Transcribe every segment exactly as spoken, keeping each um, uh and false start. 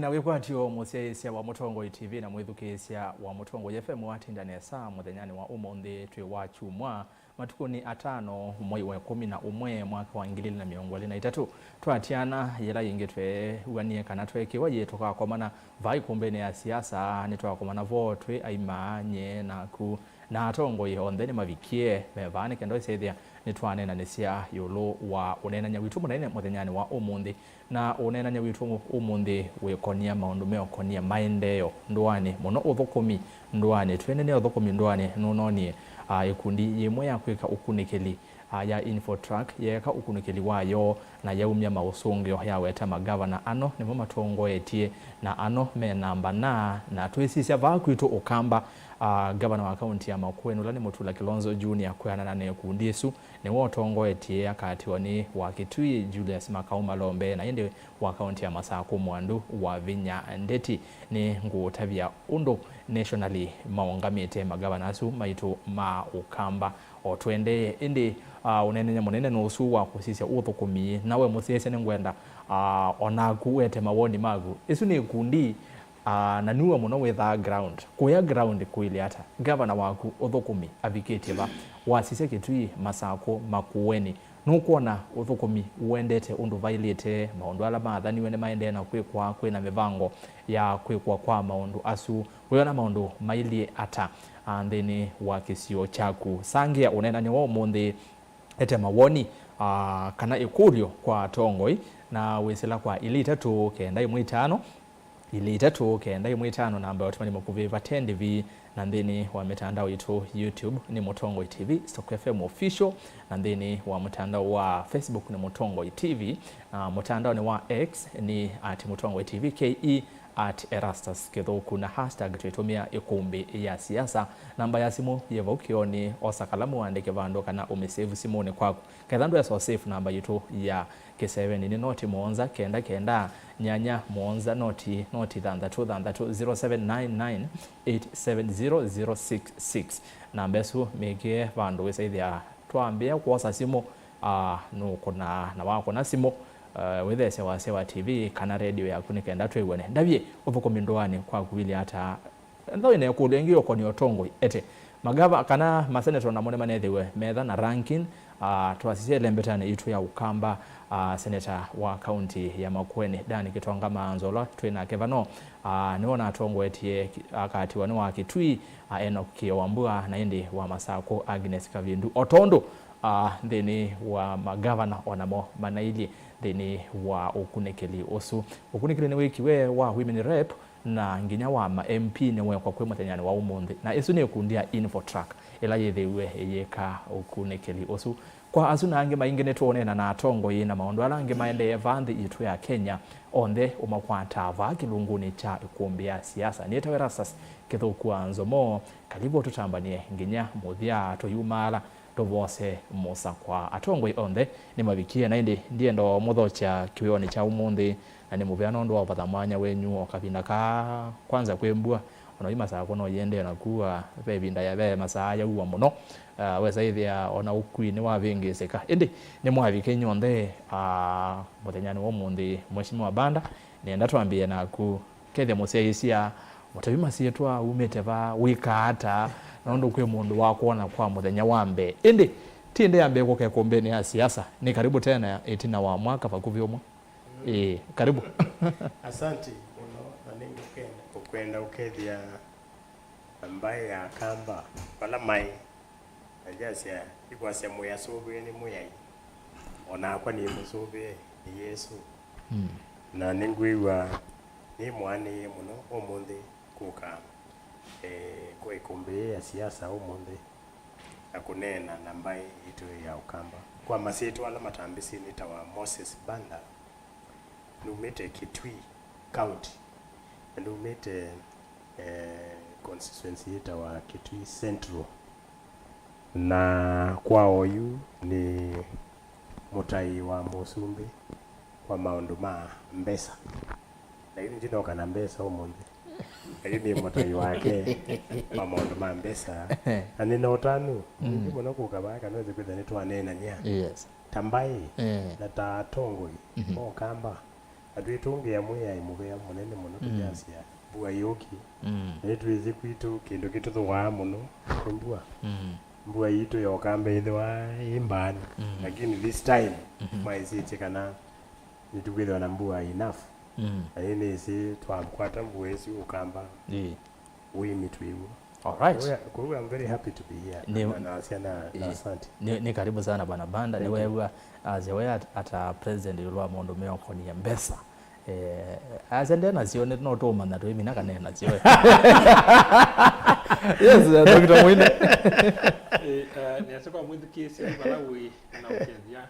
Na wĩkwatyo mũsyaĩĩsya wa Mũtongoi T V na mwĩthukĩĩsya wa Mũtongoi F M watinda nesa mũthenyanĩ wa ũmũnthĩ twĩ wa kyumwa, matukũnĩ atano, mwei wa ĩkũmi na ũmwe, mwaka wa ngili ilĩ na mĩongo ĩlĩ na itatũ. Twatiana yĩla yĩngĩ tweew'anie kana tweekĩwa yĩ tũkakomana vaa ĩkũmbĩnĩ ya siasa, nĩtwakomana vo twĩ aima nyie naku. Na atongoi onthe nĩmavikie me vaa nĩ kenda ũsyĩthĩa nĩtwaneenanĩsya ĩũlũ wa ũneenany'a witũ mũnene mũthenyanĩ wa ũmũnthĩ. Na ũneenany'a witũ ũmũnthĩ wĩkonia maũndũ meũkonia maendeeo ndũanĩ, mũno ũthũkũmi ndũanĩ. Twĩneenea ũthũkũmi ndũanĩ, nũnoonie, a, ĩkundi yĩmwe ya kwĩka ũkunĩkĩli, a, ya Infotrack yeeka ũkunĩkĩli wayo na yaumya maũsũngĩo yaweta magavana. Ano nĩmo matongoetye na ano me namba na, na twĩsisya vaa kwitũ Ũkamba, a, gavana wa kaunti ya Makueni ũla nĩ Mutula Kilonzo Junior kwĩanana na ĩkundi ĩsu nĩwe ũtongoetye akatiwa nĩ wa Kitui Julius Makau Malombe, na ĩndĩ wa kaunti ya Masakũ Mwandu wa Vinya Ndeti. Nĩ ngũũtavya ũndũ nationally maũngamĩte magavana asu maitũ ma Ũkamba o tũendee. Ĩndĩ, ah, ũneenany'a mũnene nĩ ũsu wa kũsisya ũthũkũmi, na we mũsyaĩĩsya nĩngwenda, ah, o naku wete mawoni maku. Ĩsu nĩ ĩkundi, ah, na nue mũno wĩthaa ground. Kũya ground kũilye ata? Gavana waku ũthũkũmi avikĩtye va? Wasisya Kitui, Masakũ, Makueni, nũkwona ũthũkũmi ũendete ũndũ vaĩlĩte? Maũndũ ala maathaniwe nĩmaendee na kwĩkwa? Kwĩna mĩvango ya kwĩkwa kwa maũndũ asu? Wĩona maũndũ mailyĩ ata, a, nthĩnĩ wa kĩsio kyaku? Sangĩa ũneenany'a wa ũmũnthĩ, ete mawoni, a, kana ĩkũlyo kwa atongoi, na wĩsĩla kwa ilĩ itatũ kenda ĩmwe itano, ilĩ itatũ kenda ĩmwe itano, namba ya ũtũmani mũkuvĩ vate ndĩvi, na nthĩnĩ wa mĩtandao itũ, YouTube nĩ Mũtongoi T V, Stock F M Official, na nthĩnĩ wa mũtandao wa Facebook nĩ Mũtongoi T V, na mũtandaonĩ wa X nĩ at Mũtongoi T V K E, at Erastus Kĩthũku, na hashtag twĩtũmĩa ĩkũmbĩ ya siasa. Namba ya simũ yĩ vau kĩonĩ, osa kalamu wandĩke vandũ kana ũmĩsave simũnĩ kwaku. Ketha ndwesa ũsave namba yitũ ya kĩsevenĩ, nĩ noti mũonza kenda kenda nyanya mũonza noti noti thanthatũ thanthatũ, zero seven nine nine eight seven zero zero six six. Namba ĩsu mĩkĩe vandũ wĩsaĩthĩa twambĩĩa kwosa simũ, ah, nũkũnaa, na wakũna simũ, eh, wĩtheesya wasya wa T V kana redio yaku nĩ kenda twĩw'ane. Ndavye, ũthũkũmi ndũanĩ kwaku ũilyĩ ata? Ethĩwa wĩna ĩkũlyo ĩngĩ yũkonĩa ũtongoi, ete. Magava kana maseneta namo nĩmanethĩwe metha na ranking, ah, twasisya ĩlembetanĩ yitũ ya Ũkamba, ah, seneta wa kaunti ya Makueni, Dan Kĩtonga Maanzo, ũla twĩ nake vano, ah, nĩwe ũnatongoetie ki-, akatiwa nĩ wa Kitui, ah, Enoch Kĩo Wambua, na ĩndĩ wa Masakũ, Agnes Kavindu. O tondũ, ah, nthĩnĩ wa magavana onamo manailyĩ nthĩnĩ wa ũkunĩkĩli ũsu. Ũkunĩkĩli nĩwĩkiwe wa women rep, na nginya wa ma M P nĩwekwa kwĩ mũthenyanĩ wa ũmũnthĩ, na ĩsu nĩ ĩkundi ya Infotrack ĩla yĩthĩiwe ĩyĩka ũkunĩkĩli ũsu. Kwa asu na angĩ maingĩ nĩtũũneena na atongoi na maũndũ ala angĩ maendee vaa nthĩ yitũ ya Kenya, onthe ũmakwataa vaa kĩlungunĩ kya ĩkũmbĩ ya siasa. Nĩtawa Erastus Kĩthũku wa Nzomo, karibu tũtambanie nginya mũthya tũyumaala. Tũvose mũsa kwa atongoi onthe nĩmavikie, na ĩndĩ ndienda mũthokya kĩwĩonĩ kya ũmũnthĩ, na nĩ mũvea nũndũ wa ũvatha mwanya wenyu o kavinda kaa, kwanza kwĩ mbua, ona yu Masakũ no yĩendee na kua, ve ĩvinda ya ve masaa yaua mũno, ah, wesa ĩthĩa ona ũkui nĩwavĩngĩĩsĩka. Ĩndĩ nĩmwavika inyw'onthe, ah, mũthenyanĩ wa ũmũnthĩ, Mheshimiwa Banda, nĩenda twambĩĩe naku. Kethĩa mũsyaĩĩsya, mũtavi masyĩtwa, umĩte va, wĩkaa ata, nũndũ kwĩ mũndũ wakwona kwa mũthenya wa mbee. Ĩndĩ ti ĩndĩ ya mbee kũka ĩkũmbĩnĩ ya siasa, nĩ karibu tena ĩtina wa mwaka vakuvĩ ũmwe. Ĩĩ, karibu. Asanti mũno, na nĩngũkenda, ngũkwenda ũkethĩa mbaĩ ya Akamba vala maĩ. Na ndyasya, ikwasya Mwĩasũvĩe nĩ Mwĩai, o nakwa nĩmũsũvĩe nĩ Yesũ. Mm. Na nĩngwĩw'a nĩ mũanĩĩe mũno ũmũnthĩ kũka, eh, kwa ĩkũmbĩ yĩĩ ya siasa ũmũnthĩ na kũneena na mbaĩ yitũ ya Ũkamba. Kwa masyĩtwa ala matambĩsĩ nĩtawa Moses Banda, numĩte Kitui County, na numĩte, eh, constituency yĩtawa Kitui Central. Na kwa oyu nĩ mũtai wa mũsumbĩ kwa maũndũ ma mbesa. Na yu nĩndinoka na mbesa ũmũnthĩ. Na yu nĩ mũtai wake wa maũndũ ma mbesa. Na nĩna ũtanu, mm, mũingĩ mũno kũka vaa kana wĩse kwĩtha nĩtwaneenany'a. Yes. Ta mbaĩ, eh, na ta atongoi, mhm, ma Ũkamba. Na twĩtũngĩa Mwĩai mũvea mũnene mũno, mm, tũkyasya mbua yũki. Mm. Na nĩtwĩsĩ kwitũ kĩndũ kĩtũthũaa mũno nĩ mbua. Mm. Mbua yitũ ya Ũkamba yĩthĩwa ĩ mbaanĩ. Mm. Lakini this time, mm-hmm, twaĩsĩtye kana nĩtũkwĩthĩwa na mbua enough. Mm. Na nĩnĩsĩ twakwata mbua ĩsu Ũkamba, ĩĩ, ũĩmi twĩw'o. All right. Kwa hiyo, kwa hiyo I'm very happy to be here. Ni, na, na, na, na, eh, asante. Ni, ni karibu sana Bwana Banda. Thank you. Nĩweew'a asya we at, ata president ĩũlũ wa maũndũ meũkonie mbesa. Eh, asya nde nasyo, nĩ, no tũũmanya twĩmina kana e nasyo. Yes, eh, Doctor Mwine. Eh, eh, nĩasya kwa mwĩthukĩĩsya vala wĩ na ũkethya.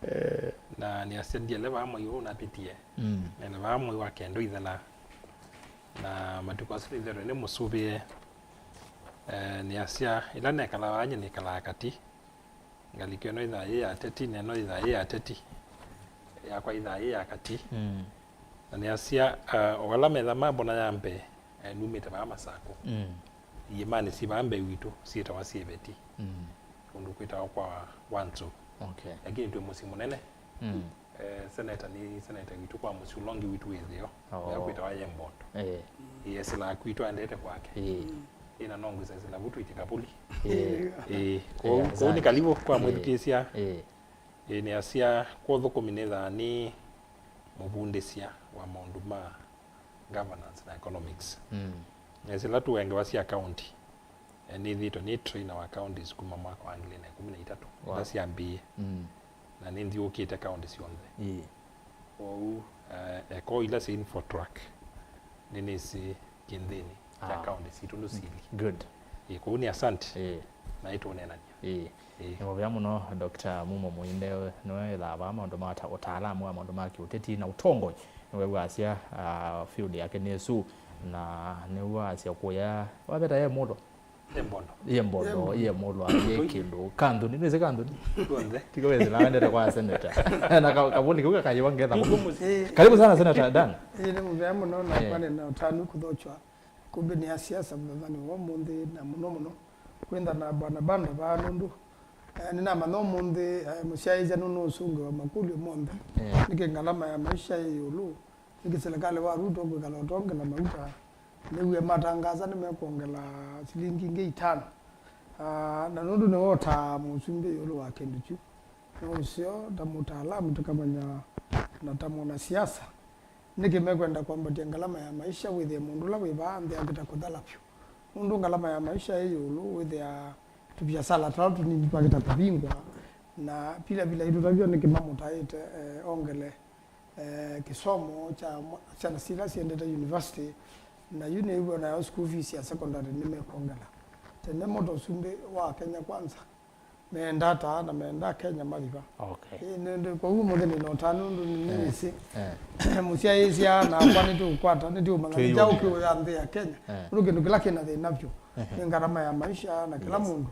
Eh. Na nĩasya ndiele vaa mwai ũũ ũnavĩtie. Mm. Nene vaa mwai wa kenda ũithela. Na matukũ asu nĩthetwe nĩmũsũvĩe. Eh, nĩasya, ĩla nekalaa vaa nyie nĩkalaa katĩ. Ngalĩko ĩno ĩthaa yĩ ya ateti, na ĩno ĩthaa yĩ ya ateti. Yakwa ĩthaa yĩ ya katĩ. Mm. Na nĩasya, eh, o ala metha mambona ya mbee, eh, numĩte vaa Masakũ. Mm. Iĩmanĩ syĩ vaa mbee witũ syĩtawa syĩ Veti. Mm. Kũndũ kwĩtawa kwa Wanzu. Okay. Lakini twĩ mũsyĩ mũnene. Mm. Eh, seneta nĩ seneta witũ kwa mũsyĩ ũla ũngĩ witũ wĩ nthĩ ĩyo. Oh. Ĩla kwĩtawa Yembondo. Eh. Ĩĩ, esĩlaa kwitũ aendete kwake. Ĩĩ. Ĩĩ, na no ngwĩsa esĩla vu twĩtye Kavuli. Ĩĩ. Ĩĩ. Kũu, eh, kũu nĩ kalivu kwa, eh, mwĩthukĩĩsya. Ĩĩ. Ĩĩ, nĩasya kwa ũthũkũmi nĩthaa nĩ mũvundĩsya wa maũndũ ma governance na economics. Mm. Na ĩla tũengewa sya county, eh, nĩthĩĩtwe nĩ trainer wa counties kuma mwaka wa ngili na ĩkũmi na itatũ, wow, ila syambĩĩe. Mm. Na nĩnthiũũkĩte county syonthe. Ĩĩ. Kwoou, eh, eko ila syĩ Infotrack, nĩnĩsĩ kĩnthĩnĩ kya, ah, county sitũ ndũsili. Good. Ĩĩ, kwoou nĩ asante. Ĩĩ. Na ĩtũneenany'a. Ĩĩ. Ĩĩ. Nĩ mũvea mũno, Doctor Mumo Mũinde, nĩwe wĩthaa vaa maũndũ ma ũta-, ũtaalamu wa maũndũ ma kĩũteti na ũtongoi. Nĩwew'asya, ah, field yake nĩ ĩsu, na nĩwew'asya kũya, waveta ye mũlo? Ye mbondo. Ye mbondo, ye mũlo, ye kĩndũ. Kanthuni, nĩsĩ kanthuni? Tuonthe. Tiko wezi na wendete kwa senator. Na ka-, kavuni kau kakayĩwa ngetha. Ĩĩ. Karibu sana, Senator Dan. Ĩĩ, nĩ mũvea mũno, na, eh, kwane na ũtanu kũthokya. Kumbe nĩ asiasa mũthanganĩ wa ũmũnthĩ, na mũno mũno kwĩntha na Bwana Banda vaa, nũndũ, eh, nĩnamanya ũmũnthĩ, eh, mũsyaĩĩsya nũnũũsũngĩwa makũlyo monthe. Eh. Nĩkĩ ngalama ya maisha yĩ ĩũlũ? Nĩkĩ silikalĩ wa Ruto kwĩkala ũtongela mauta? Nĩw'e matangasa nĩmekwongela silingi ingĩ itano. Ah, na nũndũ nĩwe ũtaa mũsumbĩ ĩũlũ wa kĩndũ kyu. Na ũseo, ta mũtaalamu, tũkamanya na ta mwanasiasa, nĩkĩ mekwenda kwambatya ngalama ya maisha, wĩthĩe mũndũ ũla wĩ vaa nthĩ akĩta kũthala vyũ? Nũndũ ngalama ya maisha ĩ ĩũlũ, wĩthĩa tũviasala tũla tũnini twakĩta kũvingwa, na vilavila itũ tavyo nĩkĩ mamũtaĩte, eh, ongele, eh, kĩsomo kya mwa-, syana sila syendete university, na yu nĩw'o nayo school fees ya secondary nĩmekwongela. Tene mo ta ũsumbĩ wa Kenya Kwanza, meenda ata na meenda Kenya mathi va. Okay. Ĩ, nĩ, nĩ, kwoou ũmũnthĩ nĩ na ũtanu nũndũ nĩ, eh, nĩnĩsĩ, eh, mũsyaĩĩsya nakwa nĩtũkwata, nĩtũũmanya nĩ kyaũ twĩyũmĩa kĩũya nthĩ ya Kenya. Eh. Nũndũ kĩndũ kĩla kĩna thĩna vyũ, ehe, nĩ ngarama ya maisha, na kĩla, yes, mũndũ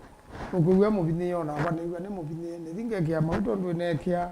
ũkwĩw'a mũvinyĩĩe, o nakwa nĩw'a nĩ mũvinyĩĩe, nĩthi ngekĩa mauta ũndũ neekĩa,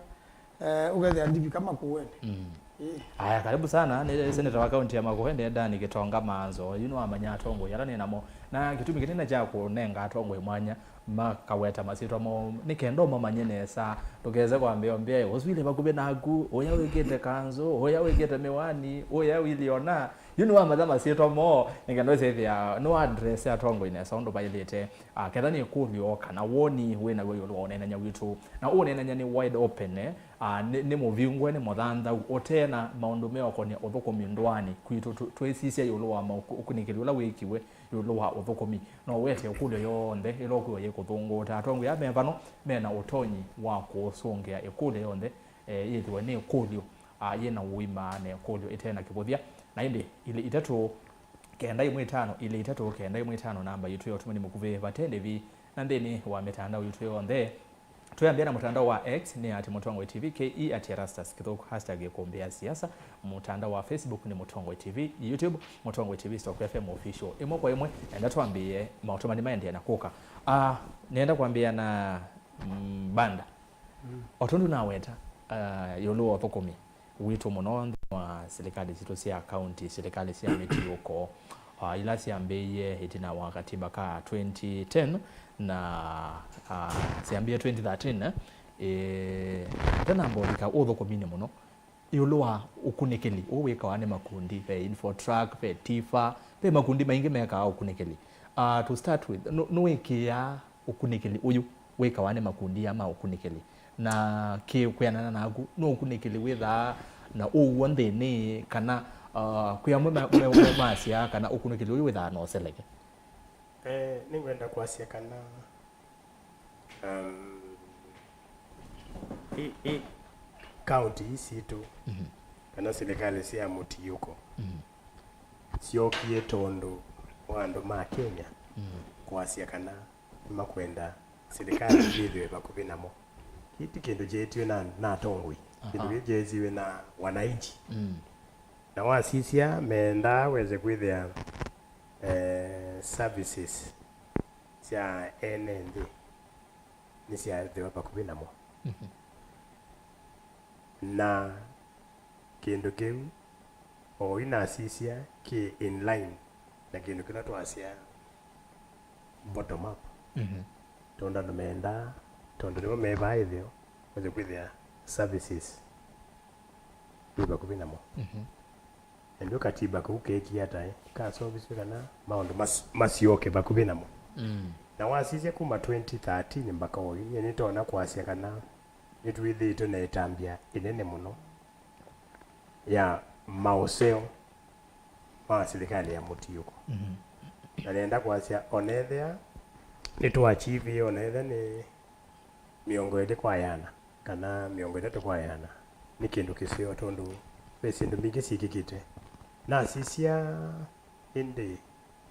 eh, ũkethĩa ndivika makũũenĩ. Mm. Ĩĩ. Aya, karibu sana. Nĩ seneta wa kaunti ya Makueni, Dani Gitonga Manzo. Yu nĩwamanya atongoi ala nĩ namo. Na kĩtumi kĩnene kya kũnenga atongoi mwanya makaweta masyĩtwa moo nĩ kenda ũmamanye nesa. Ndũkese kwambĩa ũmbĩa, "Ũsu ilĩ vakuvĩ naku, ũya wĩkĩte kanzũ, ũya wĩkĩte mĩwani, ũya wiliona." Yu nĩwamanya masyĩtwa moo, nĩ kenda ũsethĩa nĩwa address atongoi nesa ũndũ vaĩlĩte. Ah, ketha nĩ ĩkũlyo kana woni wĩ naw'o ĩũlũ wa ũneenany'a witũ. Na ũneenany'a nĩ wide open, eh? Ah, nĩ, nĩ mũvingũe, nĩ mũthanthau, ũte na maũndũ meũkonĩa ũthũkũmi ndũanĩ kwitũ. Tũ-, twĩsisya ĩũlũ wa maũku-, ũkunĩkĩli ũla wĩkiwe ĩũlũ wa ũthũkũmi. No ũwete ĩkũlyo yonthe ĩla ũkwĩwa yĩkũthũngũũta. Atongoi aa me vano me na ũtonyi wa kũsũngĩa ĩkũlyo yonthe, eh, yĩthĩwe nĩ ĩkũlyo, ah, yĩ na ũima na ĩkũlyo ĩte na kĩvũthya. Na ĩndĩ ilĩ itatũ kenda ĩmwe ĩtano, ilĩ itatũ kenda ĩmwe ĩtano, namba yitũ ya ũtũmani mũkuvĩ vate ndĩvi, na nthĩnĩ wa mĩtandao yitũ yonthe. Twĩambĩa na mũtandao wa X nĩ at Mũtongoi T V, K E at Erastus Kĩthũku, hashtag ĩkũmbĩ ya siasa. Mũtandao wa Facebook nĩ Mũtongoi T V, YouTube, Mũtongoi T V stroke F M Official. Ĩmwe kwa ĩmwe, enda twambĩĩe maũtũmani maendee na kũka. Ah, nĩenda kwambĩĩa na, mm, Banda. Mm. O tondũ naweta, ah, ĩũlũ wa ũthũkũmi witũ mũno nthĩnĩ wa silikalĩ sitũ sya kaunti, silikalĩ sya mĩtiũko, ah, ila syambĩĩie ĩtina wa katiba ka twenty ten na, ah, syambĩĩe twenty thirteen, eh, ĩtanamba ũvika ũthũkũminĩ mũno, ĩũlũ wa ũkunĩkĩli ũũ wĩkawa nĩ makundi, ve Infotrak, ve TIFA, ve makundi maingĩ mekaa ũkunĩkĩli. Uh, to start with, nũ- nũĩkĩĩaa ũkunĩkĩli ũyũ wĩkawa nĩ makundi aa ma ũkunĩkĩli? Na kĩ kwĩanana naku, no ũkunĩkĩli wĩthaa na ũw'o nthĩnĩ, kana, uh, kwĩ amwe ma- ma- ma- masyaa kana ũkunĩkĩli ũyũ wĩthaa na ũseleke? Eh, nĩngwenda kwasya kana, um, i, i kaunti ii sitũ, kana silikalĩ sya mũtiũko, syookie tondũ wa andũ ma Kenya kwasya kana nĩmakwenda silikalĩ yĩthĩwe vakuvĩ namo. Kĩĩ ti kĩndũ kyeetiwe na, na atongoi. Kĩndũ kĩĩ kyeetiwe na wananchi. Na wasisya, mendaa wese kwĩthĩa, eh, services sya ene nthĩ nĩsyathĩwa vakuvĩ namo. Na kĩndũ kĩu, oyu nasisya kĩ in line na kĩndũ kĩla twasya bottom up. Tondũ andũ mendaa, tondũ nĩmo me vaa ĩtheo, mese kwĩthĩa services twĩ vakuvĩ namo. Ĩndĩ katiba kau keekie ata, ĩ? Kasovisye kana maũndũ mas- masyoke vakuvĩ namo. Na wasisya kuma twenty thirteen mbaka oyu, nyie nĩtonya kwasya kana nĩtwĩthĩĩtwe na ĩtambya ĩnene mũno ya maũseo ma silikalĩ ya mũtiũko. Na nenda kwasya, onethĩa nĩtwachievie, onethĩa nĩ mĩongo ĩlĩ kwa ĩana kana mĩongo ĩtatũ kwa ĩana, nĩ kĩndũ kĩseo tondũ ve syĩndũ mbingĩ syĩkĩkĩte. Nasisya ĩndĩ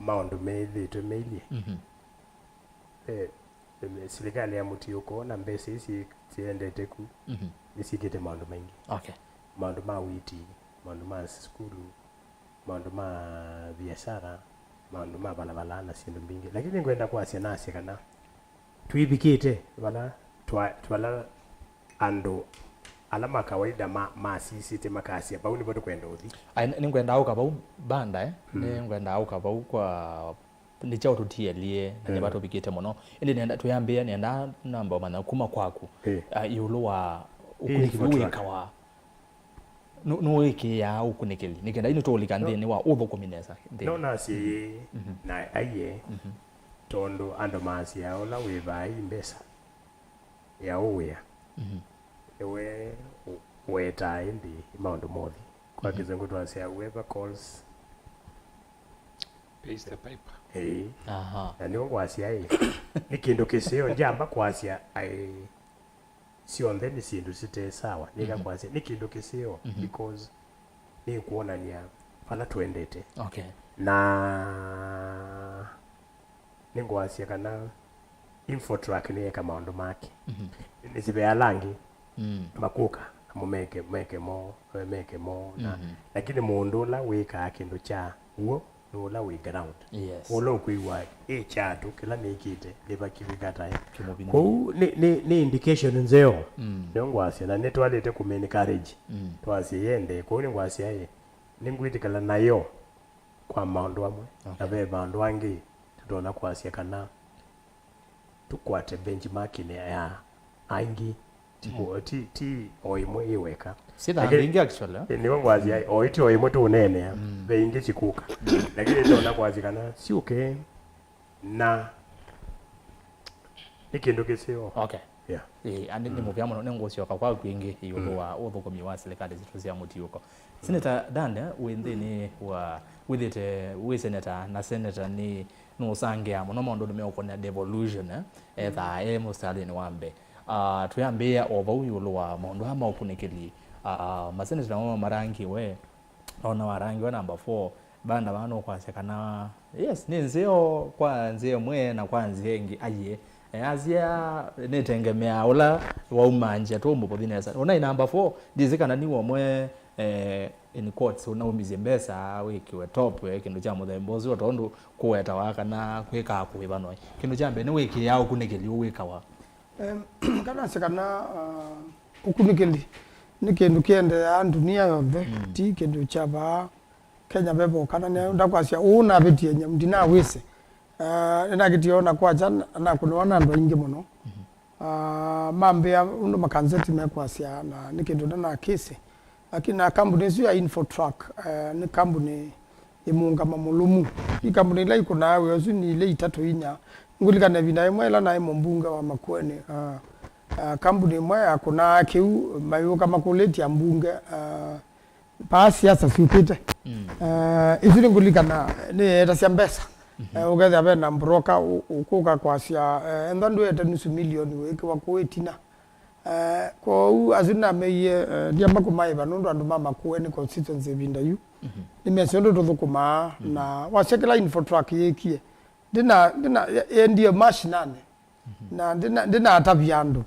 maũndũ meĩthĩtwe meilyĩ. Ve, ve silikalĩ ya mũtiũko na mbesa ii syĩ- syĩendete ku, nĩsyĩkĩte maũndũ maingĩ. Okay. Maũndũ ma witi, maũndũ ma sukulu, maũndũ ma viasara, maũndũ ma valavala na syĩndũ mbingĩ. Lakini ngwenda kwasya nasye kana twĩvikĩte vala twa- vala andũ ala ma kawaida ma- masisĩte makasya, vau nĩvo tũkwenda ũthi. Ai, nĩ- nĩngwendaa ũka vau banda, eh? Nĩngwendaa ũka vau kwa nĩ kyaũ tũtielye na nĩ va tũvikĩte mũno. Ĩndĩ nenda twĩambĩĩa, nenda namba ũmanya kuma kwaku, ah, ĩũlũ wa ũkunĩkĩli ũũ wĩkawa. Nũ- nũĩkĩĩaa ũkunĩkĩli nĩ kenda yu nĩtũũlika nthĩnĩ wa ũthũkũmi nesa nthĩnĩ. No nasye ĩĩ, na aiee, tondũ andũ maasyaa ũla wĩvaa ii mbesa ya ũwĩa nĩwe ũ- ũetaa ĩndĩ maũndũ mothi. Kwa kĩsũngũ twasyaa, whoever calls pays the piper. Ĩĩ. Aha. Na nĩwe ngwasya ĩ, nĩ kĩndũ kĩseo, ndyamba kwasya aĩ syonthe nĩ syĩndũ site sawa. Nĩka kwasya nĩ kĩndũ kĩseo because nĩkwonany'a vala twendete. Okay. Na nĩngwasya kana Infotrak nĩyeka maũndũ make. Nĩsivea ala angĩ makũka namo meke, meke mo, meke mo na lakini mũndũ ũla wĩkaa kĩndũ kya w'o nĩ ũla wĩ ground. Yes. Ũla ũkwĩw'a ĩ kyatũ kĩla nĩkĩte nĩvakĩvika tae. Kwoou nĩ, nĩ, nĩ indication nzeo. Nĩyo ngwasya na nĩtwalĩte kũmĩ encourage. Twasye yende. Kwoou nĩngwasya ĩ, nĩngwĩtĩkĩla nayo kwa maũndũ amwe. Okay. Na ve maũndũ angĩ tũtonya kwasya kana tũkwate benchmarking ya aingĩ. Ti mo- ti, ti o ĩmwe ĩweka. Sitha ingĩ actually. Ĩ, nĩwe ngwasya o ĩti o ĩmwe tũũneenea, ve ingĩ sikũka. Lakini tũtonya kwasya kana syũke na nĩ kĩndũ kĩseo. Okay. Yeah. Ĩ, ani nĩ mũvea mũno, nĩngũsyoka kwaku ĩngĩ ĩũlũ wa ũthũkũmi wa silikalĩ sitũ sya mũtiũko. Senator Dan, wĩ nthĩnĩ wa, wĩthĩte wĩ senator, na senator nĩ nũsangĩaa mũno maũndũnĩ meũkonea devolution, eh, ethaa e mũsitalĩnĩ wa mbee. Ah, twĩambĩĩa o vau ĩũlũ wa maũndũ aa ma ũkunĩkĩli. Ah, maseneta namo marangiwe, ona warangiwe number four, banda vaa nũkwasya kana, yes, nĩ nzeo kwa nzĩa ĩmwe na kwa nzĩa ĩngĩ, aiee. Eh, asya nĩtengemeaa ũla waumangya tũmũvũthi nesa. Ona ĩ number four, ndyĩsĩ kana nĩ ũmwe, eh, in quotes, ũnaumisye mbesa wĩkĩwe top, eh, kĩndũ kya mũthemba ũsu, o tondũ kũwetawa kana kwĩkaa kũĩvanwa. Kĩndũ kya mbee nĩ wĩkĩĩaa ũkunĩkĩli ũũ wĩkawa. Em, nganasya kana, ah, ũkunĩkĩli nĩ kĩndũ kĩendeeaa ndunia yonthe, ti kĩndũ kya vaa Kenya ve voka. Na nĩ ndakwasya ũũ navĩtie nyamũ, ndinawĩsĩ. Ah, nĩnakĩtie ona kwakya na nakũnĩwa na andũ aingĩ mũno. Ah, mambĩa ũndũ makanzeti mekwasya, na nĩ kĩndũ ndanakĩsĩ. Lakini na kambuni ĩsu ya Infotrak, eh, nĩ kambuni ĩmũngama mũlũmu. Nĩ kambuni ila ikũnaa wĩa ũsu nĩ ile itatũ inya. Ngũlikana ĩvinda ĩmwe ĩla naĩ mũmbunge wa Makueni, ah, ah, kambuni ĩmwe yakũnaa kĩu, mayũka makũlĩtye ambunge, ah, vaa siasa syũkĩte. Mm. Eh, isu nĩngũlikana nĩyeetasya mbesa. Mhm. Eh, ũkethĩa ve na broker ũ-, ũkũka kwasya, eh, enda ndwete nusu milioni wĩkĩwa kũu ĩtina. Eh, kwoou asu nameie, eh, ndiamba kũmaĩva nũndũ andũ ma Makueni constituency ĩvinda yu. Mhm. Nĩmesĩ ũndũ tũthũkũmaa, mhm, na wasya kĩla Infotrak yĩkie. Ndina, ndina, ye-, yendie March nane. Mhm. Na ndina, ndinatavya andũ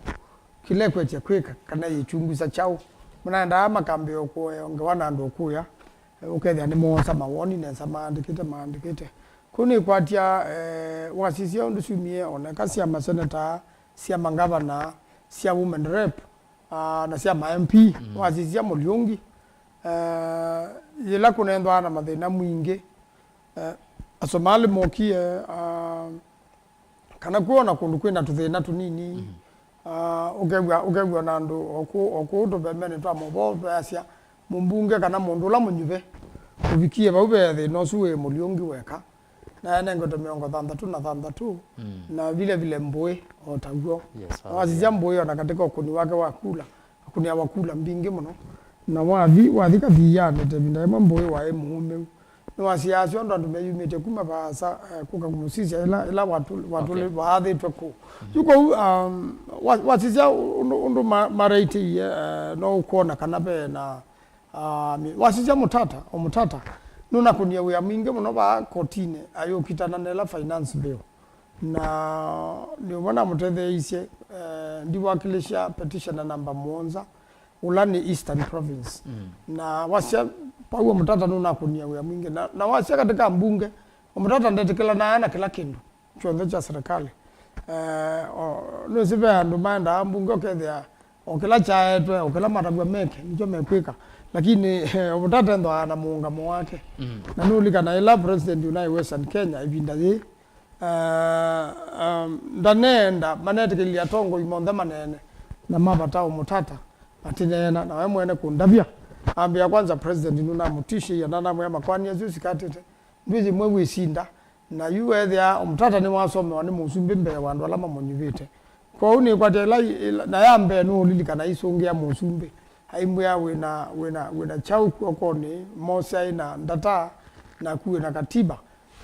kĩla ĩkwetye kwĩka kana yĩchungusa kyaũ. Manaendaa makambĩĩa kũeongewa na andũ ũkũya, eh, ũkethĩa nĩmoosa mawoni nesa maandĩkĩte, maandĩkĩte. Kũu nĩkwatya, eh, wasisya ũndũ syumie, oneka sya maseneta, sya mangavana, sya women rep, ah, na sya ma M P, mm, wasisya Mũliũngi. Eh, yĩla kũnenthwaa na mathĩna mwingĩ, eh, Asomali mokie, ah, kana kwona kũndũ kwĩna tũthĩna tũnini. Mhm. Ah, ũkew'a, ũkew'a na andũ o kũu, o kũu tũvembenĩ twa movoo veasya mũmbunge kana mũndũ ũla mũnyuve ũvikie vau ve thĩna ũsu wĩ Mũliũngi weka. Na anengetwe mĩongo thanthatũ na thanthatũ, mm, na vile vile Mbũĩ o taw'o. Yes, na wasisya Mbũĩ ona katika ũkũni wake wa kula, akũnĩawa kula mbingĩ mũno. Na wathi, wathi kathianĩ, ta ĩvinda yĩmwe Mbũĩ waĩ mũũmĩu. Nĩwasyaa asu andũ, andũ meyumĩtye kuma vaasa, eh, kũka kũmũsisya ĩla, ĩla watũ-, watũlĩ-, okay, waathĩtwe kũu. Mhm. Yu kũu, um, wa-, wasisya ũndũ, ũndũ ma-, mareitĩie, eh, no ũkwona kana ve na, ah, mi-, wasisya Mũtata, o Mũtata, nũnakũnie wĩa mwingĩ mũno vaa kotinĩ ayũkitana na ĩla finance bill. Na nĩw'o namũtetheeisye, eh, ndiwakilisha petitioner namba mũonza, ũla nĩ Eastern Province. Mm. Na wasya, pauo Mũtata nũnakũnie wĩa mwingĩ. Na, na wasya katika mbunge, o Mũtata ndetĩkĩlanaa na kĩla kĩndũ kyonthe kya serikali. Eh, o, nĩsĩ ve andũ maendaa mbunge ũkethĩa o kĩla kyaetwe, o kĩla matavw'a meke, nĩkyo mekwĩka. Lakini, eh, o Mũtata ethĩawa na mũũngamo wake. Mm. Na nũlikana ĩla president ũnaĩ Western Kenya ĩvinda yĩĩ, eh, um, ndaneenda manetĩkĩlile atongoi monthe maneene na mavata o Mũtata matineena, na we mwene kũndavya. Ambĩa kwanza president nũnamũtishĩie, ndanamwĩa makwani asu sikatĩte. Ndwĩsĩ mwe wĩsinda, na yu weethĩa o Mũtata nĩwasomewa nĩ mũsumbĩ mbee wa andũ ala mamũnyuvĩte. Kwoou nĩkwatya ĩla, ĩla, na ya mbee nũũlilikana aisũngĩa mũsumbĩ, aimbwĩa, "Wĩna, wĩna, wĩna kyaũ kw'okonĩ?" Mose aĩ na ndata, naku wĩna katiba,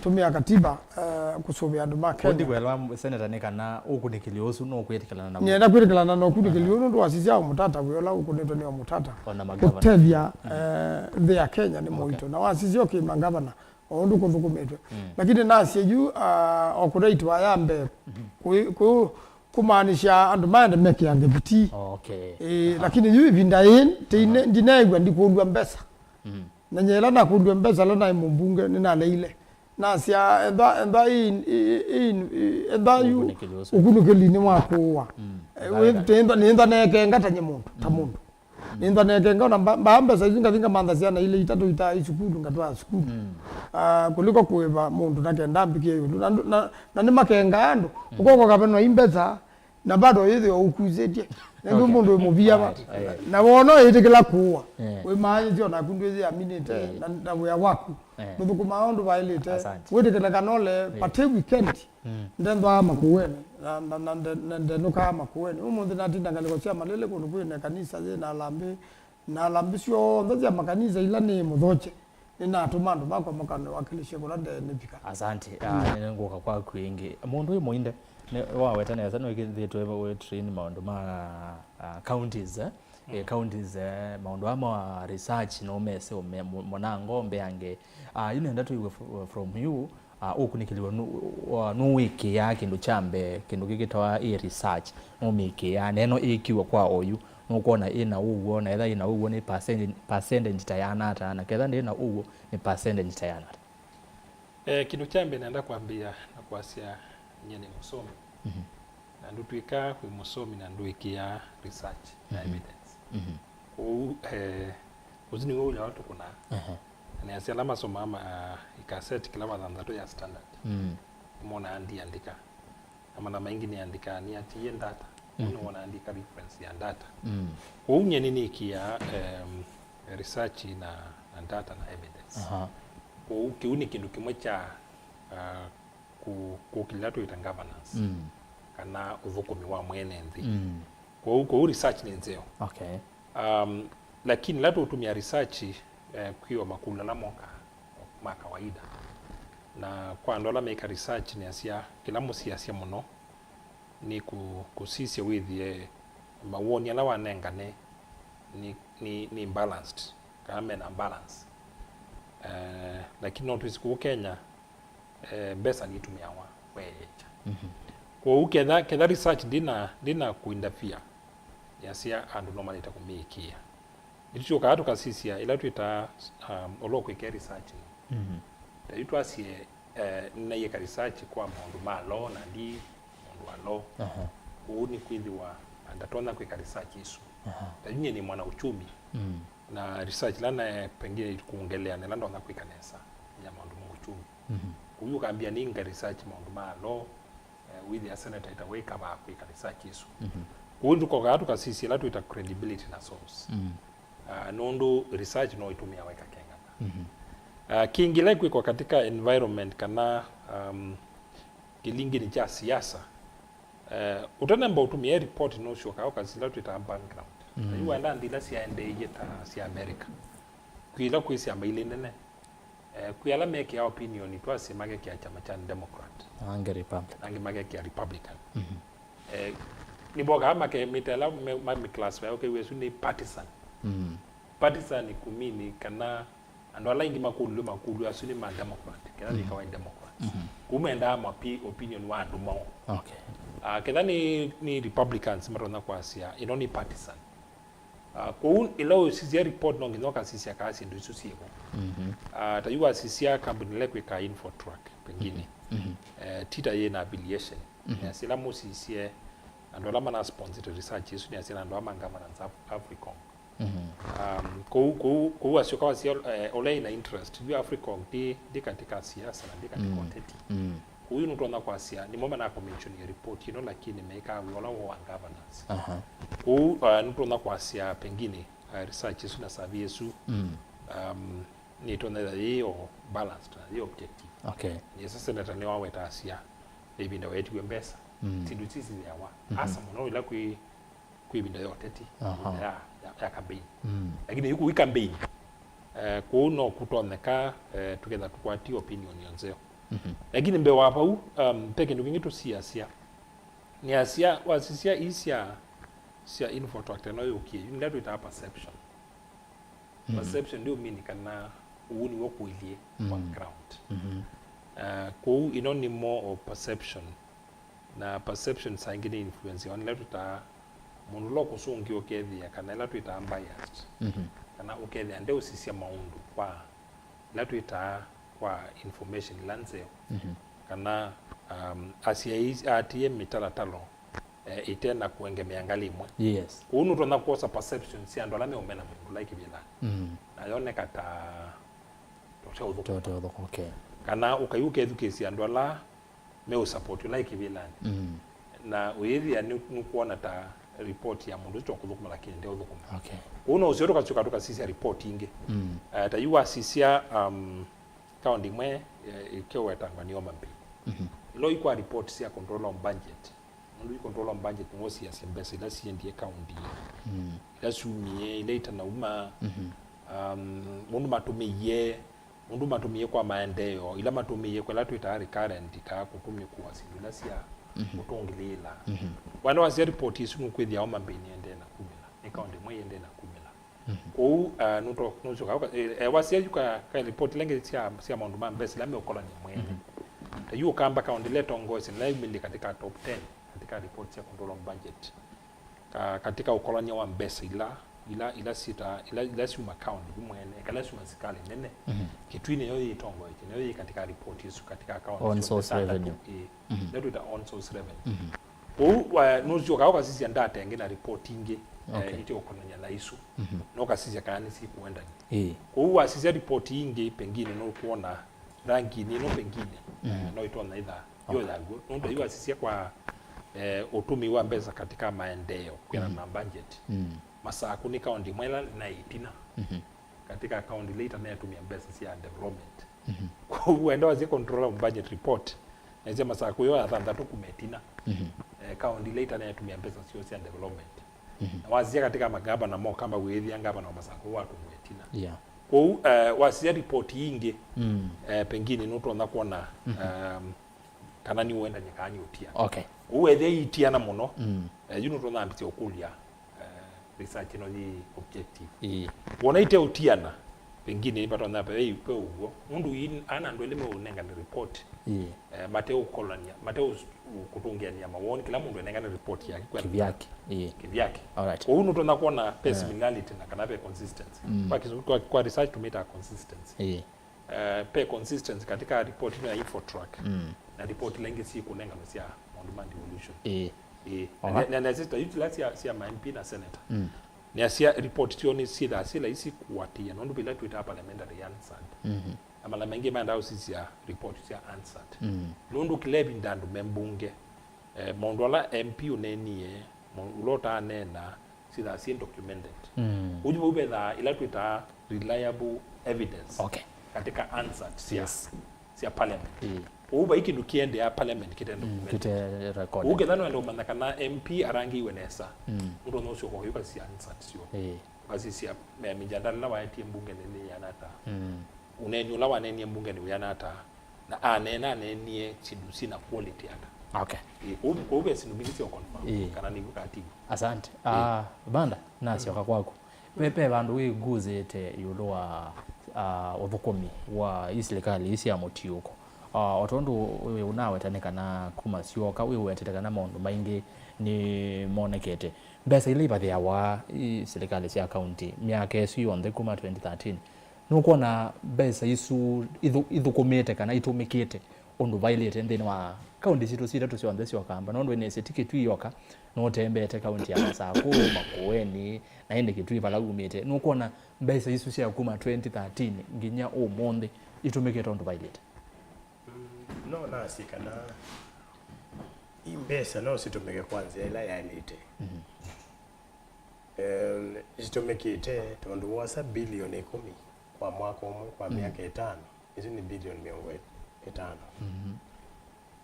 tũmĩa katiba, eh, kũsũvĩa andũ ma Kenya. Kwoou ndikwelewa, Senator, nĩ kana ũkunĩkĩlyo ũsu nũkwĩtĩkĩlana naw'o? Nĩenda kwĩtĩkĩlana na ũkunĩkĩlyo ũũ nũndũ wasisya o Mũtata wĩ ũla ũkunĩtwe nĩ o Mũtata. Ona magavana. Kũtethya, eh, nthĩ ya Kenya nĩ mũito. Okay. Na wasisya o kĩ mangavana, o ũndũ kũthũkũmĩtwe. Mm. Lakini nasye yu, ah, o kũnaitwa ya mbee, mhm, kũ-, kũ-, kũmaanisha andũ maende mekĩange vitii. Okay. Ĩĩ, aha, lakini yu ĩvinda yĩĩ, tĩine, aha, ndineew'a ndikũlw'a mbesa. Mm. Na nyie ĩla nakũlw'a mbesa ĩla naĩ mũmbunge, nĩnaleile. Nasya, enda, enda ĩ, ĩ, ĩ, ĩ, enda yu ũkunĩkĩli ũsu, ũkunĩkĩlinĩ wa kũũa. Mm. Eh, wĩ-, nĩenda nekenga ta nye mũndũ, ta, mm, mũndũ. Nĩnthanĩte ngona mba-, mbaa mbesa isu ngathi ngamantha syana ilĩ itatũ itaa isukulu ngatwaa sukulu. Mm. Ah, kuliko kũĩva mũndũ na kenda mbikie ĩũlũ. Na, na, na nĩmakengaa andũ. Mm. Ũkoko kavenwa i mbesa, na bado yĩthĩwa ũkusĩtye. Nĩndũ, okay, mũndũ wĩ mũvia va. Right, right. Na wona ĩtĩkĩla kũũa. Eh. Wĩmaanyĩsya onaku ndwĩyĩaminĩte, eh, na, na wĩa waku. Eh. Ndũthũkũmaa ũndũ vaĩlĩte. Asante. Wĩtĩkĩle kana ũle, eh, pate weekend. Mm. Ndendwaa Makueni, na, na, na nde-, na ndenũkaa Makueni. Ũmũnthĩ natinda ngalĩko sya Malili kũndũ kwĩ na kanisa yĩ na alambĩ, na alambĩ syonthe sya makanisa ila nĩ mũthokye. Nĩnatũma andũ makwa makaniwakilisye kũla ndee nĩvika. Asante. Ah, mm, nĩngũka kwaku ĩngĩ. Mũndũ wĩ mũinde, nĩ waweta nesa, nĩwĩkĩthĩtwe wĩ train maũndũ ma, ah, counties, eh? Eh, counties, eh, maũndũ aa ma research no mese ũme-, mũ-, mũnango mbeange. Ah, yu nenda tũiwe f-, from you, ah, ũkunĩkĩlĩwe nũ-, wa-, nũwĩkĩaa kĩndũ kya mbee, kĩndũ kĩkĩtawa ĩ research, nũmĩkĩaa, na ĩno ĩkiwa kwa oyu, nũkwona ĩna ũw'o, na etha ĩna ũw'o nĩ percentage, percentage ta yana ata, na ketha ndĩna ũw'o nĩ percentage ta yana ata? Eh, kĩndũ kya mbee nenda kwambĩĩa na kwasya nyie nĩ mũsomi. Mhm. Na ndũtw'ĩkaa wĩ mũsomi na ndwĩkĩaa research na, mhm, evidence. Mhm. Kwoou, eh, ũsu nĩw'o ũya ũtũkũnaa. Aha. Na nĩasya ala masomaa ma, ah, ĩkaseti kĩla wathanthatũ ya standard. Mm. Nĩmonaa ndiandĩka. Na mala maingĩ nĩandĩkaa nĩatiie data. Mhm. Nĩwonaa ndika reference ya data. Mm. Kwoou nyie nĩnĩkĩaa, em, research na, na data na evidence. Aha. Kwoou kĩu nĩ kĩndũ kĩmwe kya, uh, kũ-, kũkĩlĩla twĩta governance, mm, kana ũthũkũmi wa mwene nthĩ. Mm. Kwoou, kwoou research nĩ nzeo. Okay. Um, lakini ĩla tũũtũmĩa research, eh, kwĩwa makũlyo ala moka ma kawaida. Na kwa andũ ala meka research nĩasya, kĩla mũsiasya mũno nĩ kũ-, kũsisya wĩthĩe mawoni ala wanengane nĩ, nĩ, nĩ balanced, kana mena balance. Eh, lakini no twĩsĩ kũu Kenya, eh, mbesa nitũmĩawa kweekya. Mhm. Kwoou ketha, ketha research ndina, ndina kũinterfere, yasya andũ no malĩte kũmĩĩkĩĩa. Nĩtũsyokaa tũkasisya ĩla twĩtaa, um, ũla ũkwĩka research. Mhm. Ta yu twasye, eh, nĩnaĩka research kwa maũndũ ma law na ndi mũndũ wa law. Aha. Ũu nĩ kwĩthĩwa ndatonya kwĩka research ĩsu. Aha. Ta yu nyie nĩ mwana uchumi. Mm. Na research ĩla nae pengine kũngelea na ĩla ndonya kwĩka nesa ya maũndũ ma uchumi. Mhm. Kũu ũkambia nĩnga research maũndũ ma law, eh, wĩthĩa senator ĩta wĩkavaa kwĩka research ĩsu. Mhm. Kũu tũkokaa tũkasisya ĩla twĩta credibility na source. Mm. Ah, nũndũ research no ĩtũmĩawa ĩkakengana. Mhm. Ah, kĩngĩ ĩla ĩkwĩkwa katika environment kana, um, kĩlingĩnĩ kya siasa, eh, ũtanemba ũtũmĩe report nũsyokaa ũkasisya ĩla twĩtaa background. Mm. Na yu waenda nthĩ ila syaendeeie ta sya America, kwĩ ila kwĩ syama ilĩ nene. Eh, kwĩ ala mekĩaa opinion twasye makekĩa kyama kya Democrat. Na angĩ Republican. Na angĩ makekĩa Republican. Mhm. Eh, nĩvokaa make-, mĩtela me-, ma-, mĩclassify ũkew'a ĩsu nĩ partisan. Mm. Partisan kũmini kana andũ ala aingĩ makũlilwe makũlyo asu nĩ ma Democrat, kana, mm, nĩkawa Democrats. Mhm. Kũu mendaa mapi-, opinion wa andũ moo. Okay. Ah, ketha nĩ, nĩ Republicans matonya kwasya, ĩno nĩ partisan. Ah, kwoou ĩla ũsisya report no nginya ũkasisya kaa syĩndũ isu syĩvo. Mhm. Ah, ta yu wasisya kambuni ĩla ĩkwĩkaa Infotrack, pengine. Mhm. Eh, ti ta yĩ na affiliation. Mhm. Eh, sila mũsisye andũ ala mana sponsor research ĩsu nĩ asya na andũ ala ma governance Af-, AFRICOM. Mhm. Um, kwoou, kwoou, kwoou asyoka wasya, eh, ũla ĩna interest. Yu AFRICOM ndi, ndi katika siasa na ndi katika, mm, ũteti. Mm. Kwoou nũtonya kwasya, nĩmo manakomishoni report ĩno, lakini mekaa wĩa ũla wa governance. Aha. Kwoou, uh, nũtonya kwasya pengine, uh, research ĩsu na survey ĩsu, mm, um, nĩtonya ĩtha yĩ o balanced na yĩ objective. Okay. Nĩsa senator nĩwaweta asya, ve ĩvinda weetiwe mbesa. Mm. Syĩndũ sisithĩawa. Mhm. Asa mũno ĩla kwĩ kwĩ ĩvinda ya ũteti, aha, ĩvinda ya, ya, ya campaign. Mm. Lakini yu kũu campaign, eh, kũu no kũtonyeka, eh, tũketha tũkwatie opinion nzeo. Mhm. Lakini mbee wa vau, um, ve kĩndũ kĩngĩ tũsiasya. Nĩasya, wasisya ii sya, sya Infotrack ĩno yũkie, yu nĩla twĩtaa perception. Mhm. Perception ndĩũmini kana ũu nĩw'o kũilyĩ on, mm, ground. Mhm. Eh, kũu ĩno nĩ more of perception. Na perception saa ingĩ nĩ influence, ona ĩla twĩtaa mũndũ ũla ũkũsũngĩa ũkethĩa kana ĩla twĩtaa biased, mhm, kana ũkethĩa ndeũsisya maũndũ kwa ĩla twĩtaa kwa information ĩla nzeo, mhm, kana, um, asyai aatĩĩe mĩtalatalo, eh, ĩte na kũengemea ngalĩ ĩmwe. Yes. Kwoou nũtonya kwosa perception sya andũ ala meũmena mũndũ ũla e kĩvĩlanĩ, mm, na yoneka ta tote ũthũku. Tote ũthũku, okay. Kana ũkai ũkethukĩĩsya andũ ala meũsupport ũla e kĩvĩlanĩ. Mm. Na ũyĩthĩa nĩ, nũkwona ta report ya mũndũ ũsu tokũthũkũma lakini ndeũthũkũma. Okay. Kwoou no ũseo tũkasyoka tũkasisya report ingĩ. Mm. Eh, ta yu wasisya, um, kaũndĩ ĩmwe, eh, ĩkewetangwa nĩ Homa Bay. Mhm. Ĩla ũikwa report sya control of budget, nũndũ yu control of budget nĩwosiasya mbesa ila siendie kaũndĩ, mm, ila syumie, ila itanauma, mhm, um, ũndũ matũmĩie, ũndũ matũmĩie kwa maendeeo, ila matũmĩie kwa ila twĩtaa recurrent, kaa kũtũmĩkũa syĩndũ ila sya, mhm, kũtũngĩlĩĩla. Mhm. Wanda wasya report ĩsu nũkwĩthĩa Homa Bay nĩendee na kumĩla, nĩ kaũndĩ ĩmwe ĩendee na kumĩla. Mhm. Kwoou, ah, nũto-, nũsyoka ũka-, eh, eh, wasya yu ka, ka report ila ingĩ sya, sya maũndũ ma mbesa ila meũkolany'a mwene. Mhm. Ta yu ũkamba kaũndĩ ĩla ĩtongoesye, nĩla yumĩlile katika top ten katika report sya control of budget. Ka-, katika ũkolany'a wa mbesa ila, ila, ila syĩta, ila, ila syuma kaũndĩ yu mwene, kana syuma sikalĩ nene. Mhm. Kitui nĩyo yĩtongoetye, nĩyo yĩ katika report ĩsu, katika account. Own source revenue. Ĩĩ. Mhm. Nĩyo twĩta own source revenue. Mhm. Kwoou, wa-, nũsyoka ũkasisya data ĩngĩ na report ingĩ, eh, okay, ite ũkonany'a na isu. Mhm. Na ũkasisya kana nĩsikũendany'a. Ĩĩ. Kwoou wasisya report ingĩ, pengine nũkwona ranking ĩno pengine, eh, mhm, no ĩtonya ĩtha yo, okay, yaw'o. Nũndũ, okay, yu wasisya kwa, eh, ũtũmĩi wa mbesa katika maendeeo, kwĩana, mhm, na budget. Mm. Masakũ nĩ kaũndĩ ĩmwe ĩla na ĩtina. Mhm. katika account ila itanetumia mbesa sya development. Mhm. Kwoou wenda wasya controller budget report, nesya masaa kũyo ya thanthatũ kuma ĩtina. Mhm. Eh, account ila itanetumia mbesa syo sya development. Mhm. Na wasisya katika magavana mo kamba wĩthĩa ngavana wa masaa kũyo watũmwa ĩtina. Yeah. Kwoou, eh, wasisya report ingĩ, mm, eh, pengine nũtonya kuona, mhm, um, kana nĩũendany'a kana nĩũtiana. Okay. Ũu ethĩa iitiana mũno, mm, eh, yu nũtũnambĩsya ũkũlya, eh, research ĩno yĩ objective. Ĩĩ. Wona iteũtiana, pengine nĩvatonya ve, ve ũw'o. Nũndũ ii ana andũ elĩ meũnengane report, ĩĩ, eh, mateũkolany'a, mateũkũtũngĩanĩa mawoni, kĩla mũndũ enengane report yake kwenda kĩvyake. Ĩĩ. Kĩvyake. All right. Ũu nũtonya kuona ve, eh, similarity na kana ve consistency. Mm. Kwa, kĩsu- kwa, kwa research tũmĩtaa consistency. Ĩĩ. Eh, ve consistency katika report ĩno ya Infotrack, mm, na report ila ingĩ syĩkũnenganwa sya maũndũ ma devolution. Ĩĩ. Ĩĩ. Oho. Na, na, na sister, yu ila sya, sya ma M P na senator. Mm. Nĩasya report syoo nĩ syĩthaa syĩ laisi kũatĩĩa, nũndũ vĩla twĩtaa parliamentary Hansard. Mhm. Na mala maingĩ maendaa ũsisya report sya Hansard. Mm. Nũndũ kĩla ĩvinda andũ me mbunge, eh, maũndũ ala M P ũneenie, maũndũ ũla ũtaneena, syĩthaa syĩ documented. Mm. Ũu vau vethaa ila twĩtaa reliable evidence, okay, katika Hansard sya, yes, sya parliament. Mm. Ũu vai kĩndũ kĩendeaa parliament kĩte, mm, documented. Kĩte recorded. Ũu ketha nĩwenda ũmanya kana M P arangĩiwe nesa, mm, ũtonya ũsyoka ũyũkasisya Hansard syo. Ĩĩ. Ũkasisya, eh, mijadala ĩla waetie mbungeni nĩ yĩana ata. Mm. Ũneeni ũla waneenie mbungeni wĩana ata. Na aneena, aneenie syĩndũ syĩ na quality ata. Okay. Ĩĩ, kũu, kũu ve syĩndũ mbingĩ sya confirm, ĩĩ, kana nĩw'o kana tiw'o. Asante. Ĩĩ. Ah, Vanda, nasyoka kwaku. Ve, ve vandũ wĩnguzĩte ĩũlũ wa, ah, ũthũkũmi wa ii silikalĩ ii sya mũtiũko. Ah, o tondũ wĩ ũnaweta nĩ kana kuma syoka, wĩwetete kana maũndũ maingĩ nĩ monekete. Mbesa ila ivathĩawa ii silikalĩ sya kaunti myaka ĩsu yonthe kuma twenty thirteen, nũkwona mbesa isu ithu-, ithũkũmĩte kana itũmĩkĩte ũndũ vaĩlĩte nthĩnĩ wa kaunti sitũ sitatũ syonthe sya Ũkamba? Nũndũ nĩsĩ ti Kitui yoka, nũtembete kaunti ya Masakũ, Makueni, na ĩndĩ Kitui vala umĩte. Nũkwona mbesa isu sya kuma twenty thirteen nginya ũmũnthĩ itũmĩkĩte ũndũ vaĩlĩte? Mm, no nasye kana i mbesa no sitũmĩke kwa nzĩa ĩla yaĩlĩte. Mhm. Eh, sitũmĩkĩte tondũ wosa bilioni ĩkũmi kwa mwaka ũmwe kwa, mm, myaka ĩtano, ĩsu nĩ bilioni mĩongo ĩtano. Mhm.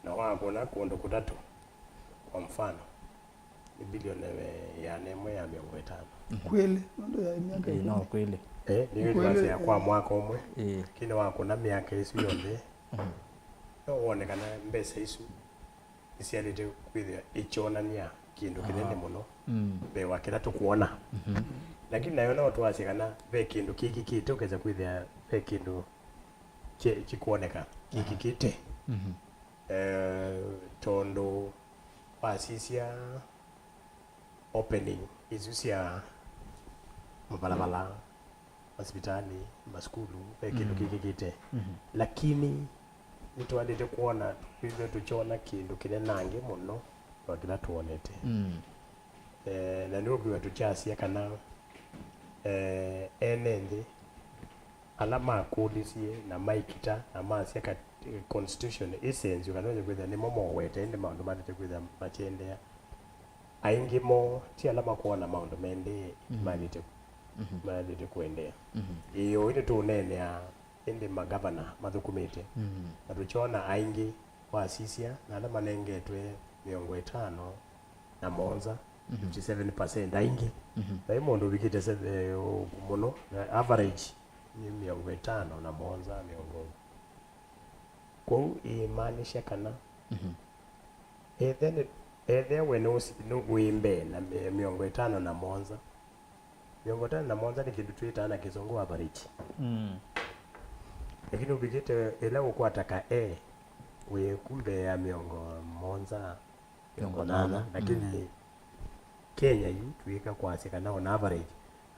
Na wakũna kũndũ kũtatũ, kwa mfano, nĩ bilioni ĩana ĩmwe ya mĩongo ĩtano. Mhm. Kwĩlĩ, nũndũ ya myaka ĩkũmi. Ĩĩ, no kwĩlĩ. Eh, nĩyo kwĩlĩ, twasya kwa, eh, mwaka ũmwe. Ĩĩ. Lakini wakũna myaka ĩsu yonthe, mhm, no wone kana mbesa isu nĩsyaĩlĩte kwĩthĩwa ikyonany'a kĩndũ kĩnene, aha, mũno, mm, mbee wa kĩla tũkwona. Mhm. Lakini nayo no twasye kana ve kĩndũ kĩkĩkĩte, ũkesa kwĩthĩa ve kĩndũ kĩ-, kĩkwoneka kĩkĩkĩte. Mhm. Eh, tondũ wasisya opening isu sya mavalava, masivitalĩ, masukulu, ve kĩndũ, mm, kĩkĩkĩte. Mhm. Lakini nĩtwaĩlĩte kwona, twĩthĩwe tũkyona kĩndũ kĩnenange mũno wa kĩla twonete. Mm. Eh, na nĩũkwĩw'a tũkyasya kana, eh, ene nthĩ ala makũlĩsye na maikita na masya kat-, constitution ĩsenziwe kana wende kwĩthĩa nĩmo mowete, ĩndĩ maũndũ maĩlĩte kwĩthĩa makyendeea. Aingĩ moo ti ala makwona maũndũ maendee, mhm, maĩlĩte, mhm, maĩlĩte kũendeea. Mhm. Ĩĩ, ũĩ nĩtũũneenea, ĩndĩ magavana mathũkũmĩte. Mhm. Na tũkyona aingĩ wasisya na ala manengetwe mĩongo ĩtano na mũonza, mhm, fifty seven percent aingĩ. Mhm. Vai mũndũ ũvikĩte se-, eh, ũ-, mũno, na average nĩ mĩongo ĩtano na mũonza, mĩongo. Kwoou ĩĩmaanisha kana, mhm, ethĩa nĩ, ethĩa we nĩ ũsi-, nĩ wĩ mbee na mĩ-, mĩongo ĩtano na mũonza. Mĩongo ĩtano na mũonza nĩ kĩndũ twĩtaa na Kĩsũngũ average. Mm. Lakini ũvikĩte ĩla ũkwata ka A, wĩ ku mbee ya mĩongo mũonza, mĩongo nana, lakini, mm, Kenya yu twĩka kwasya kana on average,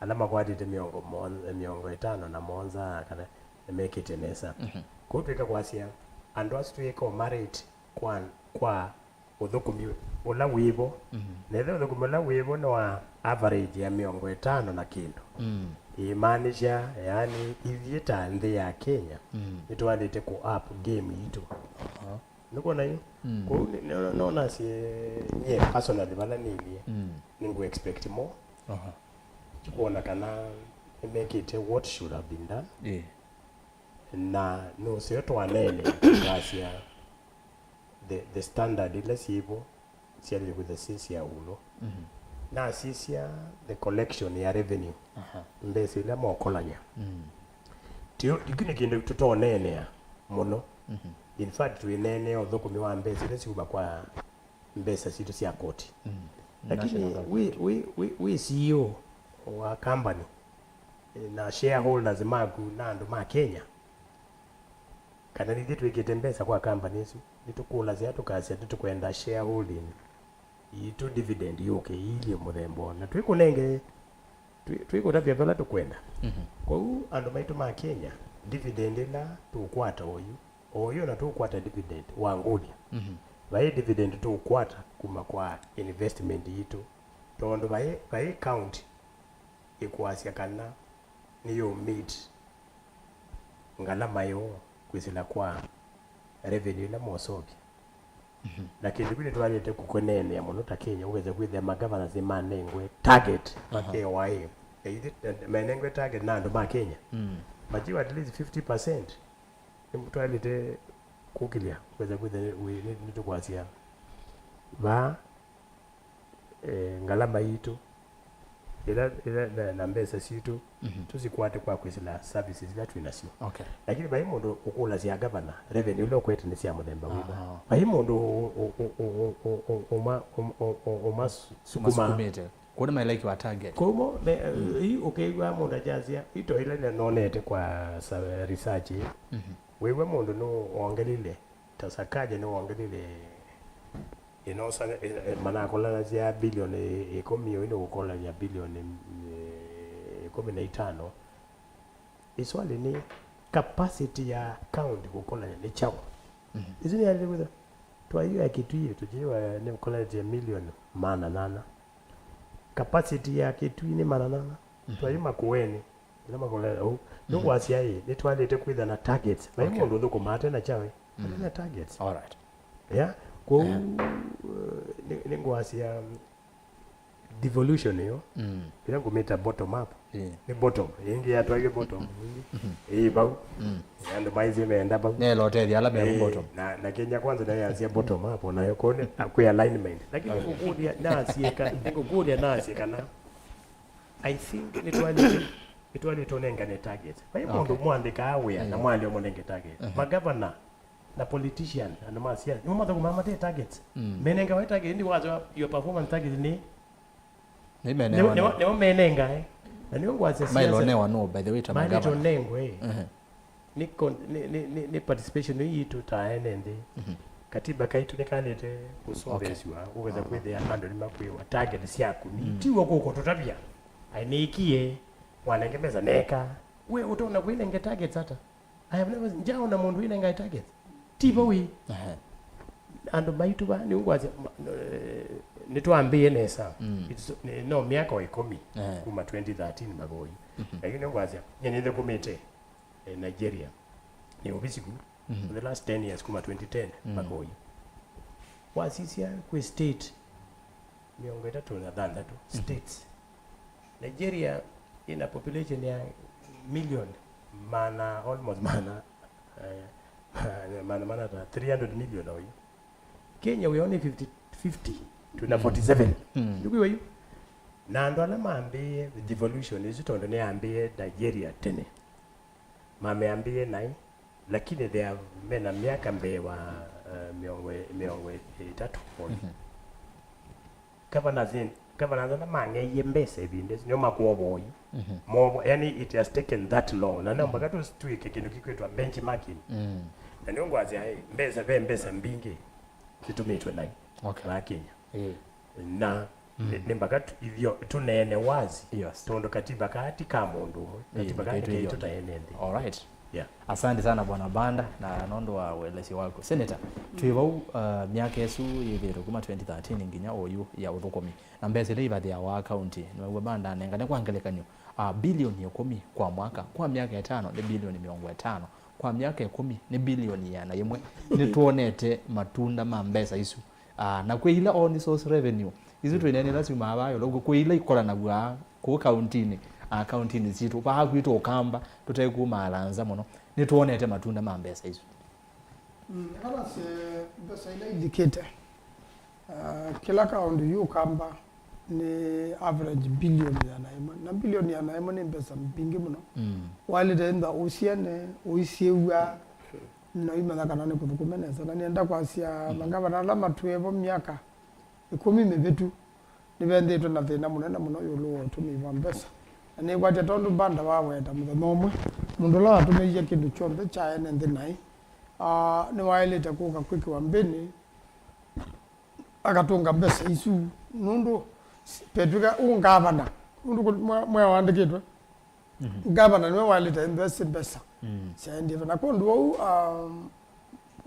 ala makwatĩte mĩongo mon-, mĩongo ĩtano na mũonza kana nĩmekĩte nesa. Mhm. Kwoou twĩka kwasya andũ asu twĩka ũmarate kwa, kwa ũthũkũmi ũla wĩvo. Mhm. Na ethĩwa ũthũkũmi ũla wĩvo nĩ wa average ya mĩongo ĩtano na kĩndũ, mm, ĩmaanisha, yaani, ithyĩ ta nthĩ ya Kenya, mm, nĩtwaĩlĩte kũ up game yitũ. Aha. Nĩkwona yu? Mm. Kwoou nĩ, nĩ, no nasye nyie personally vala nĩilyĩ, mm, nĩngũ expect more. Aha. Tikuona kana nĩmekĩte what should have been done. Ĩĩ. Na nũseo twaneenea tũkasya the, the standard ila syĩvo syaĩlĩte kwĩthwa syĩ sya ũlo. Mhm. Nasisya the collection ya revenue. Aha. Mbesa ila mokolany'a. Mm. Tio, iku nĩ kĩndũ tũtoneenea mũno. Mhm. In fact, twĩneenea ũthũkũmi wa mbesa ila syuma kwa mbesa sitũ sya koti. Mm. Lakini National Government. Wĩ, wĩ, wĩ, wĩ C E O wa company na shareholders maku na andũ ma Kenya, kana nithyĩ twĩkĩte mbesa kwa company ĩsu, nĩtũkũlasya tũkasya nĩtũkwenda shareholding yitũ, dividend yũke iilye mũthemba ũna. Twĩkũnenge, twĩ-, twĩkũtavya vala tũkwenda. Mhm. Kwoou andũ maitũ ma Kenya, dividend ĩla tũkwata oyu, oyu na tũkwata dividend wa ngũlya. Mhm. Vai dividend tũkwata kuma kwa investment yitũ, tondũ vai, vai county ĩkũasya kana nĩyũ meet ngalama yoo kwĩsĩla kwa revenue ĩla mosovya. Mhm. Na kĩndũ kĩu nĩtwaĩlĩte kũkĩneenea mũno ta Kenya, ũkesa kwĩthĩa ma governors nĩmanengwe target ma Aha. K Y A. Na ithyĩ, eh, menengwe target na andũ ma Kenya. Mm. But you at least fifty percent nĩtwaĩlĩte kũkĩlya, ũkesa kwĩthĩa nĩ-, nĩ-, nĩtũkwasya vaa eh, ngalama yitũ, ĩla, ĩla na, na mbesa sitũ, Mhm. tũsikwate kwa kwĩsĩla services ila twĩ nasyo. Okay. Lakini vai mũndũ ũkũlasya gavana, revenue ila ũkwete nĩ sya mũthemba wĩva? Aha. Vai mũndũ ũ-, ũ-, ũ-, ũ-, ũ-, ũ-, ũma-, ũm-, ũ-, ũ-, ũmasukuma. Masukumĩte. Kũu nĩ maĩlaikiwa target. Kwoou mo, me, Mm. ii ũkĩw'a mũndũ akyasya, ito ila nonete kwa sa-, research ĩĩ, Mhm. wĩw'a mũndũ nĩwongelile, ta Sakaja nĩwongelile ĩnosa, ĩ-, ĩ-, manakolanasya bilioni ĩkũmi, ũyu nĩũkolany'a bilioni, eh, ĩkũmi na itano. Ĩswali nĩ, capacity ya county kũkolany'a nĩ kyaũ? Mhm. Ĩsu nĩyaĩlĩte kwĩthwa, twayu ya Kitui tũkĩwa nĩũkolanĩtye milioni maana nana. Capacity ya Kitui nĩ maana nana. Mhm. Twayu Makueni, ĩla makolea ũu. Mhm. Nĩngwasya ĩ, nĩtwaĩlĩte kwĩtha na targets. Vai Okay. mũndũ ũthũkũmaa ate na kyawe. Ate Mhm. na targets. All right. Yeah, kwoou, Yeah. uh, nĩ, nĩngwasya, um, devolution ĩyo, Mm. ĩla ngũmĩta bottom up, Yeah. nĩ bottom, ĩngĩ yatwaie bottom, Mhm. ĩ vau, Mm. andũ maisye meenda vau. Nelo ũtethya ala me Eh, bottom. Na, na Kenya Kwanza nayo yasya bottom up, onayo kone, kwĩ alignment. Lakini Okay. ngũkũlya, nasie ka-, ngũkũlya nasie kana, I think nĩtwaĩlĩte, nĩtwaĩlĩte ũnengane target. Vai mũndũ Okay. mwandĩkaa wĩa na Mhm. mwalio mũnenge target. Mhm. Magavana na politician, andũ ma siasa, nĩmo mathũkũmaa mate targets. Mm. Menengawa target, ĩndĩ wasya your performance target nĩ, Nĩ nĩo, menengawa nĩo, nĩ- nĩo menengae. Na nĩo ngwasya siasa. Mailonewa nũ, by the way, ta magavana? Maĩlĩte ũnengwe, ĩ. Mhm. Nĩ con-, nĩ, nĩ, nĩ, nĩ participation ĩyo yitũ ta ene nthĩ. Mhm. Katiba kaitũ nĩkaĩlĩte kũsũvĩĩsw'a, Okay. ũkesa kwĩthĩa andũ nĩmakwĩwa target syaku. Nĩ Mm. tiw'o kũkũtũtavya, "Ai, nĩkie, mwanenge mesa neka." We ũtonya kwĩnenge targets ata? I have never, njaona mũndũ wĩnengae targets. Ti vau ĩ. Ehe. Andũ maitũ va, nĩngwasya, ma-, eh, nĩtwambĩĩe nesa. Mm. It's, nĩ, no myaka o ĩkũmi Ehe. kuma twenty thirteen mpaka oyu. Mhm. Lakini nĩngwasya, nyie nĩthũkũmĩte, eh, Nigeria. Nĩ ovisi ku. Mhm. For the last ten years kuma twenty ten Mm. mpaka oyu. Wasisya kwĩ state mĩongo ĩtatũ na thanthatũ Mhm. states. Nigeria ĩna population ya million maana, almost maana, eh, maana, maana ta three hundred million oyu. Kenya we only fifty, fifty, twĩna Mm. forty-seven. Mm. Nĩkwĩw'a yu? Na andũ ala mambĩĩe devolution ĩsu, tondũ nĩyambĩĩe Nigeria tene, mamĩambĩĩe naĩ, lakini they have, mena myaka mbee wa, eh, mĩongo, mĩongo ĩtatũ oyu. Mhm. Governors in, governors ala mang'eie mbesa ĩvinda ĩsu, nĩo makuova oyu. Mhm. Movo, yani, it has taken that long. Na no Mhm. mpaka tu-, tuĩke kĩndũ kĩkwĩtwa benchmarking. Mm. Na nĩo ngwasya, ĩ, mbesa, ve mbesa mbingĩ itũmĩtwe naĩ Okay. va Kenya. Ĩĩ. Na Mm. nĩ, nĩ mpaka tu-, ithio, tũneene wazi. Yes. Tondũ katiba kaa ti ka mũndũ ũmwe. Ĩĩ, Katiba kaa nĩ kaitũ kaitũ ithyĩ ta ene nthĩ. All right. Yeah. Asante sana Bwana Banda, na nũndũ wa ũelesyo waku. Senator, twĩ vau, uh, myaka ĩsu yĩthĩĩtwe kuma twenty thirteen nginya oyu ya ũthũkũmi. Na mbesa ila ivathĩawa kaunti, nĩwaw'a Banda anengane kwa ngelekany'o, uh, bilioni ĩkũmi kwa mwaka, kwa myaka ĩtano nĩ bilioni mĩongo ĩtano, kwa myaka ĩkũmi nĩ bilioni ĩana yĩmwe. Nĩtwonete matunda ma mbesa isu. Ah, na kwĩ ila own source revenue, isu twĩneenea ila syumaa vaa ĩũlũ, kwĩ ila ikolanaw'a kũu kauntinĩ, akauntinĩ sitũ. Vaa kwitũ Ũkamba, tũtekumaala nza mũno, nĩtwonete matunda ma mbesa isu. Mm, ĩla nasye mbesa ila ilikĩte, ah, kĩla kaũndũ yu Ũkamba nĩ average bilioni ĩana ĩmwe. Na bilioni ĩana ĩmwe nĩ mbesa mbingĩ mũno. Mm. Waĩlĩte ĩndwa ũsyene, ũisyĩw'a, na ũimanya kana nĩkũthũkũme nesa. Na nĩenda kwasya, mhm, mangavana ala matwĩe vo myaka ĩkũmi mĩvĩtu, nĩventhĩtwe na thĩna mũnene mũno ĩũlũ wa ũtũmĩi wa mbesa. Na nĩkwatya tondũ Mbanda waweta mũthenya ũmwe, mũndũ ũla watũmĩie kĩndũ kyonthe kya ene nthĩ naĩ, ah, nĩwaĩlĩte kũka kwĩkĩwa mbĩnĩ, akatũnga mbesa isu, nũndũ petw'ĩka ũngavana, nũndũ kũ-, mwe-, mwea waandĩkĩtwe, mhm, ngavana nĩwe waĩlĩte mbesa, mbesa, mm, syaendie. Na kwondũ wau, um,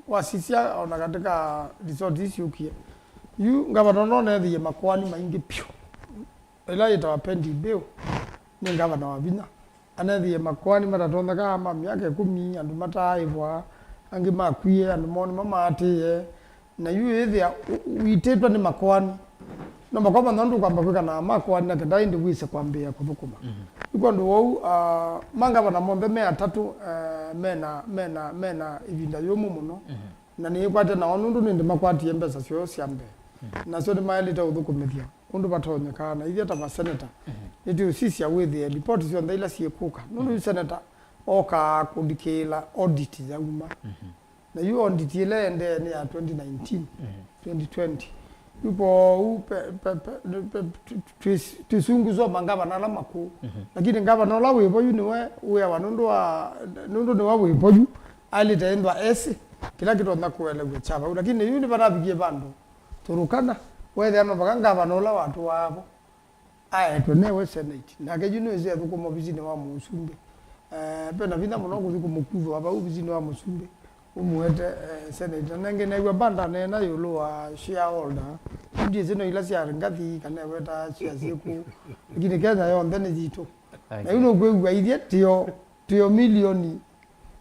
wasisya ona katika resort isyũkie, yu ngavana ũla ũneethĩie makoani maingĩ pyũ, ĩla yĩtawa pending bill, nĩ ngavana wa vinya. Aneethĩie makoani matatonyeka ma myaka ĩkũmi, andũ mataaĩvwa, angĩ makwie, andũ moo nĩmo maatĩĩe. Na yu ĩthĩa ũ-, ũitĩtwe nĩ makoani. No makoa manthe ũndũ ũkwamba kwĩka na makoani na kenda ĩndĩ wĩse kwambĩĩa kũthũkũma. Mhm. Yu kwondũ wou, ah, mangavana monthe me atatũ, eh, mena, mena, mena ĩvinda yũmũ mũno. Mhm. Na nĩĩkwate nao nũndũ nĩndĩ makwatie mbesa syoo sya mbee. Mhm. Nasyo nĩmaĩlĩte ũthũkũmĩthya ũndũ vatonyekaa. Na ithyĩ ta maseneta, mhm, nĩtũũsisya wĩthĩe lipoti syonthe ila syĩkũka. Nũndũ yu seneta okaa kũlikĩĩla audit yauma. Mhm. Na yu audit ĩla ĩendee nĩ ya twenty nineteen, mhm, twenty twenty. Yu kwoou pe-, pe-, pe-, pe-, twi-, twi-, twĩsunguswa mangavana ala makũũ. Mhm. Lakini ngavana ũla wĩ vo yu nĩwe wĩawa nũndũ wa, nũndũ nĩwe wĩ vo yu, aĩlĩte ĩndwa esĩ kĩla kĩtonya kũelew'a kya vau. Lakini yu nĩvanavikie vandũ Turukana, weethĩa no vaka ngavana ũla watũaa vo aetwe newe Senate. Nake yu nĩwĩsĩ athũkũma ovisinĩ wa mũsumbĩ. Eh, ve na vinya mũno kũthi kũmũkuthũa vau ovisinĩ wa mũsumbĩ, ũmũete, eh, Senate. Na nengĩ neew'a Mbanda aneena ĩũlũ wa shareholder. Yu ndyĩsĩ no ila sya Rigathi kana eweta shares syĩkũ. Lakini Kenya yonthe nĩ yitũ. Na yu nũkwĩw'a ithyĩ tio, tio milioni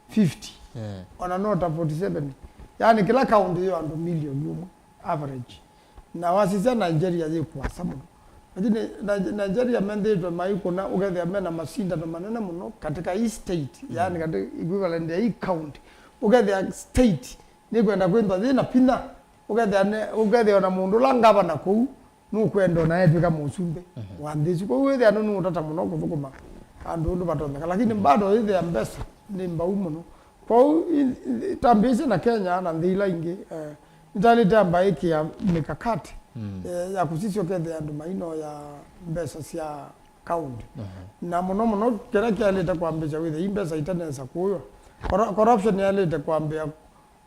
fifty. Yeah. Ona no ta forty seven. Yaani kĩla kaũntĩ yo andũ milioni ũmwe average. Na wasisya Nigeria yĩ kũasa mũno. Lakini Ni-, Nigeria menthĩtwe maikũna ũkethĩa mena masindano manene mũno katika hii state, yaani katika equivalent ya hii county. Ũkethĩa state nĩkwenda kwĩthwa yĩna vinya, ũkethĩa ne-, ũkethĩa ona mũndũ ũla ngavana kũu nũkwenda ona etw'ĩka mũsumbĩ wa nthĩ ĩsu. Kwoou wĩthĩa nũ-, nũũtata mũno kũthũkũma andũ ũndũ vatonyeka, lakini bado wĩthĩa mbesa nĩ mbau mũno. Kwoou i-, i-, tambĩĩsye na Kenya na nthĩ ila ingĩ, eh, nĩtaĩlĩte amba ĩkĩa mikakati, eh, ya kũsisya ũkethĩa andũ mainoya mbesa sya kaũntĩ. Na mũno mũno kĩla kyaĩlĩte kwambĩĩsya wĩthĩa ii mbesa itanesa kũywa. Corru-, corruption yaĩlĩte kwambĩa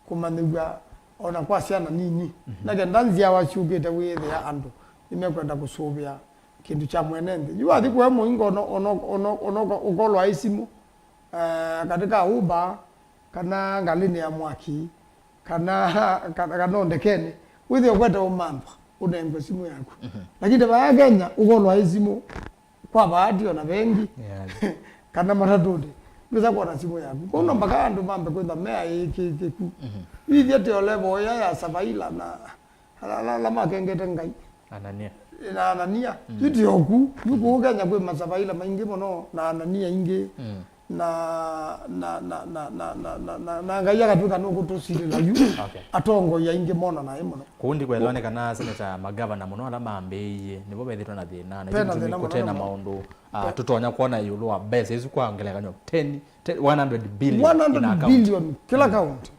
kũmanyĩw'a ona kwa syana nini, na kenda nzyawa syũkĩte wĩĩthĩa andũ nĩmekwenda kũsũvĩa kĩndũ kya mwene nthĩ. Yu wathi kũya mũingo ona, ona, ona, ona ũkolwa ĩ simũ, eh, katika Uber, kana ngalĩnĩ ya mwaki, kana, kana, kana o ndekenĩ, wĩthĩe ũkwete ũmanthwa, ũnengwe simũ yaku. Lakini vaya Kenya, ũkolwa ĩ simũ, kwa bahati ona vengi, yeah, kana matatũnĩ, ndwĩsa kwona simũ yaku. Kwoou no mpaka andũ mambe kwĩtha meaĩkĩĩkĩku. Yu ithyĩ tĩ o level ĩya ya Savaila na ala, ala, ala makengete Ngai. Anania. Na Anania. Yu tĩ oku, yu kũu Kenya kwĩ masavaila maingĩ mũno, na Anania aingĩ. Na, na, na Ngai akatwĩka nũkũtũsilĩla yu. Okay. Atongoi aingĩ monanae mũno. Kũu ndikwelwa nĩ kana seneta, magavana mũno ala mambĩĩie, nĩvo vethĩtwe na thĩna. Na ve na thĩna mũnene mũno. Kũte na maũndũ, ah, tũtonya kwona ĩũlũ wa mbesa isu, kwa ngelekany'o, ten, ten, one hundred billion in account. One hundred billion kĩla kaũntĩ.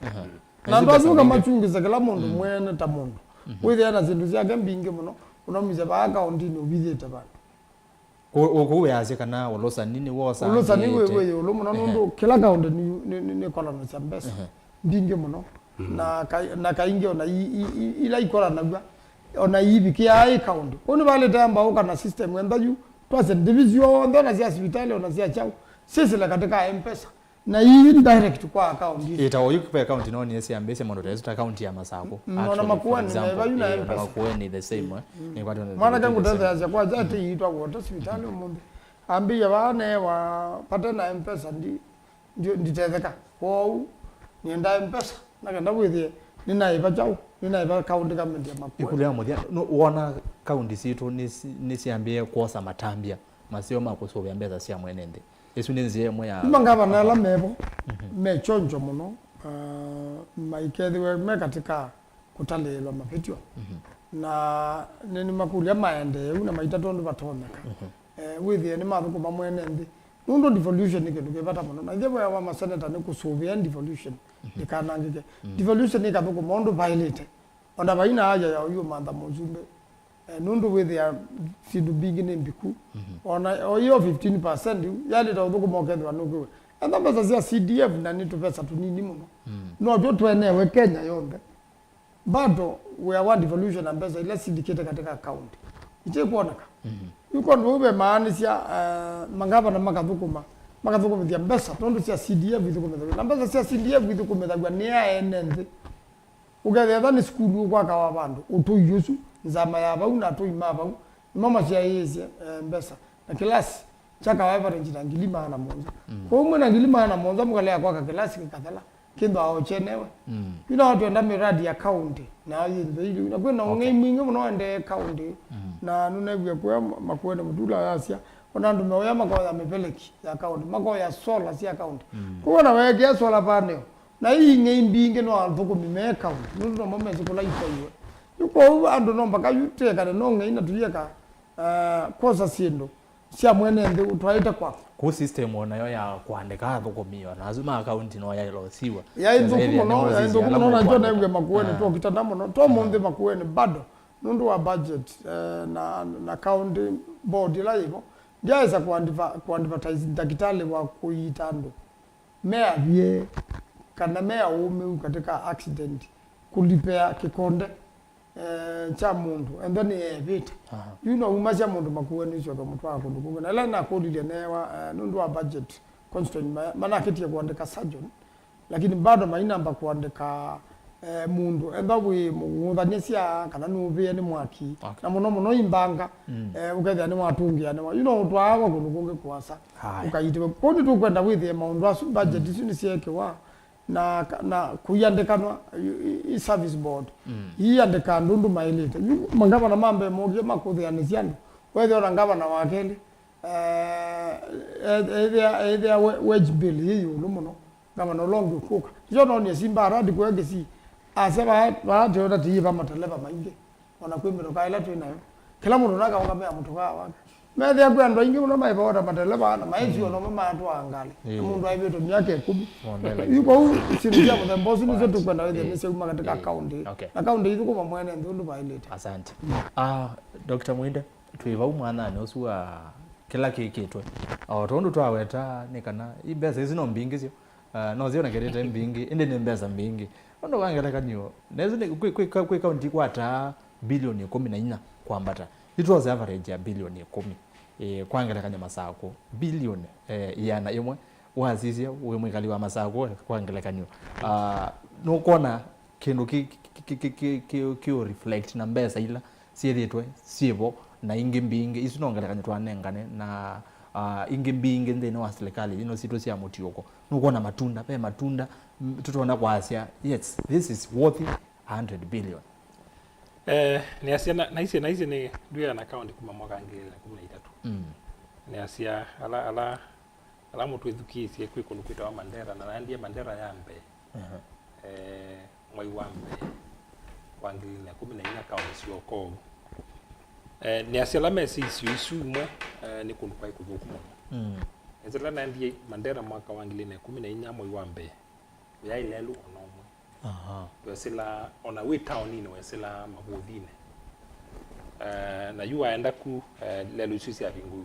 Na andũ asu ũkamachungisa kĩla mũndũ mwene ta mũndũ. Wĩthĩa na syĩndũ syake mbingĩ mũno, ũnaumisya vaa kaũntĩnĩ ũvithĩte vandũ. Kũ-, kũu wĩasya kana ũlũsani nĩwosaa. Ũlũsani wĩ, wĩ ĩũlũ mũno nũndũ kĩla kaũntĩ nĩ, nĩ, nĩ, nĩkolanasya mbesa mbingĩ mũno. Na ka-, na kaingĩ ona i-, i-, i-, ila ikolanaw'a, ona iivikĩaa ĩ kaũntĩ. Kũu nĩvaĩlĩte amba ũka na system enda yu, twasya ndivi syonthe ona sya sivitalĩ, ona sya kyaũ, syĩsĩle katika M-Pesa. Na ii direct kwa account isu. Ĩta oyu kwa account no nĩ syambĩsya mũndũ tesu ta account ya Masakũ. Mm, ona actually, for Makueni example, na yu na eh, ona M-Pesa. Makueni the same, eh. Nĩ kwa tuna mwana the same. Kangu tete ya kwa jati itwa kwa hospital ũmũnthĩ. Ambia bana wa pata na M-Pesa ndi, ndi, nditetheka. Kwa u nienda M-Pesa na kenda withie nina iba chao, nina iba account kama ndia Makueni. Ikulu ya mũthya, no, wona account situ nĩ si-, nĩ siambie kuosa matambia. maseo ma kũsũvĩa mbesa sya mwene nthĩ. Ĩsu nĩ nzĩa ĩmwe ya... Nĩ mangavana ala mevo, me kyonjo mũno, ah, maikethĩwe me katika kũtalĩĩlwa mavĩtyo. Na nĩ, nĩmakũlya maendee ũu na maita tondũ vatonyeka. Eh, wĩthĩe nĩmathũkũma mwene nthĩ. Nũndũ devolution nĩ kĩndũ kĩ vata mũno. Na ithyĩ wĩa wa maseneta nĩ kũsũvĩa devolution ĩkanangĩke. Devolution ĩkathũkũma ũndũ vaĩlĩte. Ona vaina haja ya ũyũmantha mũsumbĩ. Eh, nũndũ wĩthĩa syĩndũ mbingĩ nĩ mbiku. Ona o hiyo fifteen percent yu, yaĩlĩte ũthũkũma ũkethĩwa nũkwĩwe. Etha mbesa sya C D F na nĩ tũvesa tũnini mũno. No tyo twenewe Kenya yonthe. Bado wĩa wa devolution na mbesa ila sindikĩte katika county itikwoneka. Yu kwondũ vau vemaanĩsya, eh, mangavana makathũkũma, makathũkũmĩthya mbesa tondũ sya C D F ithũkũmĩthaw'a. Na mbesa sya C D F ithũkũmĩthaw'a nĩ aene nthĩ. Ũkethĩa nĩ sukulu ũkwakawa vandũ, ũtũi ũsu, nzama ya vau na atũi ma vau, nĩmo masyaĩĩsye, eh, mbesa. Na kĩlasi kyakawa average na ngili maana mũonza. Kwoou mwĩ na ngili maana mũonza mũkalea kwaka kĩlasi kĩkathela, kĩthwaa o kyenewe. Yu nao twenda miradi ya county, na yĩthwe ili. Na kwĩna ũng'ei mwingĩ mũno ũendee county. Na nũneewie kũya Makueni Mutula yasya, ona andũ meũya makoya mĩveleki ya county, makoya solar sya county. Kwoou ona weekĩa solar panel, na ii ing'ei mbingĩ no athũkũmi me county, nũndũ nomo mesĩ kũla itwaiwe. Yu kwoou andũ no mbaka yu twĩekane no ng'ei na tũyĩeka, ah, kwosa syĩndũ sya mwene nthĩ ũtwaĩte kwaku. Kũ system o nayo ya kũandĩka athũkũmi o na asu ma county no yaĩlosiwa. Yaĩ nthũku mũno, yaĩ nthũku mũno, na njo neewie Makueni twokitana mũno. To mũnthĩ Makueni bado, nũndũ wa budget, eh, na, na county board ĩla yĩvo, ndyaĩsa kũadva-, kũadvertise ndakĩtalĩ wa kũiita andũ me avye kana me aũmĩu katika accident kũlipĩa kĩkonde, eh, kya mũndũ, enda nĩ evĩte. Aha. Yu no umasya mũndũ Makueni ũsyoke mũtwaa kũndũ kũngĩ. Na ĩla nakũlilye newa, eh, nũndũ wa budget constituency ma-, manakĩtie kũandĩka surgeon, lakini bado mainamba kũandĩka, eh, mũndũ, enda wĩ mũng'ũthanyĩsya kana nũvĩe nĩ mwaki. Okay. Na mũno mũno imbanga, eh, ũkethĩa nĩ watũngĩa nĩwa. Yu no ũtwaawa kũndũ kũngĩ kũasa, ũkaitĩwe. Kwoou nĩtũkwenda wĩthĩe maũndũ asu, budget isu nĩsyeekĩwa. Na, na kũiandĩkanwa i, i, i service board. Iiandĩka andũ ũndũ maĩlĩte. Yu mangavana ma mbee mookie makũthĩanĩsya andũ. Wethĩa ona ngavana wa kelĩ, eh, e-, ethĩa, ethĩa we-, wage bill yĩ ĩũlũ mũno. Ngavana ũla ũngĩ ũkũka. Nĩkyo noonie Simba Arati kũya Kisii. Asya vaa, vaa Toyota tĩyĩva mateleva maingĩ. Ona kwĩ mĩtokaa ĩla twĩ nayo, kĩla mũndũ nakaũngamĩa mũtokaa wake. Methĩa kwĩ andũ aingĩ mũno maĩvaota mateleva na maĩsi ona mo matwaa ngalĩ. Na mũndũ aĩvĩtwe myaka ĩkũmi. Yu kwoou syĩndũ sya mũthemba ũsu nĩsyo tũkwenda wĩthĩa nĩsyauma katika county. Okay. Na county ithũkũma mwene nthĩ ũndũ vaĩlĩte. Asante. Ah, Doctor Mwinde, twĩ vau mwananĩ ũsu wa kĩla kĩkĩtwe. O tondũ twaweta nĩ kana i mbesa isu no mbingĩ syo. Ah, no cionekanĩte mbingĩ, ĩndĩ nĩ mbesa mbingĩ. Ũndũ wa ngelekany'o, nesu nĩ, kwĩ, kwĩ, kwĩ kaunti ikwataa bilioni ĩkũmi na inya kwambata. Itwose average ya bilioni ĩkũmi. Eh, kwa ngelekany'o Masakũ, bilioni, eh, ĩana ĩmwe. Wasisya wĩ mwĩkali wa Masakũ, eh, kwa ngelekany'o. Ah, nũkwona kĩndũ kĩ, kĩ, kĩ, kĩ, kĩ, kĩ, kĩ reflect na mbesa ila syĩthĩtwe syĩvo, na ingĩ mbingĩ, isu no ngelekany'o twanengane, na, ah, ingĩ mbingĩ nthĩnĩ wa silikalĩ ino sitũ sya mũtiũko. Nũkwona matunda, ve matunda, mm, tũtonya kwasya, yes, this is worth a hundred billion. Eh, nĩasya na, naisye, naisye nĩ ndwĩa na kaunti kuma mwaka ngili na kũmi na itatũ. Mm. Nĩasya ala, ala Ala mũtwĩthukĩĩsye, kwĩ kũndũ kwĩtawa Mandera, na naendie Mandera ya mbee, eh, mwai wa mbee wa ngili na ĩkũmi na inya, kaũndũ syokou. Eh, nĩasya ala mesĩ isio isu imwe, eh, nĩ kũndũ kwaĩ kũthũku mũno. Nĩasya ala naendie Mandera mwaka wa ngili na ĩkũmi na inya mwai wa mbee, yaĩ lelũ ona ũmwe. Aha. Wesĩla, ona wĩ taoninĩ, wesĩla mavũthinĩ. Eh, na yu waenda ku, eh, lelũ isu syavingũiwe.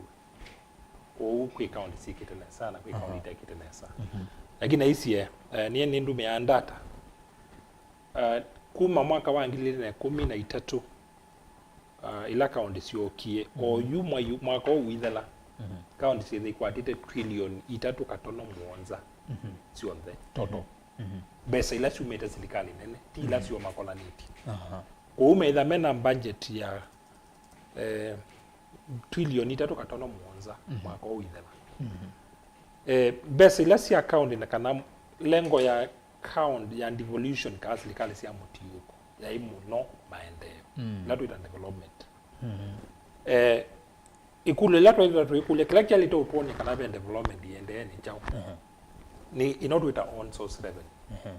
Kwoou kwĩ kaũndĩ syĩkĩte nesa na kwĩ kaũndĩ itekĩte nesa. Lakini aisye, eh, niĩ nĩndũmĩaa ndata. Eh, kuma mwaka wa ngili ilĩ na ĩkũmi na itatũ, ah, ila kaũndĩ syookie, o yu mwai-, mwaka ũũ withela, kaũndĩ syĩthĩ ikwatĩte trilioni itatũ katono mũonza syonthe. Toto. Mbesa ila syumĩte silikalĩ nene, ti ila syoo makolanĩtye. Aha. Kwoou meitha mena budget ya, eh, trilioni itatũ katono mũonza mwaka ũũ withela. Eh, mbesa ila sya kaũndĩ na kana lengo ya kaũndĩ ya devolution kana silikalĩ sya mũtiũko yaĩ mũno maendeeo, ila twĩta development. Eh, Ĩkũlyo ĩla twaĩlĩte tũikũlya, kĩla kyaĩlĩte ũtwony'a kana ve development ĩendee nĩ kyaũ? Mhm. Nĩ ĩno twĩta own source revenue. Mhm.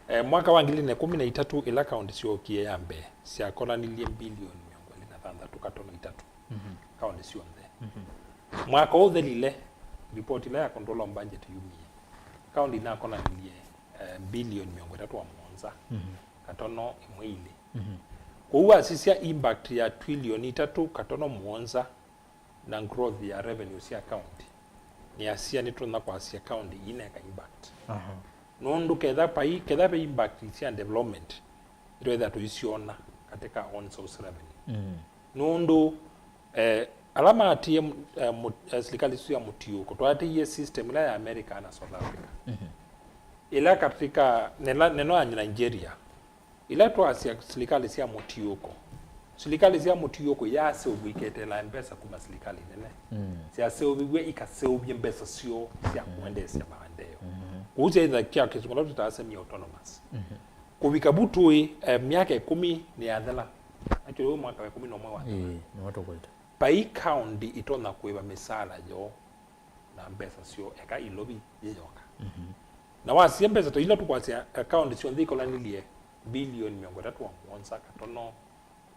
Eh, mwaka wa ngili ilĩ na ĩkũmi na itatũ, ĩla kaũndĩ syookie ya mbee, syakonanilye mbilioni mĩongo ĩlĩ na thanthatũ katono itatũ. Mhm. Kaũndĩ syonthe. Mhm. Mwaka ũũ ũthelile, ripoti ĩla ya Control of Budget yumie, kaũndĩ inakonanilye, eh, mbilioni mĩongo ĩtatũ na mũonza, mhm, katono ĩmwe ilĩ. Mhm. Kwoou wasisya impact ya trilioni itatũ katono mũonza na growth ya revenue sya county, nĩasya nĩtũtonya kwasya county ineka impact. Aha. Nũndũ ketha pai, ketha ve impact sya development, nĩtwethĩa tũisyona katika own source revenue. Mm. Nũndũ, eh, ala maatie, eh, mũ-, eh, silikalĩ isu ya mũtiũko, twaatĩie system ĩla ya America na South Africa. Mhm. Ĩla katika, nela, neno ya Nigeria, ĩla twasya silikalĩ sya mũtiũko, silikalĩ sya mũtiũko yaaseũvw'a iketeela mbesa kuma silikalĩ nene. Mm. Syaseũvĩw'e ikaseũvye mbesa syoo sya, mm, kũendeesya maendeeo. Mhm. Kũu syaĩtha kya kĩsũngũ kĩla twĩtaa semi-autonomous. Mhm. Kũvika vu tũĩ, eh, myaka ĩkũmi nĩyathela. Actually, ũyũ mwaka wa ĩkũmi na ũmwe wathela. Ĩĩ, nĩwatũkũĩte. Vai kaũndĩ ĩtonya kũĩva mĩsaala yoo na mbesa syoo eka Ilovi yĩ yoka. Mhm. Na wasisya mbesa ta ila tũkwasya, eh, kaũndĩ syonthe ikolanilye mbilioni mĩongo ĩtatũ na mũonza katono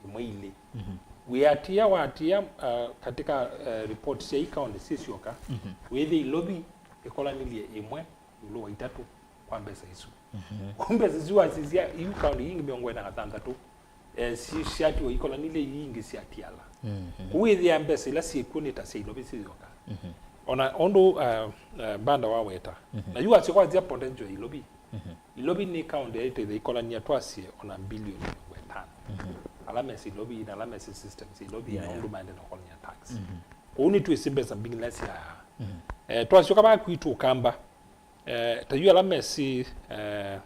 ĩmwe ilĩ. Mhm. Wĩatĩĩa, watĩĩa, eh, katika, eh, report sya ii kaũndĩ syĩ syoka, mhm, wĩthĩa Ilovi ĩkolanilye ĩmwe ĩũlũ wa itatũ kwa mbesa isu. Mhm. Kwoou mbesa isu wasisya, iu kaũndĩ ingĩ mĩongo ĩna na thanthatũ, eh, si-, syatiwa ikolanilye, ii ingĩ syatiala. Mhm. Kwoou wĩthĩa mbesa ila syĩkw'o nĩ ta sya Ilovi syĩ yoka. Mhm. Ona ũndũ, uh, uh, Mbanda waweta. Mhm. Na yu wasya kwasya potential ya Ilovi. Mhm. Ilovi nĩ kaũndĩ yaitethya ikolania twasye ona mbilioni mĩongo ĩtano. Mhm. Ala mesĩ Ilovi na ala mesĩ systems Ilovi, yeah, na, yeah, ũndũ maende na kũkolania tax. Mhm. Kwoou nĩtwĩsĩ mbesa mbingĩ ila sya. Mhm. Eh, twasyoka vaa kwitũ Ũkamba, eh, ta yu ala mesĩ, eh,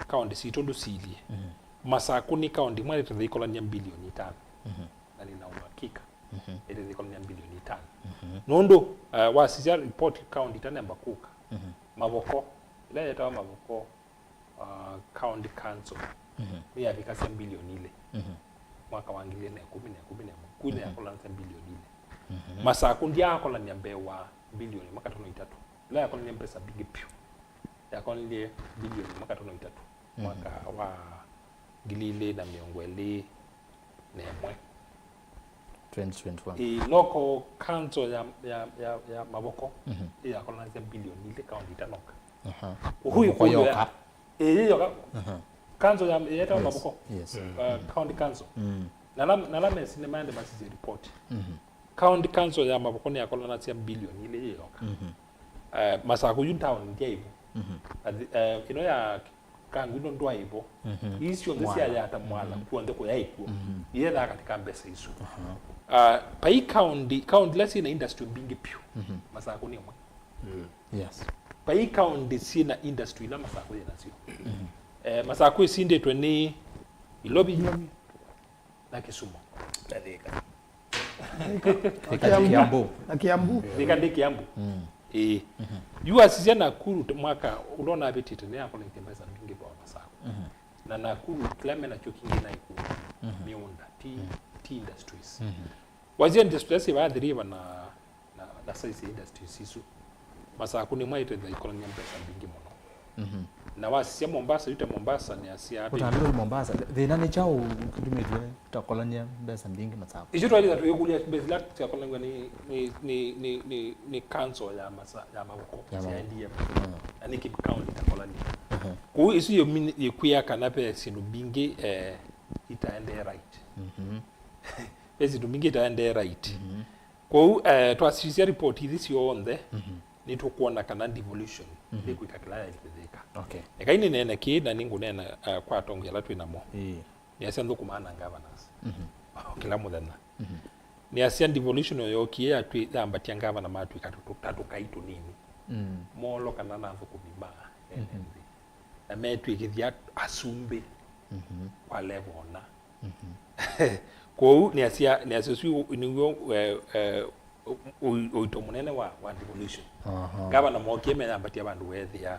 kaũndĩ sitũ ndũsilye. Mhm. Masakũ nĩ kaũndĩ ĩmwe yaitethya ikolania mbilioni itano. Mhm. Na nina uhakika, mhm, ĩtethya ikolania mbilioni itano. Mhm. Nũndũ, eh, wasisya report kaũndĩ itanemba kũka. Mhm. Mavoko, ĩla yetawa Mavoko, uh, County Council, mhm, nĩyavikasya mbilioni ilĩ, mhm, mwaka wa ngili ilĩ na ĩkũmi na ĩkũmi na ĩmwe. Kũu, mhm, nĩyakolanasya mbilioni ilĩ. Mhm. Masakũ ndyaakolany'a mbee wa mbilioni ĩmwe katono itatũ. Ĩla yakolany'a mbesa mbingĩ vyũ, yakolany'a mbilioni ĩmwe katono itatũ, mhm, mwaka wa ngili ilĩ na mĩongo ĩlĩ na ĩmwe. Twenty twenty-one. Ĩĩ, local council ya, ya, ya, ya Mavoko, mhm, ĩyakolanasya mbilioni ilĩ kaũndĩ itanoka. Aha. Ũu Mavoko ĩkũlyo ya yoka. Ĩĩ, yoka. Aha. Council ya, yetawa, yes, Mavoko. Yes. Uh, mhm, County Council. Mm. Na ala, na ala mesĩ nĩmaende masisye report. Mhm. County Council ya Mavoko nĩyakolanasya mbilioni ilĩ yĩ yoka. Mhm. Eh, Masakũ yu town ndyaĩ vo. Mhm. Athi-, eh, ĩno ya Kangundo ndwaĩ vo. Mhm. Ii syonthe mwala. Syayata mwala, mhm, kw'onthe kũyaĩ kw'o. Mhm. Iyethaa katika mbesa isu. Aha. Ah, vai kaũndĩ, kaũndĩ ila syĩ na industry mbingĩ vyũ. Mhm. Masakũ nĩ ĩmwe. Mm. Yes. Vai kaũndĩ syĩ na industry ila Masakũ yĩ nasyo. Mhm. Eh, Masakũ ĩsindĩtwe nĩ Ilovi. Ilovi. Na Kisumu. Na Thika. Na Kiambu. Kiambu. Na Kiambu. Thika ndĩ Kiambu. Mm. Ĩĩ. Mhm. Yu wasisya Nakuru t-, mwaka ũla ũnavĩtĩte nĩyakolekye mbesa mbingĩ vaa Masakũ. Mhm. Na Nakuru kĩla menakyo kingĩ naĩ kũu. Mhm. Mĩũnda, ti, mhm, ti industries. Mhm. Wasisya industries ila syĩ vaa Athi River na na, na size ya industries isu. Masakũ nĩmo maitethya ikolany'a mbesa mbingĩ mũno. Mhm. Na wasisya Mombasa, yu ta Mombasa nĩasya atĩ ũtambĩte Mombasa, thĩna nĩ kyaũ kĩtumĩtwe tũtakolany'a mbesa mbingĩ Masakũ? Isu twaĩlĩte tũikũlya mbesa ila syakolany'a nĩ, nĩ, nĩ, nĩ, nĩ, nĩ council ya Masa-, ya Mavoko, ya Mavoko, C I D M. Mhm. Na nĩkĩ county itakolany'a. Mhm. Kwoou isu yĩmi-, yĩkwĩa kana ve syĩndũ mbingĩ, eh, itaendee right. Mhm. Ve syĩndũ mbingĩ itaendee right. Mhm. Kwoou, eh, twasisya ripoti ithi syonthe, mhm, nĩtũkwona kana devolution, mhm, nĩkwĩka kĩla yaĩle kwĩka. Okay. Ekai nĩneene kĩĩ na nĩngũneena, eh, kwa atongoi ala twĩ namo. Ĩĩ. Nĩasya nthũkũmaa na governors. Mhm. Kĩla mũthenya. Mhm. Nĩasya devolution ĩyo yookie yatwĩ-, yambatya ngavana matw'ĩka tũtũ-, ta tũkai tũnini. Mm. Molo kana na athũkũmi ma ene, mhm, nthĩ. Na metw'ĩkĩthya asumbĩ, mhm, kwa level ũna. Mhm. Kwoou nĩasya, nĩasya ũsu nĩw'o, eh, eh, ũ-, ũ-, ũito mũnene wa, wa devolution. Aha. Ngavana mookie meyambatya vandũ weethĩa,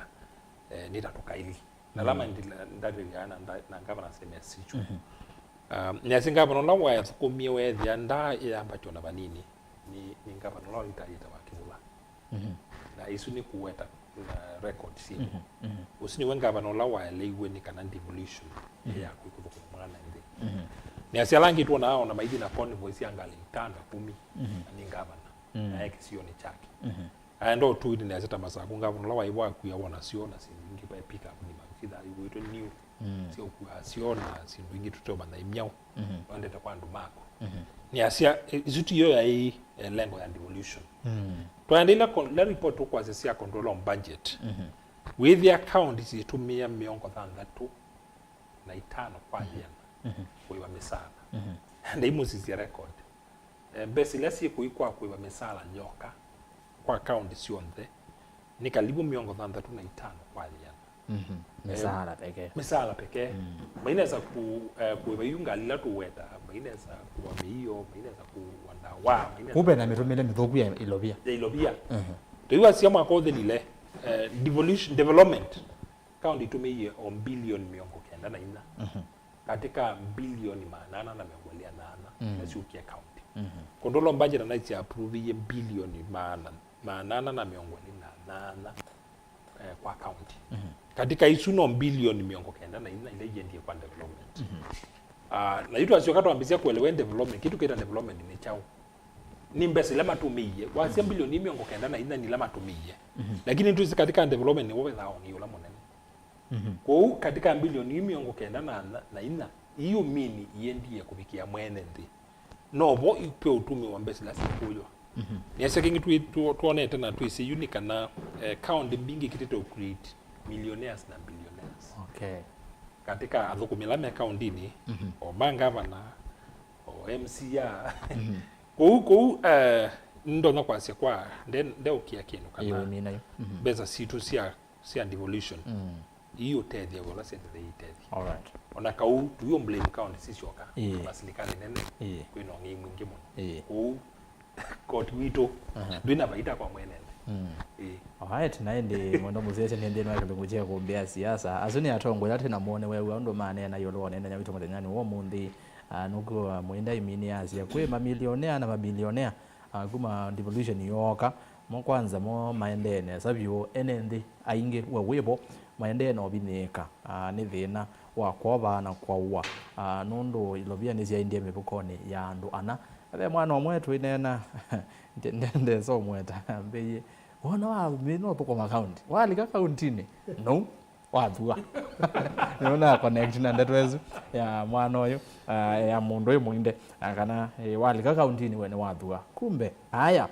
eh, nĩ ta tũkaili. Na ala, mm, maendile ndatĩlya na nda-, na ngavana sya mĩasisyo. Mhm. Um, nĩasya ngavana ũla wathũkũmie weethĩa ndaa ĩyambatya ona vanini. nĩ, nĩ ngavana ũla wĩtaĩte wa Kĩvũla. Mhm. Na isu nĩ kũweta, uh, record syĩ. Mhm, mhm. Ũsu nĩwe ngavana ũla waeleiwe nĩ kana devolution, mhm, ya kũthũkũma mwana nthĩ. Mhm. Nĩasya ala angĩ twonaa ona maithi na convoy sya ngalĩ itano, kũmi, mhm, na nĩ ngavana, mm, na e kĩsionĩ kyake. Mhm. Aenda ũtũinĩ nĩasya ta Masaku, ngavana ũla waĩ wakwia wona syo na syĩndũ ingĩ, vaĩ pick up nĩ makwitha iwĩtwe new, mm, sya ũkua syo na syĩndũ ingĩ tũteũmanya imyaũ. Mhm. Wendete kwa andũ maku. Mhm. Nĩasya, i-, isu tiyo yaĩ, eh, lengo ya devolution. Mm. Twaendeile kon-, la report tũkwasya sya control on budget. Mhm. Wĩthĩa county syĩtũmĩa mĩongo thanthatũ na itano kwa ĩana, mhm, kũĩva mĩsaala. Mhm. Ndaimũsisya record. Eh, mbesa ila syĩkũi kwa kũĩva mĩsaala yoka kwa county syonthe nĩ kalivu mĩongo thanthatũ na itano kwa ĩana. Mhm. Eh, mĩsaala pekee. Mĩsaala pekee. Mm. Mainesa ku, eh, kũĩva yu ngalĩ ila tũweta, mainesa kũwa mĩio, mainesa kũwa ndawa, mainesa kũva na mĩtũmĩle mĩthũku ya ilovia. Ya ilovia. Mhm. Tũiwasya mwaka ũthĩlile, eh, devolution, development, county itũmĩie o mbilioni mĩongo kenda na inya. Mhm. Katika mbilioni maana ana na mĩongo ĩlĩ na nana, mm, ila syũkie county. Mhm. Control on budget anaisya approve-ie mbilioni maana, maana ana na mĩongo ĩlĩ na nana, eh, kwa county. Mhm. Katika isu no mbilioni mĩongo kenda na inya ila iendie kwa development. Mhm. Ah, na yu twasyoka twambĩsya kuelewa development, kitu kita development nĩ kyaũ? Nĩ mbesa ila matũmĩie. Wasya mbilioni mĩongo kenda na inya nĩ ila matũmĩie. Mhm. Lakini twĩsĩ katika development nĩwo wethaa ũngĩ ũla mũnene. Mhm. Kwoou katika mbilioni ii mĩongo kenda na, na, na inya, ii ũmini iendie kũvikĩa mwene nthĩ. Novo ikw'e ũtũmĩwa mbesa ila sikũywa. Mhm. Nĩasya kĩngĩ twĩ-, tũ-, twonete na twĩsĩ yu nĩ kana, eh, kaũntĩ mbingĩ ikĩtĩte ũ create millionaires na billionaires. Okay. Katika athũkũmi ala me kaũntĩnĩ, mhm, o ma ngavana, o M C A. Mhm. Kũu, kũu, eh, ndonya kwasya kwa, nde-, ndeũkĩa kĩndũ kana ĩĩ, wĩmina yu. Mhm. Mbesa sitũ sya sya devolution, mm, ii ũtethya ũla syendete itethya. All right. Ona kau tuyo blame county sisyoka, ĩĩ, na silikalĩ nene, ĩĩ, kwĩna ũng'ei mwingĩ mũno. Ĩĩ. Kũu koti witũ, aha, ndwĩna vaita kwa mwene nthĩ. Mm. Ĩĩ. All right, na ĩndĩ mwendo mũsyaĩĩsya nĩ nthĩnĩ wa kĩlungu kya kũmbĩa siasa. Asu nĩ atongoi ala twĩ na mone weew'a ũndũ maneena ĩũlũ wa ũneenany'a witũ mũthenyanĩ wa ũmũnthĩ. Ah, nũkwĩwa Mwinda imini asya kwĩ mamilionea na mabilionea, ah, kuma devolution yooka. Mo kwanza mo maendee nesa vyũ, ene nthĩ aingĩ we wĩvo maendee na ũvinyĩĩka, aa, nĩ thĩna wa kwova na kwaũa, aa, nũndũ ilovia nĩsyaendie mĩvukonĩ ya andũ ana. Ve mwana ũmwe twĩneena, nde-, nde-, ndesa ũmweta, ambĩie, wona wamina ũthũkũma kaunti, walika kauntinĩ, no, wathua. Nĩona connect na ndeto ĩsu ya mwana ũyũ, aa, ya mũndũ ũyũ Mwinde, na kana, ĩ, walika kauntinĩ we nĩwathua. Kumbe, aya,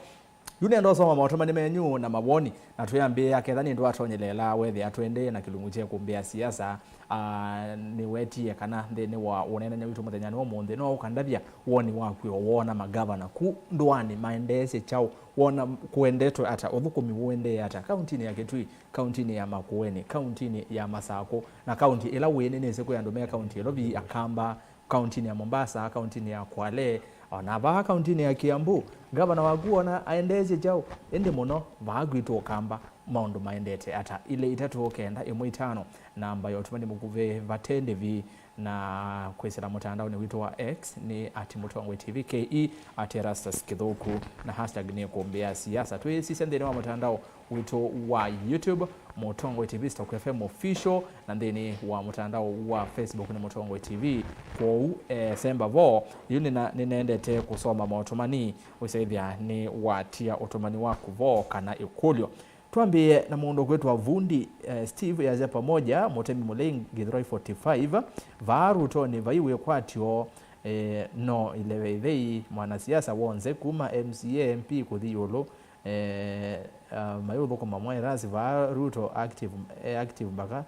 yu nenda ũsoma maũtũmani menyu na mawoni, na twĩambĩĩa ketha nĩ ndwatonyeleela wethĩa tũendee na kĩlungu kya kũmbĩa siasa. Ah, nĩwetie kana nthĩnĩ wa ũneenany'a witũ mũthenyanĩ wa ũmũnthĩ, no ũkandavya woni waku o woona magavana ku ndũanĩ maendeesye kyaũ, wona kũendetwe ata, ũthũkũmi ũendee ata kauntinĩ ya Kitui, kauntinĩ ya Makueni, kauntinĩ ya Masakũ, na kaunti ĩla wĩnĩnĩsye kwĩ andũ me kaunti ĩlo vi Akamba, kauntinĩ ya Mombasa, kauntinĩ ya Kwale, o na vaa kauntinĩ ya Kiambu, ngavana waku ona aendeesye kyaũ? Ĩndĩ mũno vaa kwitũ Ũkamba, maũndũ maendete ata? Ilĩ itatũ kenda ĩmwe itano, namba ya ũtũmani mũkuvĩ vate ndĩvi, na kwĩsĩla mũtandaonĩ witũ wa X nĩ at Mũtongoi T V K E, at Erastus Kĩthũku, na hashtag nĩ kũmbĩa siasa. Twĩsisya nthĩnĩ wa mũtandao witũ wa YouTube, Mũtongoi T V Stock F M Official, na nthĩnĩ wa mũtandao wa Facebook nĩ Mũtongoi T V. Kwoou, eh, semba vo, yu nĩna-, nĩnendete kũsoma maũtũmani, ũsyaĩthya nĩ watia ũtũmani waku vo kana ĩkũlyo. Twambĩĩe na mũndũ ũkwĩtwa Vundi, eh, Steve, yasya pamoja, mũtemi mũlei Githurai forty-five, vaa Rutonĩ vai wĩkwatyo, eh, no ileve ithei mwanasiasa w'onthe kuma M C A, M P kũthi ĩũlũ, eh, ah, mayũthũkũma mwaĩrasi vaa Ruto active, eh, active mpaka,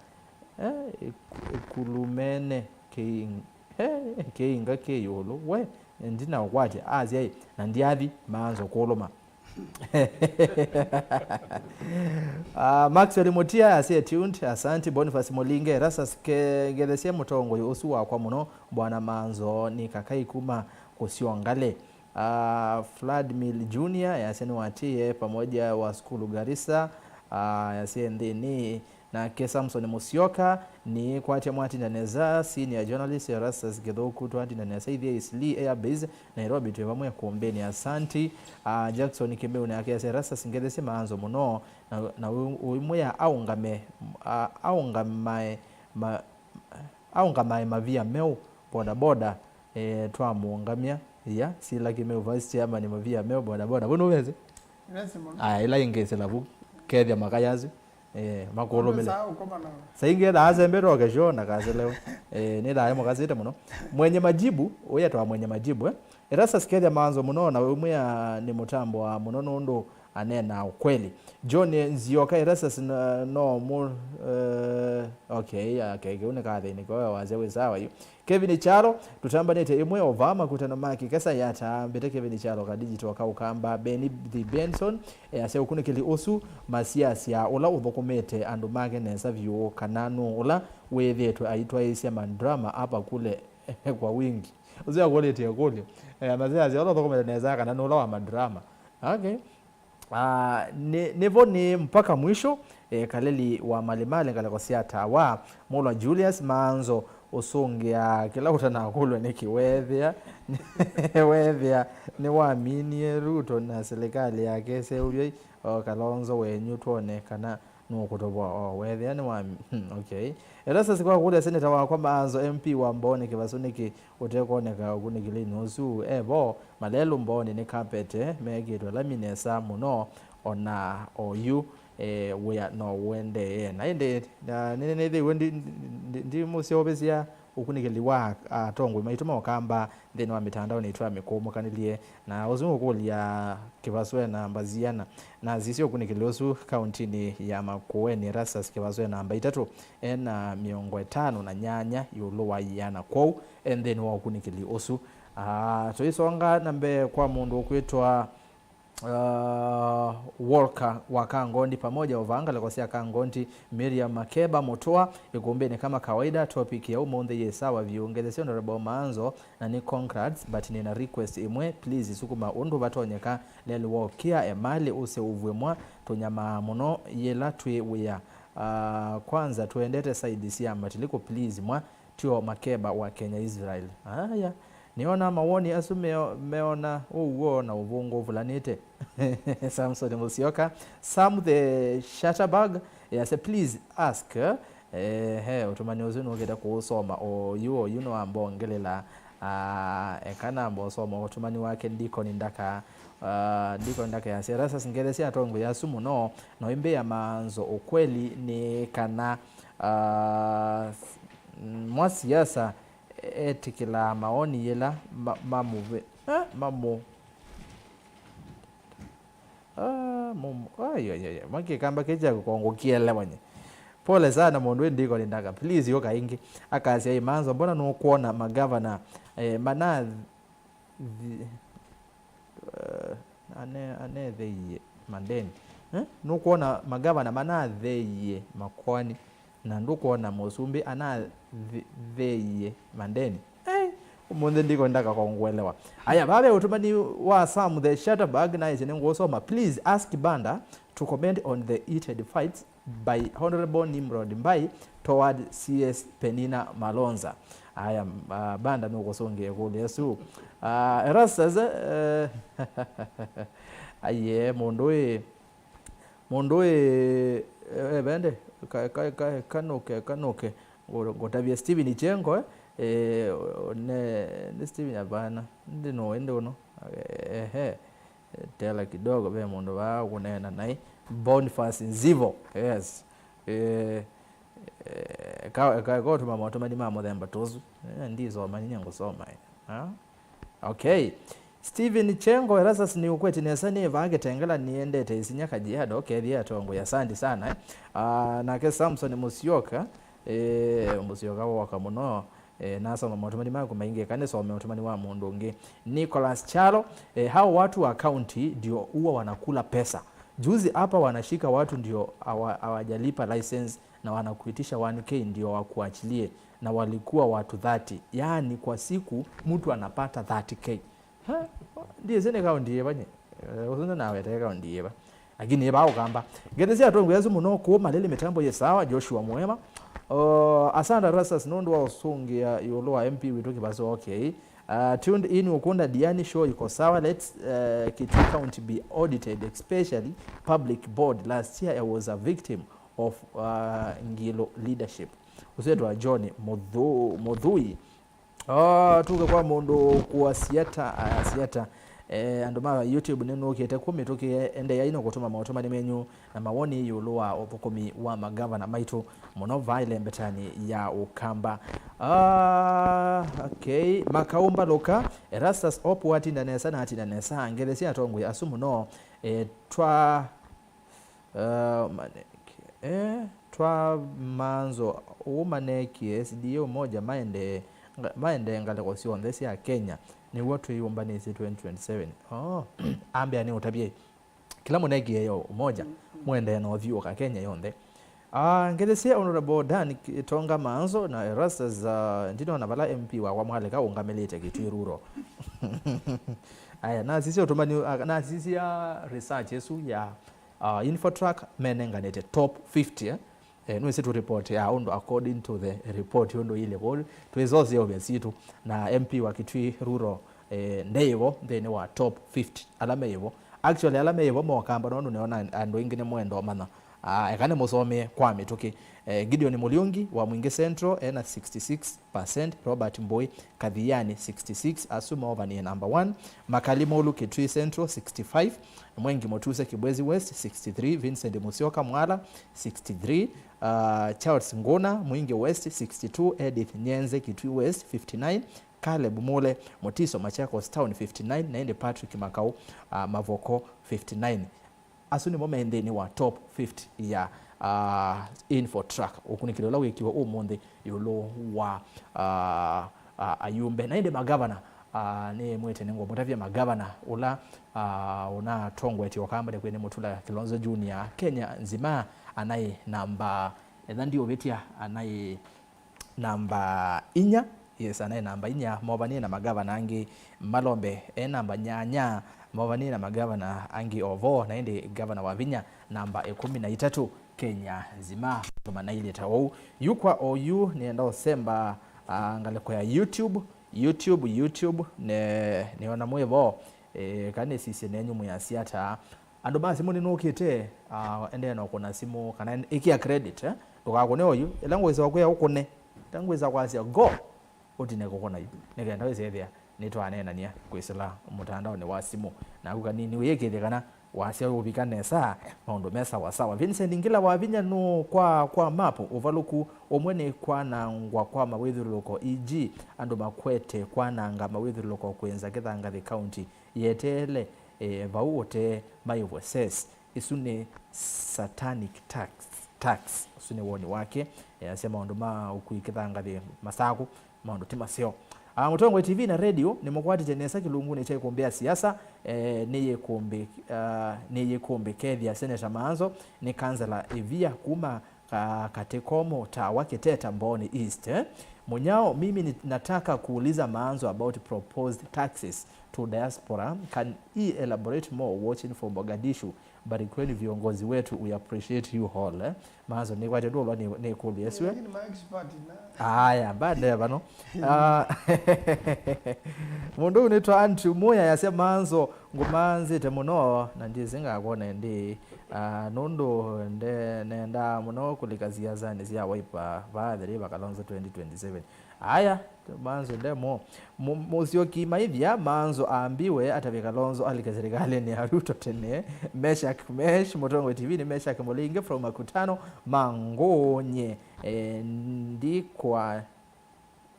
eh, ĩku-, ĩkulumene kĩing-, eh, kĩinga kĩ ĩũlũ. We, ndinaũkwatya, asya ĩ, na ndyathi, maanza kũlũma. Ah, Maxwell Mutia, stay tuned. Asante. Boniface Mulinge, Erastus, ke-, ngetheesye mũtongoi ũsu wakwa mũno, Bwana Manzo, nĩ Kakai kuma Kũsyongale. Ah, Vladimir Junior, yasya nĩwatĩĩe pamoja wa sukulu Garissa. Ah, yasya nthĩnĩ Nake Samson Musyoka nĩkwatya mwatinda nesa, senior journalist Erastus Githuku, twatinda nesa ithyĩ Eastleigh Air Base, Nairobi, twĩ vamwe kũmbĩnĩ. Asanti. Ah, Jackson Kimeu nake asya, Erastus ngethesye maanzo mũno, na, na ũ-, ũimwĩa aũngame, a-, aũngamae, ma-, aũngamae mavia meũ bodaboda, eh, twamũũngamya. Ia, Sila Kimeu, vice chairman, mavia meũ bodaboda. Vu nũvesĩ? Nĩvesĩ mũno. Aya, ĩla ĩngĩ sila vu, kethya makaya asu, eh, makũlũmĩle. Saa ũkoma nao. Saa ingĩ ethaa asembete o kesho ndakaselewe. Eh, nĩthaa mũkasĩte mũno. Mwenye Majibu, ũyetwa Mwenye Majibu, eh? Erastus kethya maanzo mũno na ũimwĩa nĩ mũtambo wa mũno nũndũ aneenaa ũkweli. John Nzioka, Erastus n-, no mũ-, eh, okay, okay, kĩu nĩ kathĩnĩ kwa wasya wĩ sawa yu. Kevin Chalo, tũtambanĩte ĩmwe o vaa makutano ma kĩkesa yata mbĩte Kevin Chalo ka digital ka Ũkamba, Benny the Benson, easya ũkunĩkĩli ũsu masiasya ũla ũthũkũmĩte andũ make nesa vyũ, kana nũ ũla wĩthĩĩtwe aitwaĩĩsya madrama apa kule kwa wingi. Ũsu akũlĩtye ĩkũlyo. Eh, masiasya ũla ũthũkũmĩte nesa kana nũ ũla wa madrama. Okay. Ah, nĩ, nĩvo nĩ mpaka mwisho, eh, Kaleli wa Malimali, ngalĩko sya Tawa, Mũlwa Julius Maanzo, ũsũngĩa kĩla ũtanakũlw'a nĩkĩ? Weethĩa, weethĩa nĩwaminie Ruto na silikalĩ yake ĩseũvye, o Kalonzo wenyu twone kana nũkũtovoa, o weethĩa nĩwami-, hmm, okay. Erastus, kwa kũlya seneta wakwa Maanzo, M P wa Mbooni Kĩvasũ, nĩkĩ ũtekwoneka ũkunĩkĩlinĩ ũsu? E vo, malelũ Mbooni nĩ kapete mekĩtwe lami nesa mũno, o na oyu, eh, wĩa no ũendee. Na ĩndĩ, na nĩ-, nĩnĩthĩiwe ndi-, ndi-, ndi-, ndimusyaũvĩsya ũkunĩkĩli wa atongoi maitũ ma Ũkamba nthĩnĩ wa mĩtandaonĩ itũ ya mĩkũũmũkanĩlye. Na ũsu nũkũlya Kĩvasũ e namba siana? Na sisya ũkunĩkĩli ũsu kauntinĩ ya Makueni, Erastus Kĩvasũ e namba itatũ, e na mĩongo ĩtano na nyanya ĩũlũ wa iana. Kwoou, e nthĩnĩ wa ũkunĩkĩli ũsu. Ah, tũisonga na mbee kwa mũndũ ũkwĩtwa, ah, Walker wa Kangondi pamoja o vaa ngalĩko sya Kangondi, Miriam Makeba Mũtũa, ĩkũmbĩnĩ kama kawaida. Topic ya ũmũnthĩ yĩ sawa vyũ. Ngethesya Honorable Maanzo, na nĩ congrats, but nĩna request ĩmwe, please sukuma ũndũ vatonyeka lelũ wokĩa emalĩ ũseũvw'e mwa, tũnyamaa mũno yĩla twĩ wĩa. Ah, kwanza tũendete side sya Matiliku, please mwa, tyo Makeba wa Kenya Israel. Aya, nĩona mawoni asu meo-, meona ũw'o na ũvũngũ ũvulanĩte. Samson Musyoka, Sam the Shutterbug, yase, please ask, eh, he ũtũmani ũsu nũkĩte kũũsoma, oyu, oyu nĩwambongelela. Ah, eka namba ũsoma ũtũmani wake, Ndikoni Ndaka. Ah, Ndikoni Ndaka yasya, Erastus, ngethesya atongoi asu mũno, no imbĩa Maanzo ũkweli nĩ kana, ah, mwa siasa etĩkĩlaa maoni yĩla ma-, mamũve-, eh, mamũ-, ah, mum-, ai, ai, ai, ai, makĩkamba kĩkya kũkongũkielewanye. Pole sana mũndũ wĩ Ndikoni Ndaka. Please, yoka ĩngĩ. Akasya, "Ĩ Maanzo, mbona nũkwona magavana, eh, mana thi-, eh, ane-, anetheie mandeni? Eh? Nũkwona magavana manatheie makoani, na ndũkwona mũsumbĩ anatheie mandeni?" Ei, ũmũnthĩ Ndikoni Ndaka kongũelewa. Aya, vave ũtũmani wa Sam the Shutterbug, naĩsĩ nĩngũsoma. Please ask Banda to comment on the heated fights by Honorable Nimrod Mbai toward C S Penina Malonza. Aya, ah, Banda nũkũsũngĩa ĩkũlyo ĩsu. Ah, Erastus, eh, aye, mũndũ ĩ, mũndũ ĩ, eh, vende, ka-, ka-, ka-, kanũke, kanũke, ngũ-, ngũtavye Steven Chengo, eh, eh, ne, nĩ Steven, hapana, ndi no, ndi ũno, ehe. Tela kidogo, ve mũndũ vaa ũkũneena naĩ. Boniface Nzivo, yes. Eh, eh, ka, ka, ka ũtũma motũmani ma mũthemba tũsu. Eh, ndisoma, ninyie ngũsoma, eh. Ha? Okay. Steven Chengo, Erastus, nĩ ũkweti nesa, nĩ vaa Kitengela, nĩendete isinya Kajiado, kethie atongoi, asante sana, eh. Ah, nake Samson Musyoka, eh, Musyoka woka mũno. Eh, nasoma maũtũmani maku maingĩ, eka nĩsome ũtũmani wa mũndũ ũngĩ. Nicholas Chalo, eh, hao watu wa county ndio huwa wanakula pesa. Juzi hapa wanashika watu ndio hawa-, hawajalipa license na wanakuitisha one K ndio wakuachilie, na walikuwa watu thirty. Yaani kwa siku mtu anapata thirty K. Ha? Ndiĩsĩ nĩ kaunti yĩva nye. Eh, ũsu nĩ nawete kaunti yĩva. Lakini ĩva Ũkamba. Ngethi sya atongoi asu mũno kũũ Malili, mĩtambo yĩ sawa, Joshua Mwema. Uh, asante Rastas nũndũ wa ũsũngĩa ĩũlũ wa M P witũ Kĩvaso, okay. Uh, tuned in Ukunda Diani, show iko sawa. Let's, uh, Kitui County be audited, especially public board. Last year I was a victim of, uh, Ngilu leadership. Ũsu etwa John Muthu-, Muthui. Oh, tuke kwa mũndũ kũa Siata, aya Siata. Eh, andũ ma YouTube nĩnũkĩte kũ mĩtũkĩ, endeeai na kũtũma maũtũmani menyu na mawoni ĩũlũ wa ũthũkũmi wa magavana maitũ mũno vaa ĩlembetanĩ ya Ũkamba. Ah, okay. Makaũ Mbalũka, Erastus Opu atinda nesa na atinda nesa. Ngethi sya atongoi asu mũno. Eh, twa Eh, maneki-, eh, twa manzo ũu manekie S D A Umoja maendee, nga-, maendee ngalĩko syonthe sya Kenya, nĩw'o twĩyũmbanĩsye twenty twenty-seven. Oh, ambĩa nĩ ũtavye. Kĩla mũnekie yo Umoja, mũendee na ũthyũũka Kenya yonthe. Ah, ngethi sya Honorable Dan K-, Tonga Manzo na Erastus, ah, ndinona vala M P wakwa mwaleka ũngamĩlĩte Kitui Rural. Aya, nasisya ũtũmani, ah, nasisya research ĩsu ya Uh, Infotrack menenganĩte top fifty, eh? Eh, nĩwĩsĩ tũ report ya ũndũ according to the report ũndũ ile vo twĩsosya ũvya sitũ, na M P wa Kitui Rural, eh, ndeivo nthĩnĩ wa top fifty ala meivo. Actually, ala meivo mokamba nũndũ nĩona andũ aingĩ nĩmwenda ũmanya. Ah, eka nĩmũsomee kwa mĩtũkĩ. Eh, Gideon Mũliungi wa Mwingi Central ena sixty-six percent, Robert Mbui Kathiani sixty-six, asu maovanie number one, Makali Mulu Kitui Central sixty-five, Mwengi Mutuse Kibwezi West sixty-three, Vincent Musyoka Mwala sixty-three, uh, Charles Nguna Mwingi West sixty-two, Edith Nyenze Kitui West fifty-nine, Caleb Mule Mutiso Machakos Town fifty-nine, na ĩndĩ Patrick Makau, uh, Mavoko fifty-nine. Asu nĩmo me nthĩnĩ wa top fifty ya, ah, Infotrack, ũkunĩkĩli ũla wĩkiwe ũmũnthĩ ĩũlũ wa, ah, ah, ayumbe. Na ĩndĩ magavana, ah, nĩmwĩte nĩngũmũtavya magavana ũla, ah, ũnatongoetye Ũkamba nĩ kwĩ nĩ Mutula Kilonzo Junior, Kenya nzima anaĩ namba, etha ndiũvĩtya, anaĩ namba inya. Yes, anaĩ namba inya, movanie na magavana angĩ malombe e namba nyanya, movanie na magavana angĩ o vo, na ĩndĩ gavana wa vinya namba ĩkũmi na itatũ Kenya nzima. Tũmanailye ta ũu. Yu kwa oyu nĩenda ũsemba, ah, ngalĩko ya YouTube, YouTube, YouTube, ne, nĩona mwĩ vo, eh, kana nĩsisye nenyu mwĩasya ata. Andũ ma simũ nĩnũkĩte, ah, endee na ũkũna simũ, kana en-, ĩkĩa credit, eh? Ndũkakũne oyu. Ĩla ngwĩsa kwĩa ũkũne, ĩla ngwĩsa kwasya go, ũtine kũkũna yu. Nĩ kenda wĩsethĩa nĩtwaneenania kwĩsĩla mũtandaonĩ wa simũ. Naku kanini ũyĩkĩthye kana wasya ũvika nesa, maũndũ me sawa sawa. Vincent Ngila wa vinya nũ kwa, kwa map, ũvalũku ũmwe nĩ kwanangwa kwa mawĩthyũlũlũko, E G andũ makwete kwananga mawĩthyũlũlũko kwĩnza Kithangathi County. Yeteele, eh, vau ũtee maĩvwe ses. Ĩsu nĩ satanic tax, tax. Ũsu nĩ woni wake. Eh, asya maũndũ ma ũkui Kithangathi Masakũ, maũndũ ti maseo. Ah, Mũtongoi T V na radio nĩmũkwatĩte nesa kĩlungunĩ kya ĩkũmbĩ ya siasa, eh, nĩ yĩkũmbĩ, ah, nĩ yĩkũmbĩ kethĩa Senator Maanzo nĩ kansela ĩvia kuma Ka-, Katikomo, Tawa, Kiteta, Mbooni East, eh? Munyao, mimi ni-, nataka kuuliza Maanzo about proposed taxes to diaspora. Can he elaborate more? Watching from Mogadishu. Barikiweni viongozi wetu, we appreciate you all, eh? Maanzo, nĩkwatya ndũlwa nĩ, nĩ kũlya ĩsu, eh? Lakini ma expert na. Aya, mbande vano. Ah, mũndũ ũyũ nĩtwa Andrew Muya yasya, Maanzo, ngũmanzĩte mũno, na ndyĩsĩ ngakwona ĩndĩĩ. Ah, nũndũ nde-, nendaa mũno kũlika siasanĩ sya Wiper vaa the River Kalonzo twenty twenty-seven. Aya, Maanzo ndemo. Mu-, Musyoki maithya, Maanzo ambiwe atavye Kalonzo alike serikalĩnĩ ya Ruto tene. Meshak Mesh, Mũtongoi T V nĩ Meshak Mũlingi from Makutano, Mangũnyĩ. Eh, ndikwa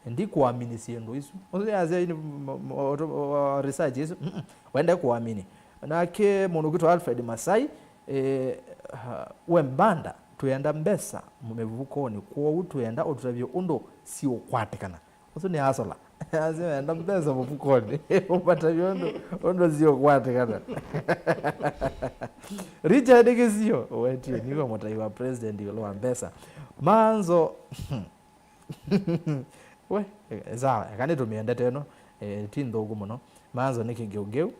Ndikũamini syĩndũ isu. Ũsu yasya ini, m-, m-, o-, o-, research isu. Mm-mm. Wende kũamini. Nake mũndũ kwĩtwa Alfred Masai, eh, ha, we mbanda, twĩenda mbesa mĩvukonĩ, kwoou twĩenda ũtũtavye ũndũ siũkwatĩkana. Ũsu nĩ asola. Asya wenda mbesa mũvukonĩ. Ũmatavye ũndũ, ũndũ siũkwatĩkana. Richard Kĩsio, wetie, niwe mũtai wa president ĩũlũ wa mbesa. Maanzo, We, eh, sawa, eka nĩtũmĩendete ĩno, eh, ti nthũku mũno. Maanzo nĩ kĩgeũgeũ,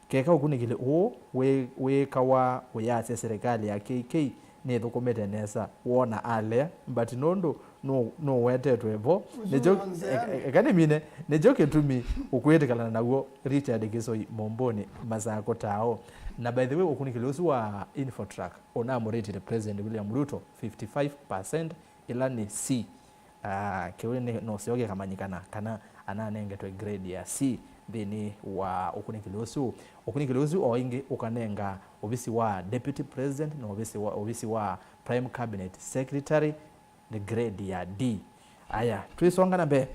Keka ũkunĩkĩli ũũ wĩ-, wĩĩkawa ũyasya serikali ya K K nĩthũkũmĩte nesa, woona alea, but nũndũ nũ-, nũwetetwe vo, nĩkyo, e-, e-, eka nĩmine, nĩkyo kĩtumi ũkwĩtĩkĩlana naw'o Richard Kĩsoi Mũmbũnĩ Masakũ Tao. Na by the way, ũkunĩkĩli ũsu wa Infotrack ũnamũrĩtile President William Ruto fifty-five percent, ĩla nĩ C. Ah, kĩu nĩ, no seo kĩkamanyĩkana kana ananengetwe grade ya C nthĩnĩ wa ũkunĩkĩli ũsu. Ũkunĩkĩli ũsu o ĩngĩ ũkanenga ovisi wa Deputy President na ovisi wa, ovisi wa Prime Cabinet Secretary nĩ grade ya D. Aya, twĩsonga na mbee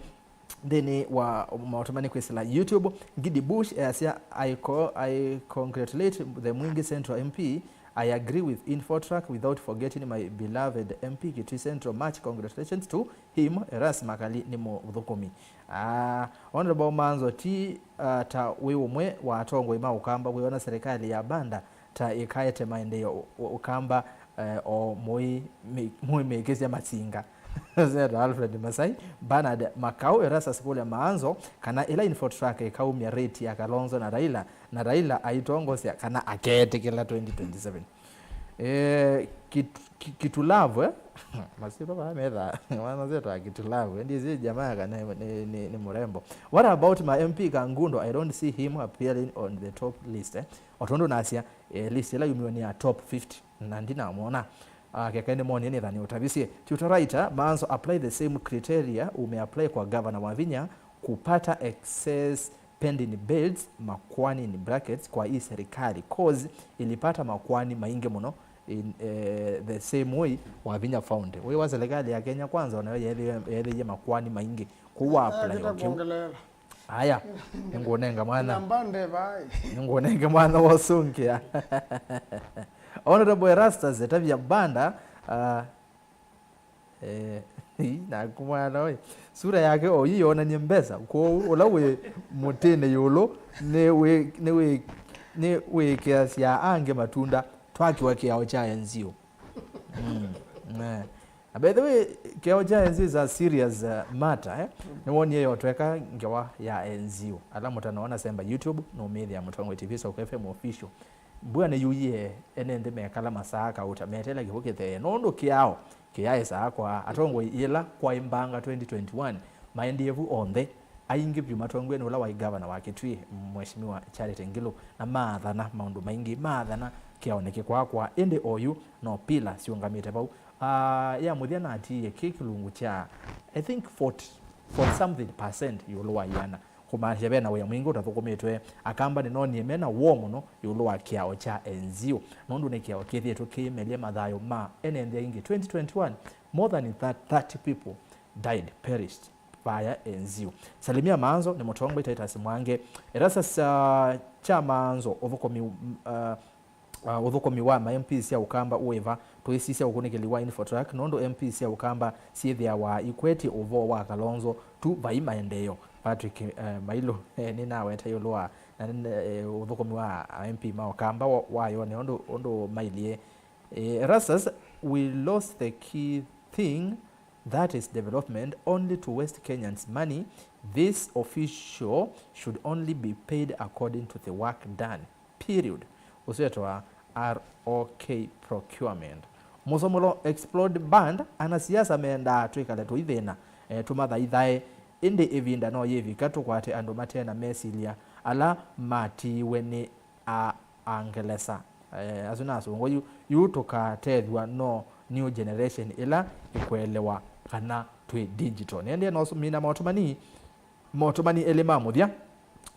nthĩnĩ wa maũtũmani kwĩsĩla YouTube, Ngidi Bush easya, "I co-, I congratulate the Mwingi Central M P. I agree with Infotrack without forgetting my beloved M P Kitui Central. Much congratulations to him. Erastus Makali nĩ mũthũkũmi." Ah, Honorable Manzo, ti, ah, ta wĩ ũmwe wa atongoi ma Ũkamba wĩona serikali ya Banda ta ĩkaete maendeeo Ũ-, Ũkamba, eh, o mũi-, mĩ-, mũimĩkĩsya masinga. Senator Alfred Masai, Bernard Makau, Erastus Kulia Maanzo, kana ĩla Infotrack ĩkaumya rate ya Kalonzo na Raila, na Raila aitongosya kana akeetĩkĩla twenty twenty-seven. Eh, Kit-, Ki-, Kitulavu, eh? Masito vaa metha, mwana zetu wa Kitulavu, ndizi jamaa kana ni, ni, ni mrembo. What about my M P Kangundo? I don't see him appearing on the top list, eh? O tondũ nasya, eh, list ĩla yumiwe nĩ ya top fifty, na ndinamwona. Ah, keka nĩmwonie nĩtha nĩũtavisye. Tutor writer, Manzo, apply the same criteria ume apply kwa Governor Wavinya kupata excess pending bills makwani, in brackets, kwa hii serikali, cause ilipata makwani maingi mũno in, eh, the same way Wavinya found. Wĩ wa serikali ya Kenya Kwanza, onayo yeethĩie, yeethĩie makwani maingi. Kũu wa apply, okay. Aya, nĩngũnenga mwana. Namba ndeva. Nĩngũnenga mwana wosũngĩa. Honorable Erastus, etavya Banda, ah, eh, naku mwana ũyũ. Sura yake oyu yonanie mbesa. Kwoou ũla wĩ mũtĩnĩ ĩũlũ nĩ wĩ-, nĩ wĩ-, nĩ wĩkĩasya angĩ matunda. Twakiwa kĩao kya N G O. Mm, eh. Na by the way, kĩao kya N G O is a serious, uh, matter, eh? Nĩwonie yotweka ngewa ya N G O. Ala mũtanoona semba YouTube, nũmĩthĩa Mũtongoi T V Sauka F M Official. Mbua nĩyuie ene nthĩ mekala masaa kauta, metela kĩw'ũ kĩthee. Nũndũ kĩao kĩyaĩsaa kwa atongoi yĩla kwaĩ mbanga twenty twenty-one, maendie vu onthe. Aingĩ vyũ matongoew'e nĩ ũla waĩ ngavana wa Kitui, Mheshimiwa Charity Ngilu, na maathana maũndũ maingĩ, maathana kĩao nĩkĩkwakwa, ĩndĩ oyu no pila syũngamĩte vau. Ah, ya mũthya natiie kĩ kĩlungu kya, I think, forty, forty something percent ĩũlũ wa ĩana, kũmaanisya ve na wĩa mwingĩ ũtathũkũmĩtwe. Akamba nĩnoonie me na woo mũno ĩũlũ wa kĩao kya N G O, nũndũ nĩ kĩao kĩthĩĩtwe kĩimelya mathayũ ma ene nthĩ aingĩ. Twenty twenty-one, more than thirty people died, perished via N G O. Salimia Maanzo nĩ mũtongoi, Titus Mwangi. Erastus, uh, kya Maanzo, ũthũkũmi, uh, uh, ũthũkũmi wa ma M Ps sya Ũkamba ũĩva? Tũisisya ũkunĩkĩli wa Infotrack, nũndũ M Ps sya Ũkamba syĩthĩawa ikwetye ũvoo wa Kalonzo tu, vai maendeeo. Patrick, uh, Mailu, eh, nĩnaweta ĩũlũ wa, na, eh, ũthũkũmi wa M P ma Ũkamba wa, wayone ũndũ, ũndũ mailyĩ. Eh, Erastus, we lost the key thing. That is development only to waste Kenyans' money. This official should only be paid according to the work done. Period. Ũsu wĩtawa R O K procurement. Mũsomolo explode band, anasiasa mendaa twĩkale tũithĩna, eh, tũmathaithae. Ĩndĩ ĩvinda no yĩvika tũkwate andũ mate na mesilya ala matiiwe nĩ a, a Ngelesa. Eh, asu na asũngwa yu, yu tũkatethw'a no new generation ĩla ĩkũelewa kana twĩ digital. Nĩendie no mina maũtũmani, maũtũmani elĩ ma mũthya,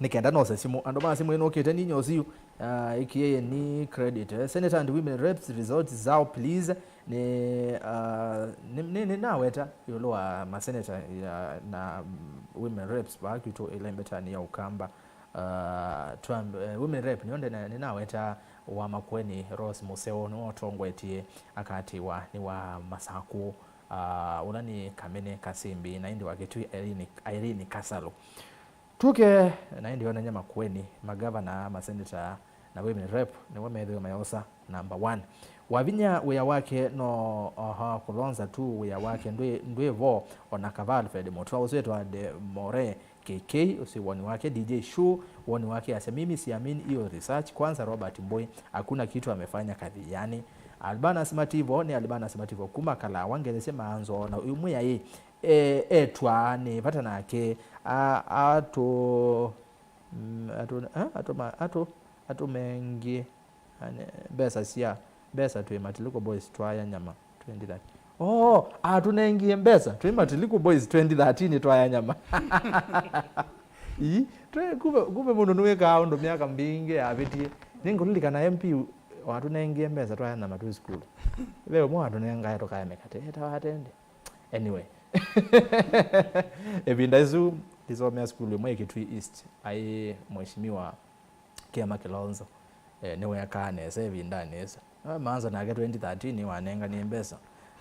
nĩ kenda nose simũ. Andũ ma simũ ĩnũkĩte ni nyosi yu, ah, ĩkĩeni credit. Eh, Senate and women reps results zao please. Nĩ, ah, nĩ, nĩ, nĩnaweta ĩũlũ wa maseneta ya, na, mm, women reps vaa kwitũ ĩla ĩmbetanĩ ya Ũkamba. Uh, Trump, uh, women rep nĩonde na, nĩnaweta wa Makueni Rose Museo nĩwe ũtongoetie, akatĩwa nĩ wa Masakũ, uh, ũla nĩ Kamene Kasimbi, na ĩndĩ wa Kitui Irene, Irene Kasalu. Tuke na ĩndĩ onany'a Makueni, magavana, maseneta na women rep nĩwe methĩwe mayosa number one. Wavinya wĩa wake no, aha, kũlonza tu wĩa wake ndwĩ, ndwĩ vo, ona kava Alfred Mutua ũsu wĩtawa De More K K, ũsu woni wake. D J Shu, woni wake asya, "Mimi siamini hiyo research. Kwanza Robert Mbui, hakuna kitu amefanya Kathiani." Albanus Mativo, nĩ Albanus Mativo kuma Kalawa, ngethesie maanzo na ũimwĩa ĩ, e, etwa nĩ vata nake, a, atũ, mm, atũ, a, atũ, ma, atũ, atũmengie. Ane, mbesa sya, mbesa twĩ Matiliko Boys twaya nyama twenty thirteen. Oh, atũnengie mbesa twĩ Matiliko Boys twenty thirteen twaya nyama. Ii, twe, kumbe, kumbe mũndũ nĩwĩkaa ũndũ myaka mbingĩ yavĩtie. Nĩngũlilikana M P watũnengie mbesa twaya nyama twĩ sukulu. Ve ũmwe watũnengae tũkae mĩkate. Etawa atende. Anyway. Ĩvinda ĩsu ndisomea sukulu ĩmwe ĩ Kitui East. Aĩ Mheshimiwa Kiama Kilonzo. Eh, nĩweekaa nesa ĩvindanĩ ĩsu. Ah, Manzo nake twenty thirteen wanenganie mbesa,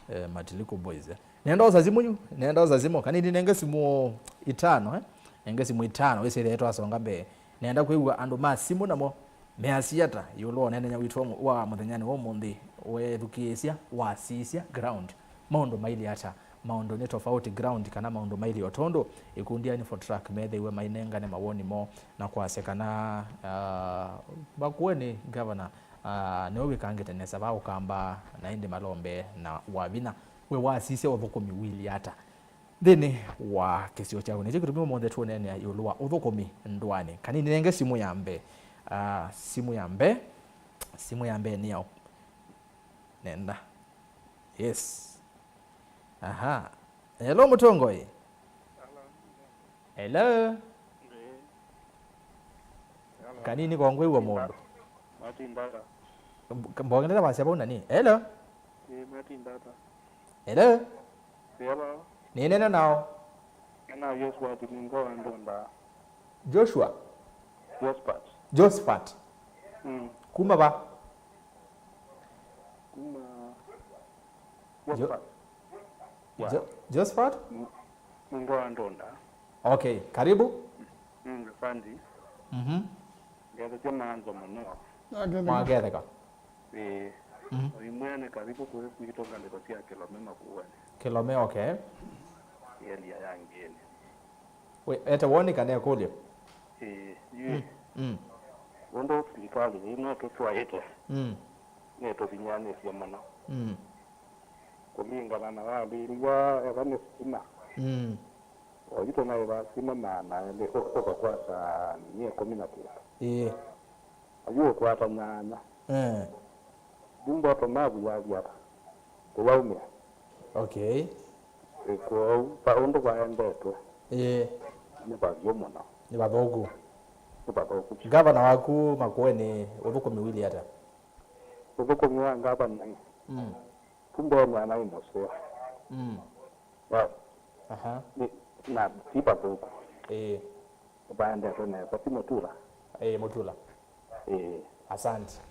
eh, Matiliko Boys, eh. Nenda osa simũ yu, nenda osa simũ. Kanini nenge simũ itano, eh? Nenge simũ itano, wĩsĩthĩe twasonga mbee. Nenda kwĩw'a andũ ma simũ namo measya ata ĩũlũ wa ũneenany'a witũ wa mũ-, wa mũthenyanĩ wa ũmũnthĩ, wethukĩĩsya, wasisya ground. Maũndũ mailyĩ ata? Maũndũ nĩ tofauti ground kana maũndũ mailyĩ o tondũ ikundi ya Infotrak methĩiwe mainengane mawoni moo na kwasya kana, ah, Makueni ngavana, ah, nĩwe wĩkangĩte nesa va Ũkamba na ĩndĩ malombe na wavinya. We wasisya ũthũkũmi ũilyĩ ata nthĩnĩ wa kĩsio kyaku? Nĩkyo kĩtumi ũmũnthĩ tũũneenea ĩũlũ wa ũthũkũmi ndũanĩ. Kanini nenge simũ ya mbee. Ah, simũ ya mbee, simũ ya mbee nĩ yaũ? Nenda. Yes. Aha. Hello, mũtongoi. Hello. Kanini kongwĩw'a mũndũ. Martin Dada. Mb-, mbongelele wasya vau nani? Hello. Ĩĩ, Martin Dada. Hello. Hello. Nĩnena nao. Ena Josphat Mwingo wa Ndunda. Joshua? Josphat. Josphat. Mm. Kuma va? Kuma Jo-, Josphat. Jo-, Josphat? Mm. Mwingo wa Ndunda. Okay, karibu. Mm, asante. Mhm. Ngetha sya maanzo mũno. Mwaketheka. Ĩĩ. Mhm. Oimwene karibu kũĩ kwitũ ngalĩko sya Kĩlome Makueni. Kĩlome, okay. Area ya Ngĩnĩ. We, ete woni kana ĩkũlyo? Ĩĩ, yu. Mm, mm. Ũndũ silikalĩ ĩno tũtwaĩte, mm, nĩtũvinyanĩsye mũno. Mm. Kũlingana na walĩlya eva nĩ sitima. Mm. Oyu tũnaĩvaa sitima maana elĩ, ũ-, ũkakwata mia ĩkũmi na kenda. Ĩĩ. Oyu ũkwata nyanya. Eh. Yu mboto mavu yathi ata? Kũyaumĩa. Okay. Ĩ, kwoou, va ũndũ vaendetwe. Ĩĩ. Nĩ vavyũ mũno. Nĩ vathũku. Nĩ vathũku. Ngavana waku Makueni ũthũkũmi ũilyĩ ata? Ũthũkũmi wa ngavana ĩ. Mm. Kumbe nĩ anaĩ mũseo. Mm. Wa. Aha. Nĩ, na ti vathũku. Ĩĩ. Vaendetwe nesa, ti Mutula? Ĩĩ, Mutula. Ĩĩ. Asante.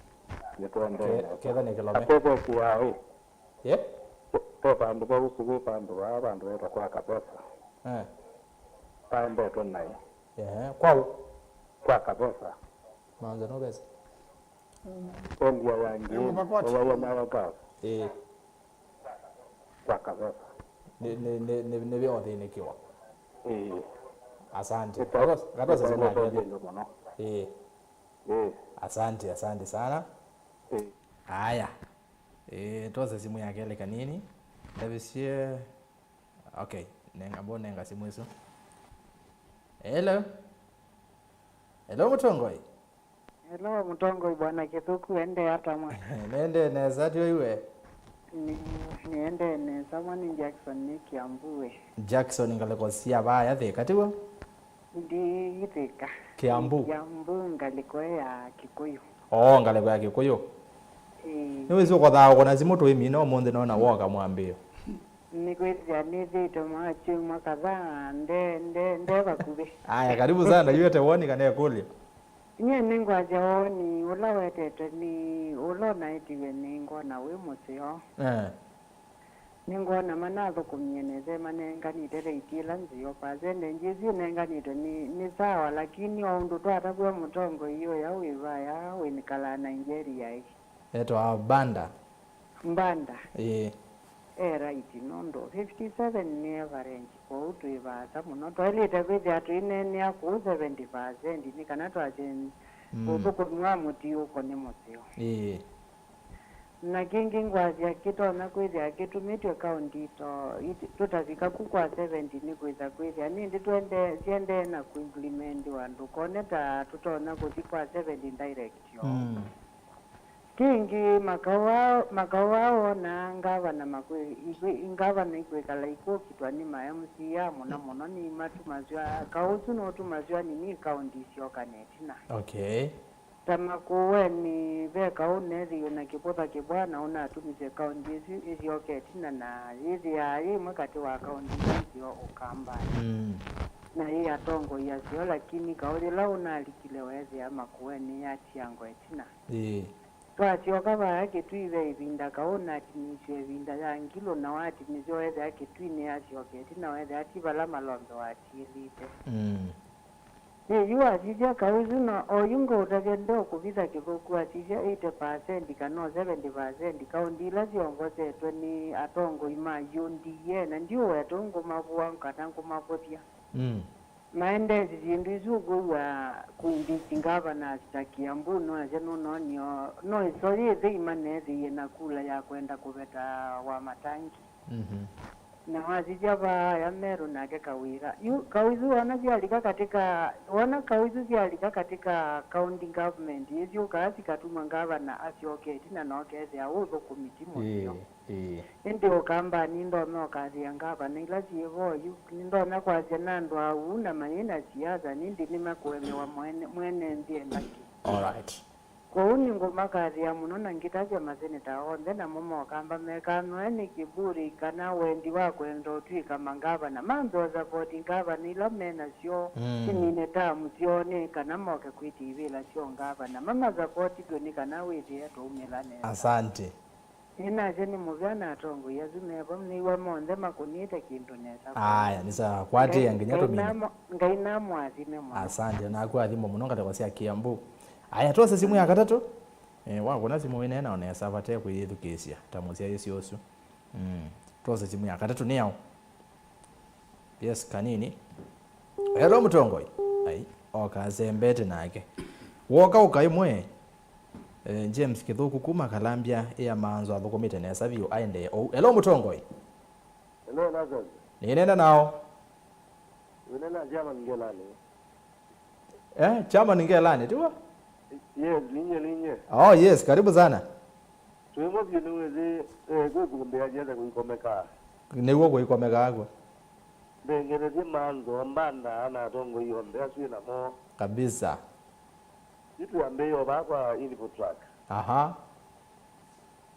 Nĩtũendee nesa. Ke-, ketha nĩ Kĩlome. Atethekia ĩ. Ye? Ve, ve vandũ vau sivĩ vandũ vaa vandũ vetwa kwa Kavesa. Eh. Vaendetwe naĩ. Ehe, kwau? Kwa Kavesa. Manza no pesa. Endia ya Ngĩnĩ, ũyaya nayo gas. Ĩĩ. Kwa Kavesa. Nĩ, nĩ, nĩ, nĩ, nĩ vyothĩnĩkĩwa. Ĩĩ. Asante. Ĩta-, gatwasa, gatwasa ĩta-, simũ ya kelĩ. Mũno. Ĩĩ. Ĩĩ. Asante, asante sana. Ĩĩ. Haya. Ĩĩ, twose simũ ya kelĩ kanini. Ndavisye. Okay, nenga, mbo nenga simũ ĩsu. Hello. Hello, mũtongoi. Hello, mũtongoi Bwana Kĩthũku, wende ata mwa? Nende nesa, tyo iwe? Nĩ, nĩende nesa mwa, nĩ Jackson, nĩ Kiambu we. Jackson, ngalĩko sya vaya Thĩka, tiw'o? Ndi Thĩka. Kiambu? Kiambu, ngalĩko ya Kikuyu. Oo, ngalĩko ya Kikuyu. Ĩĩ. Nĩwĩsĩ ũkothaa ũkona simũ tũimina ũmũnthĩ, nona woka mwambĩĩo. Nĩkwĩthĩa nĩthĩĩtwe mwa kyumwa kadhaa nde, nde, nde vakuvĩ. Aya, karibu sana, yu ete woni kana ĩkũlyo? Nyie nĩngwasya woni ũla wetetwe nĩ ũla ũnaĩtiwe nĩngwona wĩ mũseo. Eh. Nĩngwona manathũkũmie nesa manenganĩte rate ĩla nzeo. Pasende ngĩsĩ ĩnenganĩtwe nĩ, nĩ sawa, lakini o ũndũ twatavw'a mũtongoi ũya wĩ vaya wĩkalaa Nigeria ĩ. Etwa Banda. Mbanda. Ĩĩ. E right, nũndũ fifty seven nĩ average, kwoou twĩ vaasa mũno. Twaĩlĩte kwĩthĩa tũineenea kũu seventy percent nĩ kana twasye Mm. ũthũkũmi wa mũtiũko nĩ mũseo. Ĩĩ. Na kĩngĩ ngwasya kĩtonya kwĩthĩa kĩtumĩtw'e kaũnti ito-, iti-, tũtavika ku kwa seventy nĩ kwĩsa kwĩthĩa nĩndĩ twende-, siendee na kũimplimentiwa, ndũkone ta tũtonya kũthi kwa seventy direct yo. Mm. Kĩngĩ, makaũ aa, makaũ aa wonaa ngavana makwĩ-, ikwĩ-, ngavana ikwĩkala ikũkitwa nĩ ma M C A mũno mũno nĩmatumasw'a, kaũ ũsu nũtumasw'a nini kaũnti isyoka na ĩtina. Okay. Ta Makueni, ve kaũ ũneethĩiwe na kĩvũtha kĩvw'ana ũnatumisye kaũnti ĩsu ĩsyoke ĩtina na yĩthĩaa yĩ ĩmwe katĩ wa kaũnti ila nzeo Ũkambanĩ. Mm. Na yĩ atongoi aseo, lakini kaũ yĩla ũnalikile weethĩa Makueni yatiangwa ĩtina. Ĩĩ. Twasyoka vaya Kĩtui ve ĩvinda kaũ ũnatinisye ĩvinda ya ngilũ, na watinisye weethĩa Kĩtui nĩyasyoka ĩtina, weethĩa ti vala malombe watiĩlĩte. Mm. Ĩ, yu wasisya kaũ ĩsu, na oyu ngaũtavya ndeũkũvitha kĩthũku, wasisya eighty percent kana o seventy percent kaũnti ila syongosetwe nĩ atongoi ma U D A, na ndiũweta ũngũmavũa kana ngũmavũthya. Mm. Maendesye syĩndũ isu ũkwĩw'a kũimpeach ngavana ta Kiambu, noasya nũnonio no ĩso yĩthei maneethĩie na kula ya kwenda kũveta Wamatangi. Mhm. Na wasisya vaa aya Meru nake Kawira. Yu, kaũ isu wona syalika katika, wona kaũ isu syalika katika county government, ĩsyũkaa sikatuma ngavana asyoke ĩtina na ũkethĩa ũthũkũmi ti mũseo. Ĩĩ, ĩĩ. Ĩndĩ Ũkambanĩ ndonya ũkathĩa ngavana ila syĩ vo yu, nĩndonya kwasya na andũ auu na mayĩ na siasa, nĩndĩ nĩmakũelewa mwene, mwene nthĩ enda kĩ. Alright. Kwoou nĩngũmakathĩa mũno na ngĩtavya maseneta onthe namo mokamba mekanũe nĩ kĩvũlĩ kana wendi wa kwenda ũtw'ĩka mangavana, mambe ũsapoti ngavana ila me nasyo, mm, simine tamu syoo nĩ kana moke kwĩtya ivĩla sya ũngavana, mamasapotithw'e nĩ kana wĩthĩe twaumĩla nesa. Asante. Nĩnasya nĩ mũvea na atongoi asu me vo, nĩw'a monthe makũnĩte kĩndũ nesa. Aya, nĩ sawa. Kwatĩĩa nginya Ngai tũmine. Namo-, Ngai namũathime mũno. Asante, naku athimo mũno ngatĩko sya Kiambu. Aya, twose simũ ya katatũ. Eh, wakũna simũ wĩneena o nesa vate kwĩyĩthukĩĩsya ta mũsyaĩĩsya ũsu. Mm. Twose simũ ya katatũ nĩ yaũ? Yes, kanini. Hello, mũtongoi. Ai, oka asembete nake. Woka ũkaĩ mwe. Eh, James Kĩthũku kuma Kalambya, ĩa maanzo athũkũmĩte nesa vyũ aendee ou. Hello, mũtongoi. Hello, Lazarus. Nĩnena nao. Wĩnena Chairman Ngelani. Eh, Chairman Ngelani, tiwa? Yes, ninye, ninye. Oh, yes, karibu sana. Twĩmwe vyũ nĩwĩsĩ, eh, kwĩ kũmbĩa nĩatha kũikomekaa. Nĩw'o kũikomekaa kw'o. Ndengetethye maanzo mbanda na atongoi onthe asu wĩ namo. Kabisa. Yu twĩambĩĩe o vaa kwa info track. Aha.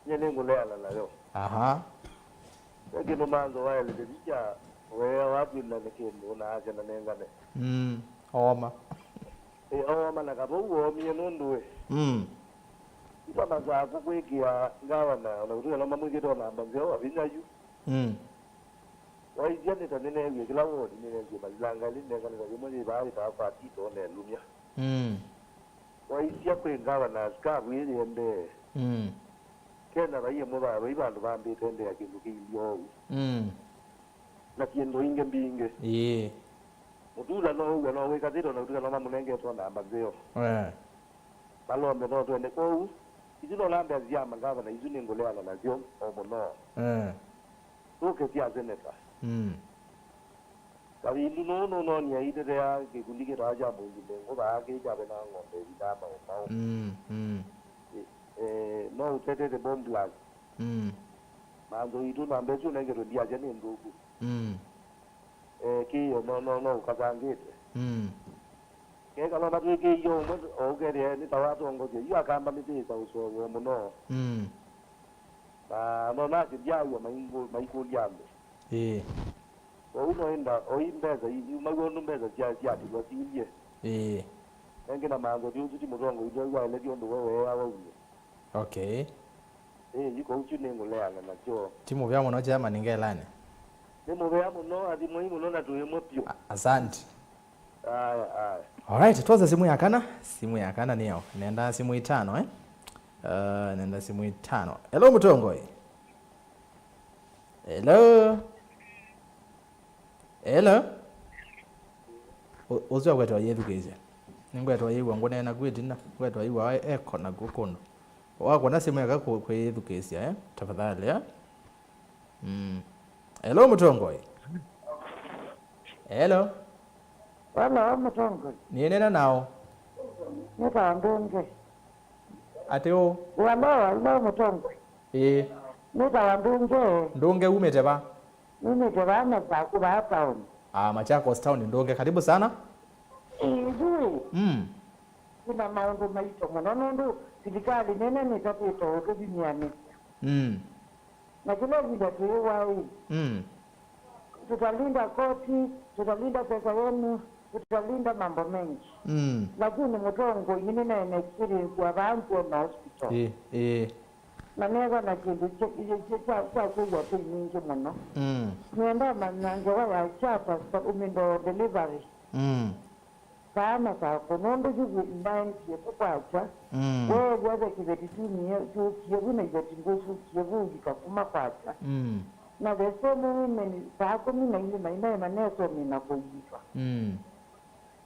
Nye nĩngũleana nayo. Aha. Ve kĩndũ maanzo waelete vinya, weea watwĩlane kĩndũ na asya na nengane. Mm, ooma. Ĩ, ooma na kavau woomie nũndũ ĩ. Mm. Ita masaa kũkwĩkĩa ngavana, ona kũtwĩka no mamwĩkĩte o namba nzeo wa vinya yu. Mm. Waisya nĩ ta nĩneewie kĩla wodi, nĩneekie masilanga ĩlĩ ndenganĩta yĩmwe yĩ vaa yĩtaa kwa Tito nelumya. Mm. Waisya kwĩ ngavana scarf ĩĩ yĩendee. Mm. Kena vai ĩmwe va vai vandũ vambĩte mbea kĩndũ kĩilyĩ oou. Mm. Na syĩndũ ingĩ mbingĩ. Ĩĩ. Mũtula no ũw'a no wĩkathĩtwe na kũtwĩka no mamũnengete o namba nzeo. Eh. Malombe no twende kwoou. Isu no namba sya mangavana isu nĩngũleana nasyo o mũno. Eh. Tũke sya seneta. Mm. Kavindu nũũ nũnonie aitetea kĩkundi kĩtaa kya Mũingĩ Ndengũ vaa kĩ kya Vena Ng'ombe ĩvindaa maũmaũ. Mm, mm. Eh, eh, no ũtetete bomb blast. Mm. Manzo itũ namba ĩsu ũnengetwe ndiasya nĩ nthũku. Mm. Eh, kĩyo no, no, no ũkasangĩte. Mm. Keka no matwĩkĩie ũmwe o ũkethĩa nĩ ta watongosya yu akamba mĩtĩĩsa ũsũvĩo mũno. Mm. Na no nakĩthyaaw'a maingũ-, maikũlya andũ. Ĩĩ. Kwoou no ĩnda, oi mbesa i-, iumaw'a ũndũ mbesa sya-, syatilwa siilye. Ĩĩ. Nengĩ na manzo ti ũsu ti mũtongoi ndio waelethya ũndũ we weea waumye. Okay. Ĩĩ, yu kwoou kyu nĩngũleana nakyo. Ti mũvea mũno chairman Ngelani. Nĩ mũvea mũno, athimwai mũno na tũĩmwe pyũ. A-, asante. Aya, aya. Alright, twose simũ ya kana. Simũ ya kana nĩyo. Nenda simũ itano, eh? Uh, nenda simũ itano. Hello, mũtongoi. Hello? Hello? Ũ-, ũsu akwetwa yĩthukĩĩsya. Nĩngwetwa yĩw'a ngũneena kwĩ ĩtina. Ngwetwa yĩw'a eko naku kũndũ. Wakwona simũ eka kũ-, kwĩyĩthukĩĩsya, eh? Tafadhali, eh? Mm. Hello, mũtongoi. Hello. Hello, mũtongoi. Nĩneena nao. Nĩtawa Ndũnge. Atĩ ũ? Hello, hello, mũtongoi. Ĩĩ. Nĩtawa Ndũnge. Ndũnge umĩte va? Numĩte vaa Masaku, vaa town. Ah, Machakos town, Ndũnge. Karibu sana. Ĩĩ, yu ĩ. Mm. Kwĩna maũndũ maito mũno nũndũ silikalĩ nene nĩtatĩte ũtũvimĩanĩsya. Mm. Na kĩla ĩvinda twĩĩwa ĩ, mm, tutalinda koti, tutalinda pesa yenu, tutalinda mambo mengi. Mm. Lakini mũtongoi nĩnĩna experience ya vaa Nzema Hospital. Ĩĩ, ĩĩ. Na neva na kĩndũ kya, kya, kya, kya kwĩw'a tei nyingĩ mũno. Mm. Nĩenda manya ngewa ya Charters ta ũmĩndo delivery. Mm. Kana kako nũndũ yu ndaendie kũkwatya. Mm. Weethĩa ve kĩveti kyumie kyũkie vu na iveti ngũsũkie vu ũvika kuma kwakya. Mm. Na the same women saa kũmi na ilĩ mainaĩ manesomie na kũiitwa. Mm.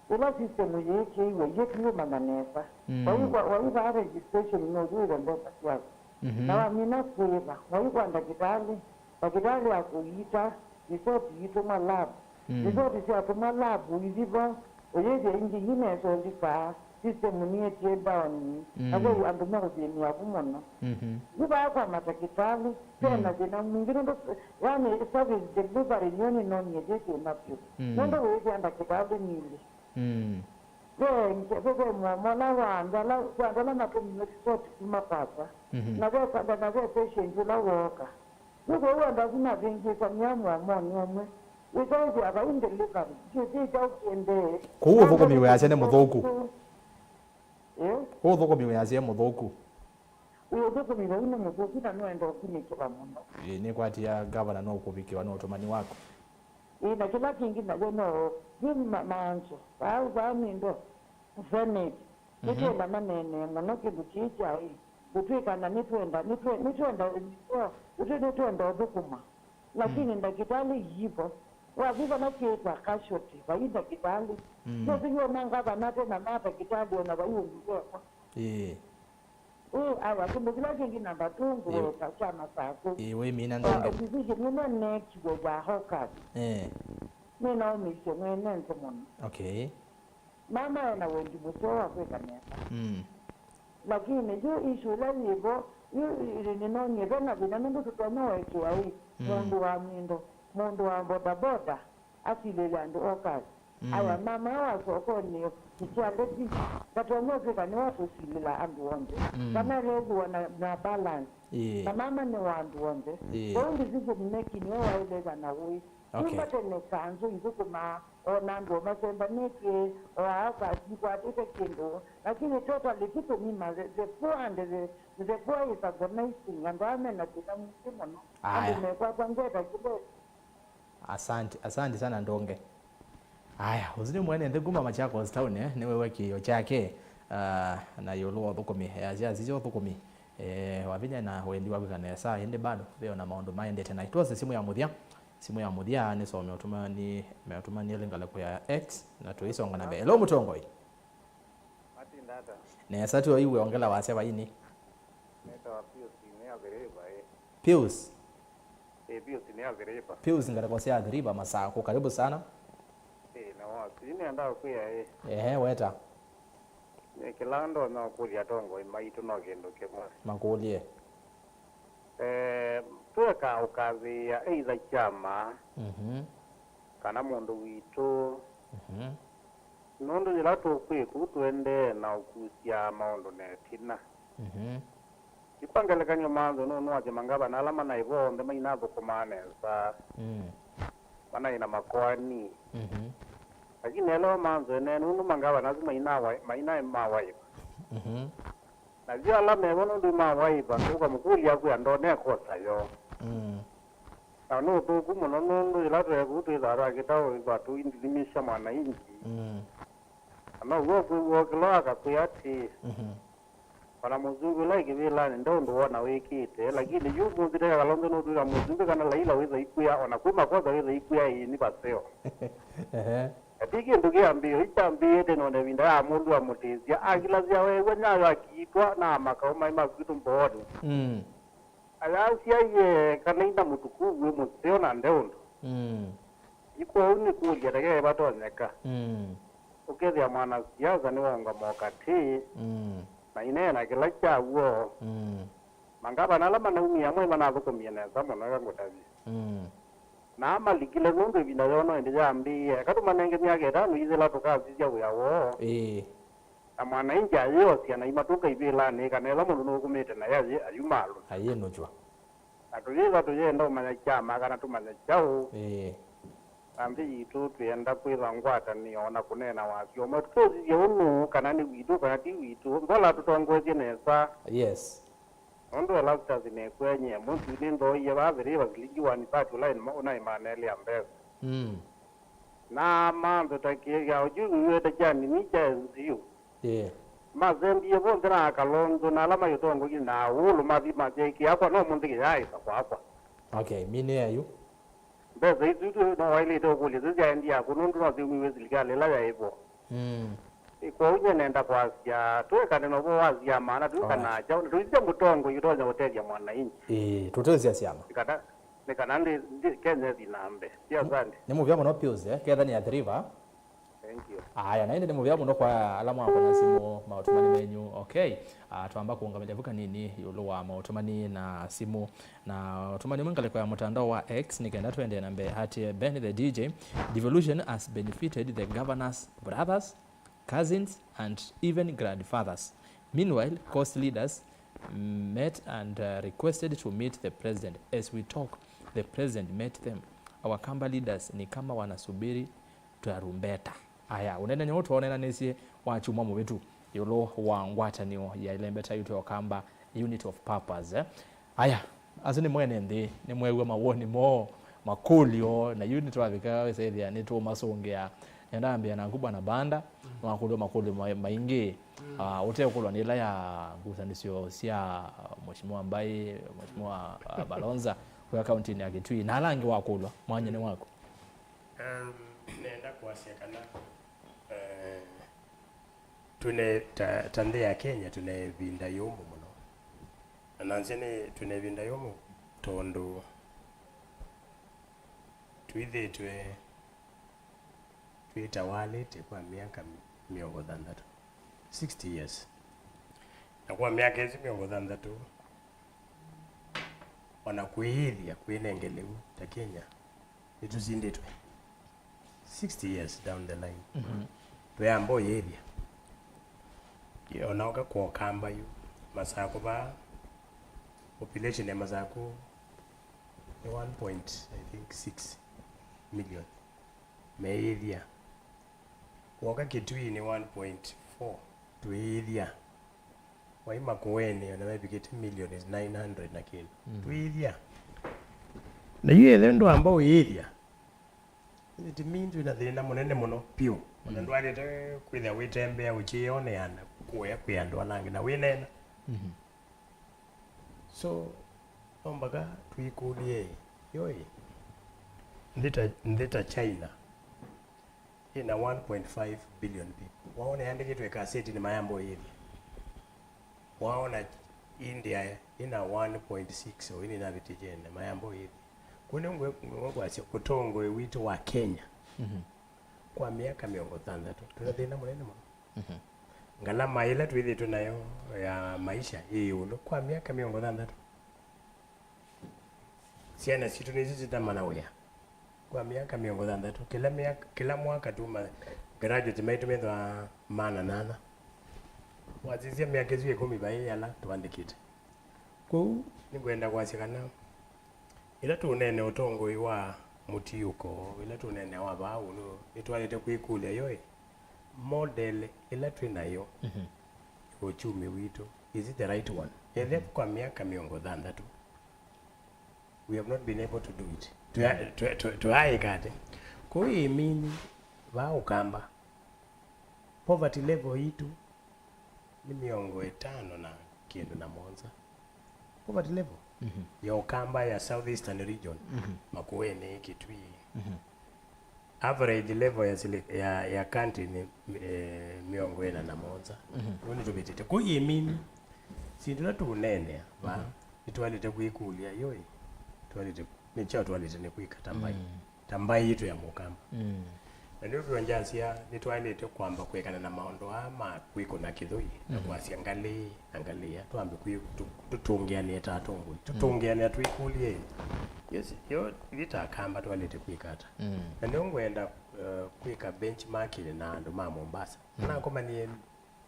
Ĩla system yĩĩkĩiwe, yĩtiũmanya nesa. Mm. Waikwa, waivaa registration nũyũĩwe mbesa syaku. Mhm. Na wamina kwĩva, waikwa ndakĩtalĩ, ndakĩtalĩ akũiita, resort yitũmwa lab. Mm. Resort syatũmwa lab, ũithi vo, ũyĩthĩa ingĩ inesolikaa, system nĩetie down. Mm. Athei andũ meũthĩnĩa vu mũno. Mhm. Yu vaa kwa matakĩtalĩ, ve na, mm, thĩna mwingĩ nũndũ, yani, service delivery nĩyo nĩnonie yĩ thĩna vyũ. Mm. Nũndũ wĩĩthĩa ndakĩtalĩ nilĩ. Mm. Ve, ve, ve mũomo ũla wa andũ ala, ve andũ ala matũmiwe resort kuma kwakwa. Mhm. Na ve, na ve patient ũla wooka. Nĩkw'o wenda kumavĩngĩĩsania mũomonĩ ũmwe. Wĩkaĩthĩa vai delivery. Kĩsĩ kyaũ kĩendee. Kũu ũthũkũmi wĩasya nĩ mũthũku. Eh? Kũu ũthũkũmi wĩasya nĩ mũthũku. Ũthũkũmi vau nĩ mũthũku na nũenda ũkunĩkĩwa mũno. Ĩĩ, nĩkwatĩa ngavana no ũkũvikĩwa nĩ ũtũmani waku. Ĩĩ, na kĩla kĩngĩ naw'o no, yu ma-, maanzo, vaa, vaa nĩ ndo, Senate, mhm, nĩtwenda maneenee mũno kĩndũ kĩĩ kya ĩ, kũtw'ĩkana nĩtwenda, nĩtwe-, nĩtwenda, nĩtwe-, nĩtwenda ũthũkũma, lakini, mm, ndakĩtalĩ iivo. Wathi vala kĩĩtwa casualty, vai ndakĩtalĩ. Mm. Nũsĩ yu ona ngavana ate na ma ndakĩtalĩ ona vai ũndũ wekwa. Ĩĩ. Ĩĩ, aya, kĩndũ kĩla kĩngĩ namba two, ĩĩ, ngũweta kya Masakũ. Ĩĩ, wĩmina ndonge. Decision ĩno neekiwe ya Hawkers. Eh. Nĩnaũmĩisye mwene nthĩ mũno. Okay. Mama ena wendi mũseo wa kwĩka nesa. Mm. Lakini yu issue ĩla yĩvo, yu, yu, nĩnonie ve na thĩna nũndũ tũtonya ũekea ĩ, mm, mũndũ wa mindo, mũndũ wa bodaboda, asilĩle andũ Hawkers. Mm. Aya mama wa sokonĩ, kĩkyandeti, ndatonya ũtw'ĩka nĩwe ũkũsilĩla andũ onthe. Mm. Kana ethĩwa na, na balance. Ĩĩ. Na mama nĩ wa andũ onthe. Ĩĩ. Kwoou decision making nĩwe waĩlĩva na ũĩ. Okay. Kuma tene kanzũ ithũkũmaa, ona andũ o masembanĩtye, o aa kasikwatĩte kĩndũ. Lakini totally, ti kũnyima, the, the poor and the, the poor is agonizing. Andũ aa mena thĩna mwingĩ mũno. Aya. Andũ mekwatwa ngeta kĩlesi. Asante, asante sana Ndonge. Aya, ũsu nĩ mwene nthĩ kuma Machakos Town, eh, nĩwewe kĩĩo kyake, ah, na ĩũlũ wa ũthũkũmi. Easya asisya ũthũkũmi, eh, wa vinya na wendi wa kwĩka nesa, ĩndĩ bado ve ona maũndũ maendete. Na twose simũ ya mũthya, simũ ya mũthya nĩsome ũtũmani, meũtũmani ĩlĩ ngalĩko ya X, na tũisonga na mbee. Hello, mũtongoi. Matinda ata? Nesa tu oiwe ongela wasya vaini. Netawa Pius nĩ Athiriva, eh. Pius? Eh, Pius nĩ Athiriva. Pius ngalĩko sya Athiriva Masakũ, karibu sana. Eh, na wasi, nĩenda kwĩa, eh. Ehe, weta. Nĩ kĩla ndonya kũlya atongoi maitũ no kĩndũ kĩmwe. Makũlye. Eh, tweka ũkathĩĩa either kyama, mhm, kana mũndũ witũ. Mhm. Nũndũ yĩla tũkwĩku tũendee na ũkusya maũndũ na ĩtina. Mhm. Ti kwa ngelekany'o manzũ nũnũasya mangavana ala manaĩ vo onthe mainathũkũmaa nesa. Mm. Manaĩ na makoani. Mhm. Lakini ela manzũ ene nũndũ mangavana asu mainawa-, mainaĩ ma waiva. Mhm. Na yu ala mevo nũndũ ma waiva, ũkamũkũlya akwĩa ndonea kosa yoo. Mm. Na nĩ ũthũku mũno nũndũ yĩla tweeku twĩthaa twakĩta ũiva tũindithimisya mwananchi. Mm. Na now'o ũkwĩw'a ũkĩla akakwĩa atĩĩ, mhm, Ona mũsumbĩ ũla wĩ kĩvĩlanĩ nde ũndũ wona wĩkĩte, lakini yu ũmũnthĩ teka Kalonzo nũtwĩka mũsumbĩ kana Laila wĩtha ikwĩa, ona kwĩ makosa wĩtha ikwĩa ĩĩ nĩ vaseo. Ehe. Na ti kĩndũ kĩambĩĩo, ikyambĩĩte none ĩvinda ya mũndũ amũtĩsya, akilasya weew'a nyayo akiitwa na amaka ũmaĩ ma kwitũ mboonĩ. Mm. Ayasya ye kana ina mũtuku wĩ mũseo na nde ũndũ. Mm. Yu kwoou nĩ kũlya ndeke vatonyeka. Mm. Ũkethĩa mwanasiasa nĩwaũngama ũkatĩ, mm, na ineena kĩla kya w'o. Mm. Mangavana ala manaumie amwe manathũkũmie nesa mũno, eka ngũtavye. Mm. Na malikile nũndũ ĩvinda yoo no ĩndĩ yambĩĩe. Eka tũmanenge myaka ĩtano yĩthela tũkasisya wĩa woo. Ĩĩ. Na mwananchi ayĩosya na imatũka ivĩlanĩ kana ĩla mũndũ nũkumĩte naye ayĩ ayumalũ. Ayĩnũkw'a. Na tũyĩtha tũyenda ũmanya kyama kana tũmanye kyaũ. Ĩĩ. Na nthĩ yitũ twĩenda kwĩtha ngwatanĩo na kũneena wasyo ũmwe. Tũtũsisye ũnũ kana nĩ witũ kana ti witũ. Mbola tũtongoesye nesa. Yes. Nũndũ Erastus nĩkw'e nyie mũtu nĩnthooie vaa thĩrĩva silingi one thirty ũla ũnaĩ maana elĩ ya mbesa. Mm. Na manthe ta kĩĩ kya ũjui wĩw'ĩte kya nini kya N C U. Yeah. Masembie vonthe na Kalonzo na ala mayũtongoie na ũũlũ mathi matheekie akwa no mũnthĩ kĩyaaĩsa kwakwa. Okay, minĩa yu. Mbesa isu tu no waĩlĩte ũkũlya sisyaendie yaku nũndũ no syaumiw'e silikalĩ ĩla yaĩ vo. Mm. Ĩ, kwoou nyie nenda kwasya, tũekane na ũvoo wa syama, na tũikanaa kyaũ, na tũisisya mũtongoi ũtonya ũtethya mwananchi. Ĩĩ, tũtesya syama. Nĩ kana, nĩ kana nthĩ, nthĩ, Kenya ĩthi na mbee. Siasa nĩ, nĩ mũvea mũno Pius, eh? Ketha nĩ Athi River. Thank you. Aya, na ĩndĩ nĩ mũvea mũno kwa ala mwakona simũ, maũtũmani menyu. Okay. Ah, twamba kũũngamĩlya vu kanini ĩũlũ wa maũtũmani na simũ. Na ũtũmani ũmwe ngalĩko ya mũtandao wa X nĩ kenda tũendee na mbee. Atĩ Ben the D J, devolution has benefited the governor's brothers, cousins, and even grandfathers. Meanwhile, coast leaders met and, uh, requested to meet the president. As we talk, the president met them. Our Kamba leaders ni kama wanasubiri tarumbeta. Aya, ũneenany'o ũũ twoneenanĩsye wa kyumwa mũvĩtu ĩũlũ wa ngwatanĩo ya ĩlembeta yitũ ya Ũkamba, Unit of Purpose, eh? Aya, asu nĩ mwene nthĩ, nĩmwew'a mawoni moo, makũlyo, na yu nĩtwavika wĩsa ĩthĩa nĩtũmasũngĩa. Nĩenda ambĩa naku Bwana Banda, mm, nĩwakũlw'a makũlyo ma-, maingĩ, mm, ah, ũtekũlwa nĩ ĩla ya ngusanĩsyo sya Mheshimiwa Mbai, Mheshimiwa, ah, Balonza, kũya kauntinĩ ya Kitui, na ala angĩ wakũlwa, mwanya nĩ waku. Um, nenda kwasya kana, eh, twĩne ta, ta nthĩ ya Kenya, twĩna ĩvinda yũmũ mũno. Na nansya nĩ twĩna ĩvinda yũmũ tondũ twĩthĩĩtwe twĩtawalĩte kwa myaka mĩongo thanthatũ, sixty years. Na kwa myaka ĩsu mĩongo thanthatũ, o na kwĩyĩthya kwĩnengeleu ta Kenya, nĩtũsindĩtwe. Sixty years down the line. Mhm. Twĩamba ũyĩthya. Ona ũka kwa Ũkamba yu, Masakũ vaa, population ya Masakũ nĩ one point, I think, six million. Meyĩthya. Woka Kitui nĩ one point four. Twĩyĩthya. Wai Makueni, ona mevikĩte million is nine hundred na kĩndũ. Mm. Twĩyĩthya. Na yu ĩthe ndwamba ũyĩthya. It means twĩna thĩna mũnene mũno vyũ. Ona, mm, ndwaĩlĩte kwĩthĩa wĩtembea ũkyĩyonea na kũya kwĩ andũ ala angĩ na wĩneena. Mhm. So, no mpaka twĩkũlye, yoi, nthĩ ta, nthĩ ta China, ĩna one point five billion people. Wao nĩyandĩkĩtwe ĩkasetinĩ mayamba ũyĩthya. Waona India ĩna one point six o ĩnĩ navĩtĩkene mayamba ũyĩthya. Kũu nĩ ngwe-, ngwe-, ngwasya ũtongoi witũ wa Kenya, mhm, kwa myaka mĩongo thanthatũ, twĩna thĩna mũnene mũno. Mhm. Ngalama ĩla twĩthĩtwe nayo ya maisha ĩ ĩũlũ kwa myaka mĩongo thanthatũ. Syana sitũ nĩsyo sitamana wĩa kwa myaka mĩongo thanthatũ. Kĩla myaka, kĩla mwaka tuma graduate maitũ methwa maana nana. Wasisya myaka ĩsu ĩkũmi vai ala tũandĩkĩte. Kwoou nĩngwenda kwasya kana ĩla tũũneena ũtongoi wa mũtiũko, ĩla tũũneena wa vaa ũlũ, nĩtwaĩlĩte kwĩkũlya, yoĩ, model ĩla twĩ nayo, mhm, ya ũkyumi witũ, is it the right one? Ethĩa, mhm, kwa myaka mĩongo thanthatũ, we have not been able to do it. Tũya-, tũ-, tũ-, tũyaĩka ate? Kũu ĩmini, vaa Ũkamba, poverty level yitũ nĩ mĩongo ĩtano na kĩndũ na mũonza. Poverty level ya Ũkamba ya South Eastern region, Makueni, Kitui, average level ya, sili- ya, ya country nĩ eh, mĩongo ĩna na mũonza. Ũu nĩtũvĩtĩte. Kũu yĩ mini, syĩndũ ila tũũneenea vaa, nĩtwaĩlĩte kwĩkũlya, yoi, twaĩlĩte, nĩ kyaũ twaĩlĩte nĩ kwĩka ta mbaĩ, ta mbaĩ yitũ ya Mũkamba? Na nĩwĩw'a ngyasya nĩtwaĩlĩte kwamba kũekana na maũndũ aa ma kwĩkũna kĩthũi na kwasya ngalĩ na ngalĩ ĩya, twambe kwĩ- tũ- tũtũngĩanĩe ta atongoi, tũtũngĩanĩa twĩkũlye, yo si- yo ithyĩ ta Akamba twaĩlĩte kwĩka ata? Na nĩyo ngwenda uh, kwĩka benchmarking na andũ ma Mombasa. Nakomanie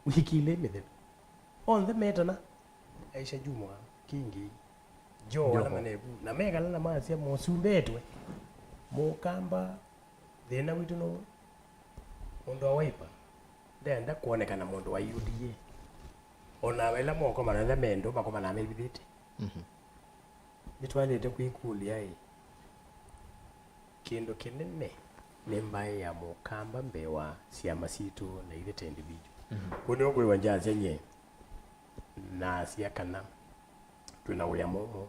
wiki ilĩ mĩthelu, onthe metana, Aisha Jumwa, Kingi, Joho, ala maneku, na mekala na masya mũsumbĩtwe Mũkamba, thĩna witũ nũũ? Mũndũ wa Wiper ndenda kwonekana mũndũ wa U D A. Ona ĩla mokomana ĩla mendũ makomanaa mevithĩte. Nĩtwaĩlĩte kwĩkũlya-ĩ, kĩndũ kĩnene nĩ mbaĩ ya Mũkamba mbee wa syama sitũ na ithyĩ ta individual. Kũu nĩw'o ngwĩw'a ngyasya nyie, nasya kana twĩ na wĩa mũmũ,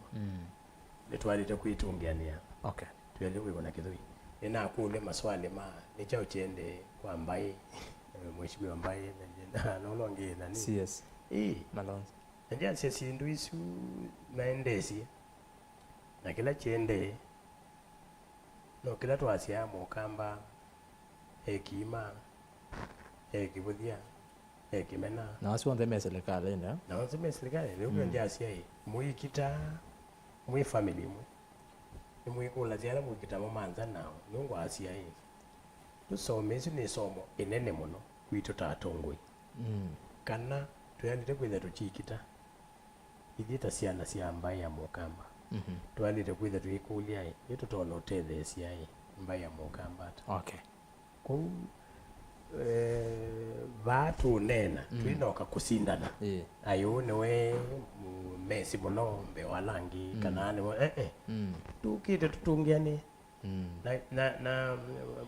nĩtwaĩlĩte kwĩtũngĩanĩa. Okay. Twaĩlĩte kwĩkũna kĩthũi. Nĩnakũlya maswali ma nĩ kyaũ kĩendee kwa mbaĩ, Mheshimiwa Mbaĩ, na, na, na ũla ũngĩ nani? C S. Ĩĩ. Malonza. Na ndyasya syĩndũ isu maendeesye, na kĩla kĩendee, no kĩla twasyaa Mũkamba e kĩima, e kĩvũthya, e kĩmena. Na asu onthe me silikalĩnĩ, eh? Na onthe me silikalĩnĩ. Rĩu ndyasya ĩ, mũikita, mwĩ family ĩmwe, nĩmwĩkũlasya ala mũikita mo ma nza nao. Nũngwasya ĩ, tũsome, ĩsu nĩ ĩsomo ĩnene mũno kwitũ ta atongoi. Kana tũyaĩlĩte kwĩthĩa tũkyĩkita. Ithyĩ ta syana sya mbaĩ ya Mũkamba, twaĩlĩte kwĩthĩa tũikũlya-ĩ, nĩ tũtonya ũtetheesya-ĩ mbaĩ ya Mũkamba ata? Okay. Kwoou, eh, vaa tũũneena, twĩnoka kũsindana. Ĩĩ. Ai, ũũ nĩwe mũ- mesi mũno mbee wa ala angĩ, kana nĩwe, eh, eh. Tũkĩte tũtũngĩanĩe. Na, na, na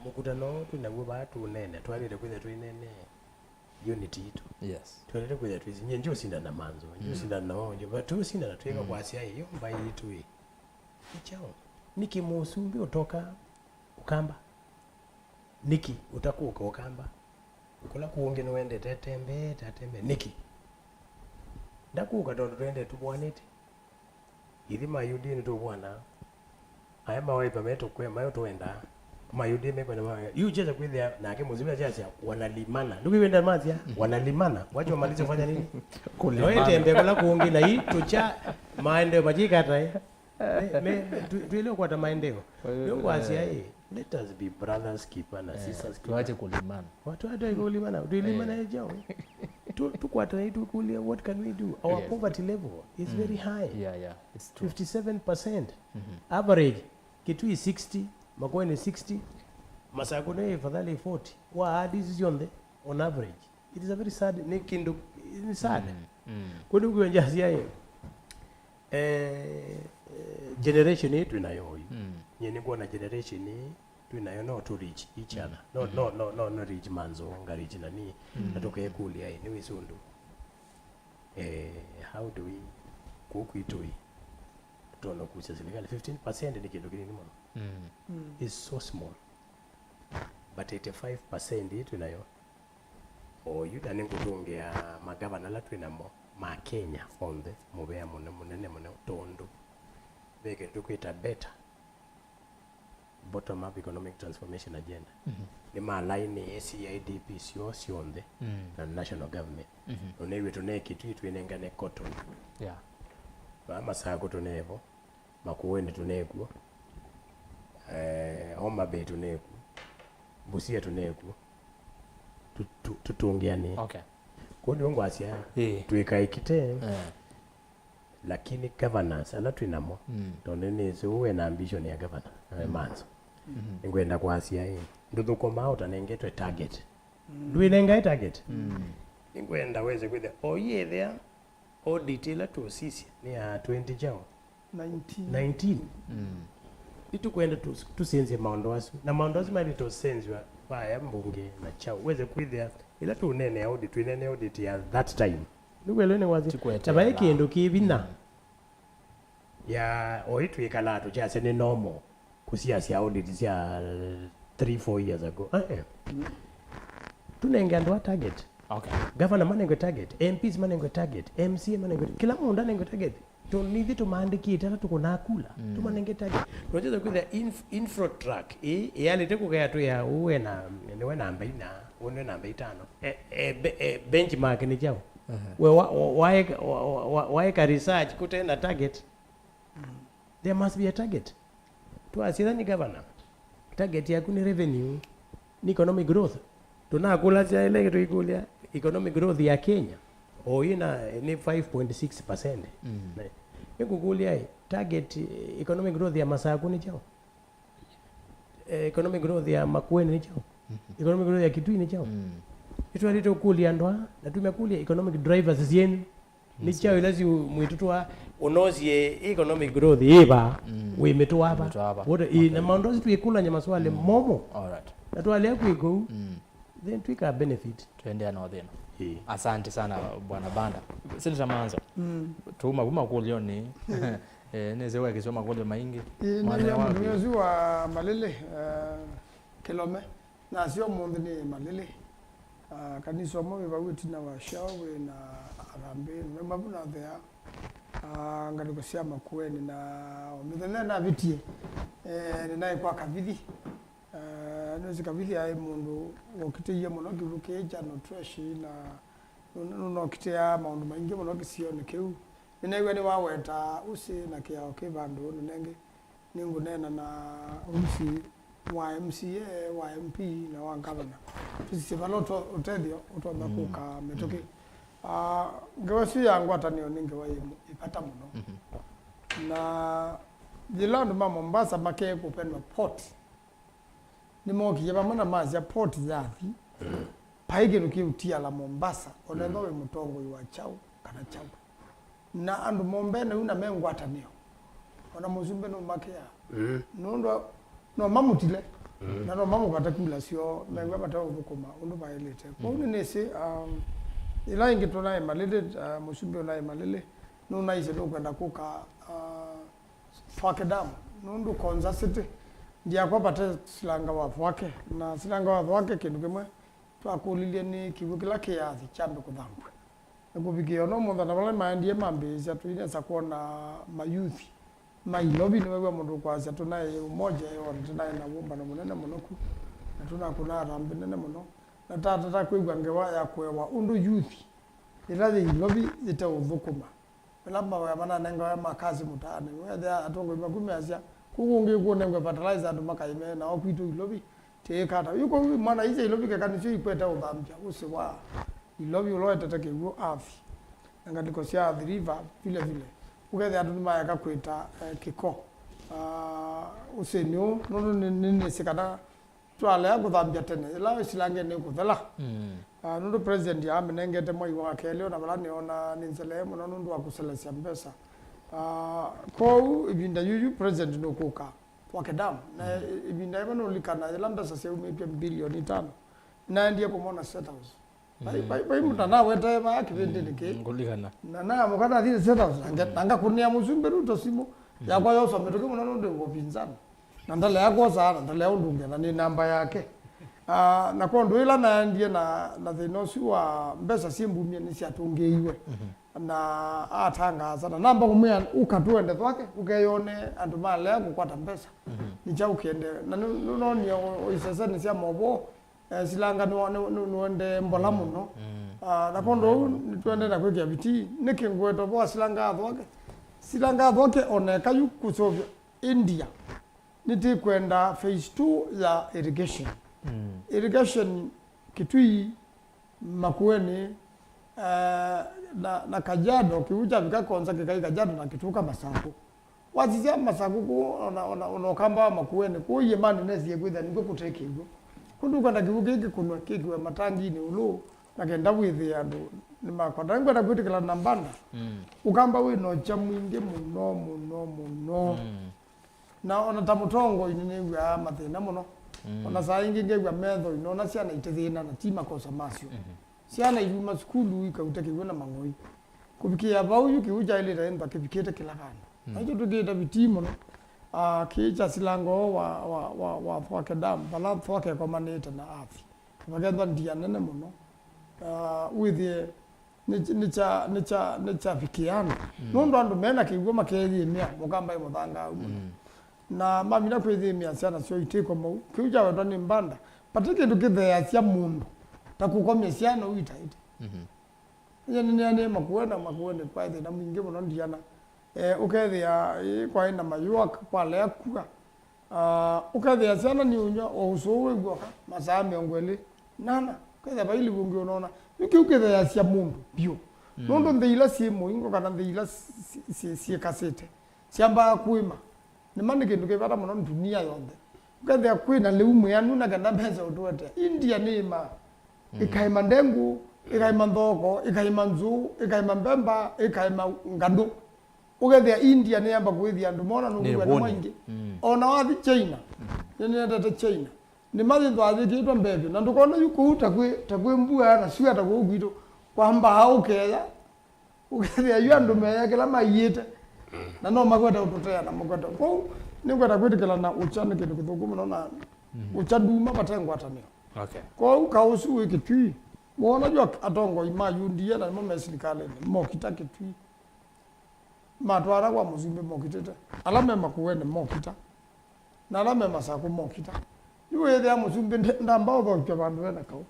mũkutano ũũ twĩ naw'o vaa tũũneena, twaĩlĩte kwĩthĩa twĩneenea unity yitũ. Yes. Twaĩlĩte kwĩthĩa twĩsĩ, nyie ndyũsindana na Manzo, ndyũsindana na Wonjo, but tũũsindana twĩka kwasya ĩ, yo mbaĩ yitũ ĩ, ĩ kyaũ? Nĩkĩ mũsumbĩ ũtoka Ũkamba? Nĩkĩ ũtakũka Ũkamba? Kũla kũngĩ nĩwendete atembee, atembee. Nĩkĩ? Ndakũka tondũ twendee tũvũanĩte. Ithyĩ ma U D A nĩtũvũanaa. Aya ma Wiper metũkwea, mayo twendaa. Ma U D A mekwenda ma U D A. Yu kyesa kwĩthĩa nake mũsumbĩ akyasya, "Wanalimana." Ndũkwĩwenda masya, "Wanalimana." Wacho wamalize kufanya nini? Kulimana. Noete mbee kũla kũngĩ na ii tũkya maendeeo makyĩkatae. Me, me, tu- tuelewe kwata maendeeo. Ndio ngwasya, eh, let us be brothers keeper na sisters keeper. Tuache kulimana. Watu hata kulimana, tulimana ejao. Tu tukwata na itukulia, what can we do? Our poverty level is very high. Yeah, yeah, it's true. Fifty-seven percent average. Kitui sixty, Makueni sixty, Masaku nĩ fadhali forty. Wa add hizi zonthe on average. It is a very sad, nĩ kĩndũ, nĩ sad. Kũndũ kwĩ njasia ĩ, eh, eh, generation ĩĩ twĩ nayo yu. Nyie nĩngwona generation ĩĩ twĩ nayo no tũ reach each other. No, no, no, no, no reach Manzo, nga reach nani. Na tũkekũlya ĩ, nĩ wĩsĩ ũndũ. Eh, how do we, kũu kwitũ ĩ, tũtonya kũsya silikalĩ? Fifteen percent nĩ kĩndũ kĩnini mũno. It's so small. But eighty-five percent ĩĩ twĩ nayo. Oyu, na nĩngũtũngĩa magavana ala twĩ namo ma Kenya onthe mũvea mũne-, mũnene mũno, tondũ ve kĩndũ tũkwĩta BETA, Bottom Up Economic Transformation Agenda. Nĩmalainĩe C I D P syoo syonthe na national government. Nũnĩw'e tũne Kitui twĩnengane cotton. Yeah. Vaa Masaku tũnevo. Makueni tũnekw'o, eh, Homa Bay tũnekw'o, Busia tũnekw'o, tu- tu- tũtũngĩanĩe. Okay. Kũu nĩw'o ngwasya, ĩĩ, twĩkaĩkite, eh, lakini governors ala twĩ namo, tondũ nĩnĩsĩ ũũ wĩ na ambition ya governor, eh, Manzo. Nĩngwenda kwasya, ĩ, ndũthũkũmaa ũtanengetwe target. Ndwĩnengae target. Nĩngwenda wese kwĩthĩa, o yĩthĩa audit ĩla tũsisya nĩ ya twenty kyaũ? Nineteen. Nineteen. Nĩtũkwenda tũ- tũsenzye maũndũ asu. Na maũndũ asu maĩlĩte ũsenzwa vaya mbunge na kyaũ. Wese kwĩthĩa, ĩla tũũneenea audit, twĩneenea audit ya that time. Nĩw'o nĩ wazi. Ti kweteela. Na vai kĩndũ kĩ vinya. Mm. Ya, oĩ twĩkalaa tũkyasya nĩ normal kũsiasya audit sya three, four years ago. Eh, eh. Tũnenge andũ a target. Okay. Governor manengwe target, M Ps manengwe target, M C A manengwe, kĩla mũndũ anengwe target. Tondũ nithyĩ tũmaandĩkĩte ala tũkũnaa kula. Mm. Tũmanenge target. Nũkĩsa kwĩthĩa inf-, info track ĩĩ ĩalĩte kũkea twĩa ũũ ena, nĩwe namba ina, ũũ nĩwe namba itano. E, e, be-, e, benchmark nĩ kyaũ? Aha. We wa, wa, waeka, wa, wa, wa, waeka research kũte na target. There must be a target. Twasya nĩ governor, target yaku nĩ revenue, nĩ economic growth. Tũnakũlasya ĩla tũikũlya economic growth ya Kenya, o ĩna nĩ five point six percent. Mm. Nĩngũkũlya ĩ, target, eh, economic growth ya Masaku nĩ kyaũ? Eh, economic growth ya Makueni nĩ kyaũ? Mhm. Economic growth ya Kitui nĩ kyaũ? Mm. Nĩtwaĩlĩte kũkũlya andũ aa, na tũmekũlya economic drivers syenyu. Nĩ kyaũ ila syũ mwĩtũtwaa ũnosie economic growth yĩva, mm, wĩmĩtwaa va? Wĩmĩtwaa va? What, i, na maũndũ asu twĩkũlany'a maswali, mm, momo. All right. Na twalea kwĩka ũu, mm, then twĩka benefit. Tũendeea na ũthĩna. Ĩĩ. Asante sana, Bwana Banda. Senator Manzo, mm, tuma kuma kũlyonĩ. Mm. Eh, nĩsĩ wekĩswa makũlyo maingĩ. Ĩĩ, mwana nĩw'a waku. Mũtumĩa ũsu wa Malili, eh, Kĩlome. Nasya ũmũnthĩ nĩ Malili. Ah, kanisa ũmwe wĩ vau ĩtina wa Shell wĩ na harambee. Nauma vu nathea, ah, ngalĩko sya Makueni na o mĩthenya navĩtie, eh, nĩnaĩ kwa Kavithi. Eh, nĩwĩsĩ Kavithi aĩ mũndũ wokitĩie mũno kĩw'ũ kĩĩ kya Nutreshi na nũ-, nũnokitĩaa maũndũ maingĩ mũno kĩsionĩ kĩu. Nĩneew'a nĩwaweta ũsĩ na kĩao kĩ vandũ nĩnenge. Nĩngũneena na ũsĩ wa M C A, wa M P, na wa ngavana. Tũsisye vala ũto-, ũtethyo ũtonya, mm, kũka mĩtũkĩ. Mm. Ah, ngewa ĩsu ya ngwatanĩo nĩ ngewa yĩ, yĩ vata mũno. Mhm. Na yĩla andũ ma Mombasa makee kũvenwa port, nĩmookie vamwe na masya port yathi, vai kĩndũ kĩũtiala Mombasa, onethwa wĩ mũtongoi wa kyaũ kana kyaũ. Na andũ mombene u na me ngwatanĩo, ona mũsumbĩ nũmakĩaa. Mm. Nũndũ no mamũtile, mm, na no mamũvate kula syoo, mew'a mate ũthũkũma ũndũ vaĩlĩte. Kwoou, mm, nĩnĩsĩ, um, ĩla ĩngĩ tũnaĩ Malili, uh, mũsumbĩ ũnaĩ Malili, nũnaisye nũkwenda kũka, uh, Thwake Dam, nũndũ Konza City, ndiakwa vate silanga wa Thwake, na silanga wa Thwake kĩndũ kĩmwe twakũlilye nĩ kĩw'ũ kĩla kĩyathi kyambe kũthambw'a. Na kũvikĩa ona ũmũnthĩ, andũ vala maendie mambĩĩsya, tũinesa kwona mayuthi ma Ilovi, nĩwew'a mũndũ ũkwasya, tũnaĩ ũmoja, ĩona tũnaĩ na wũmbano mũnene mũno ku, na tũnakũna harambee nene mũno, na tatata kwĩw'a ngewa ya kũewa ũndũ yuthi ĩla yĩ Ilovi yĩteũthũkũma. Ĩla mawĩa mananengawa ma kasi mũtaanĩ, weethĩa atongoi maku measya, kũu kũngĩ kũnengwe fertilizer andũ makaĩme, na o kwitũ Ilovi tĩĩka ata? Yu kũu mwana isu Ilovi keka nĩsyo ikwete ũthambya ũsĩ wa Ilovi ũla ũetete kĩw'ũ Athi na ngalĩko sya Athi River vile vile. Ũkethĩa andũ nĩmaeka kwĩta, eh, kĩko. Ah, ũsĩnĩ ũũ, nũndũ nĩ, nĩ, nĩnĩsĩ kana twalea kũthambya tene, yĩla silanga nĩkũthela. Mm. Ah, nũndũ president amĩnengete mwai wa kelĩ, ona vala nĩona nĩ nzeleee mũno nũndũ wa kũselesya mbesa. Ah, kwoou ĩvinda yuyu president nũkũka Thwake Dam. Na, mm, ĩ-, ĩvinda yĩva nũlikana yĩla mbesa syaumĩtw'e mbilioni itano, naendie kũmwona State House. Vai, mm, vai, vai mũndũ anawetee vaa kĩvĩndĩnĩ kĩĩ. Mm, ngũlikana. Na naamũka nathi State House, na nge-, mm, na ngakũnĩa mũsumbĩ Ruto simũ. Mm. Yakwa yosa mĩtũkĩ mũno nũndũ ngũpinzana. Na ndalea kwosa, na ndalea ũndũ ngetha nĩ namba yake. Ah, na kwondũ ĩla naendie na, na thĩna ũsu wa mbesa syĩ mbumie nĩsyatũngĩiwe. Mhm. Na atangaasa, na namba kũmwĩa, ũka tũende Thwake, ũkeyone andũ malea kũkwata mbesa. Mhm. Nĩ kyaũ kĩendee? Na nĩ, nĩnoonie o, o isesenĩ sya movoo, eh, silanga nĩ, nĩ, nĩ, nĩwendee mbola mũno. Mm. Ah, na kwondũ ũu, nĩtũendee na kwĩkĩa vitii. Nĩkĩ ngweta ũvoo wa silanga ya Thwake? Silanga ya Thwake oneka yu kũseũvya India. Nĩtĩkwenda phase two ya irrigation. Mm. Irrigation Kitui, Makueni, eh, na, na Kajiado, kĩw'ũ kyavika Konza kĩkai Kajiado na kĩtũka Masaku. Wasisya Masaku kũu, ona, ona, ona ũkamba wa Makueni, kũu iĩmanĩ nesie kwĩthĩa nĩkw'o kũte kĩw'ũ. Kũu ndũkwenda kĩw'ũ kĩĩ kĩkũnwe, kĩkĩwe matanginĩ ĩũlũ, na kenda wĩthĩe andũ nĩmakwata. Nĩngwenda kwĩtĩkĩla na Banda. Mm. Ũkamba wĩ na ũkya mwingĩ mũno, mũno, mũno. Mm. Na ona ta mũtongoi nĩnĩw'aa mathĩna mũno. Mm. Ona saa ingĩ ngew'a metho inoona syana itĩthĩna na ti makosa masyo. Mhm. Syana iuma sukulu ikauta kĩw'ũ na mang'oi. Kũvikĩa vau yu kĩu kyaĩlĩte ĩntha kĩvikĩte kĩla vandũ. Mm. Nakyo tũkĩte vitii mũno. Ah, kĩĩ kyasilango wa, wa, wa, wa Thwake Dam, vala Thwake ĩkomanĩte na Athi. Vakethwa ndia nene mũno. Ah, wĩthĩe nĩ, nĩ kya, nĩ kya, nĩ kyavikĩa andũ. Mm. Nũndũ andũ mena kĩw'ũ makeyĩmĩa, mũkamba ĩ mũthangaau mũno. Mm. Na mamina kwĩyĩmĩa syana syoo itĩko mau. Kĩu kyawetwa nĩ mbanda. Vati kĩndũ kĩtheeasya mũndũ ta kũkomya syana ũu itaĩte. Mhm. Nye nĩneanĩe Makueni, na Makueni kwaĩ thĩna mwingĩ mũno ndiana. Eh, ũkethĩa, ĩ, kwaĩ na mayũa, kwalea kua. Ah, ũkethĩa syana nĩ ũnywa o ũsũũ wĩ w'oka, masaa mĩongo ĩlĩ na ana. Ũkethĩa vai lĩu ũngĩ ũnona. Yu kĩu kĩtheeasya mũndũ vyũ. Mm. Nũndũ nthĩ ila syĩ mũingo kana nthĩ ila si-, si-, si-, syĩkasĩte, syambaa kũĩma. Nĩma nĩ kĩndũ kĩ vata mũno ndunia yonthe. Ũkethĩa kwĩ na lĩu mwĩanu na kenda mesa ũtũetea. India nĩĩmaa. Mm. Ĩkaĩma ndengũ, ĩkaĩma nthoko, ĩkaĩma nzũũ, ĩkaĩma mbemba, ĩkaĩma ngadũ. Ũkethĩa India nĩyamba kũĩthya andũ mona nũkũw'a nĩ maingĩ. Mm. O na wathi China, nĩnĩendete China. Nĩma yĩthwaa yĩkĩĩtwe mbevyo. Na ndũkona yu kũu ta kwĩ, ta kwĩ mbua na syũa ta kũu kwitũ. Kwambaa ũkeya, ũkethĩa yu andũ meya kĩla maiĩte, na no makwete ũtũtea na makwete. Kwoou nĩngwenda kwĩtĩkĩla na ũkya nĩ kĩndũ kĩthũku mũno, na, mhm, ũkya nduma vate ngwatanĩo. Okay. Kwoou kaũ ũsu wĩ Kĩtui, wona yu atongoi ma U D A na nĩmo me silikalĩnĩ, mokita Kĩtui. Matwara kwa mũsumbĩ mokitĩte. Ala me Makueni mokita. Na ala me Masakũ mokita. Yu wĩthĩa mũsumbĩ nde-, ndamba ũthokya vandũ vena kaũ.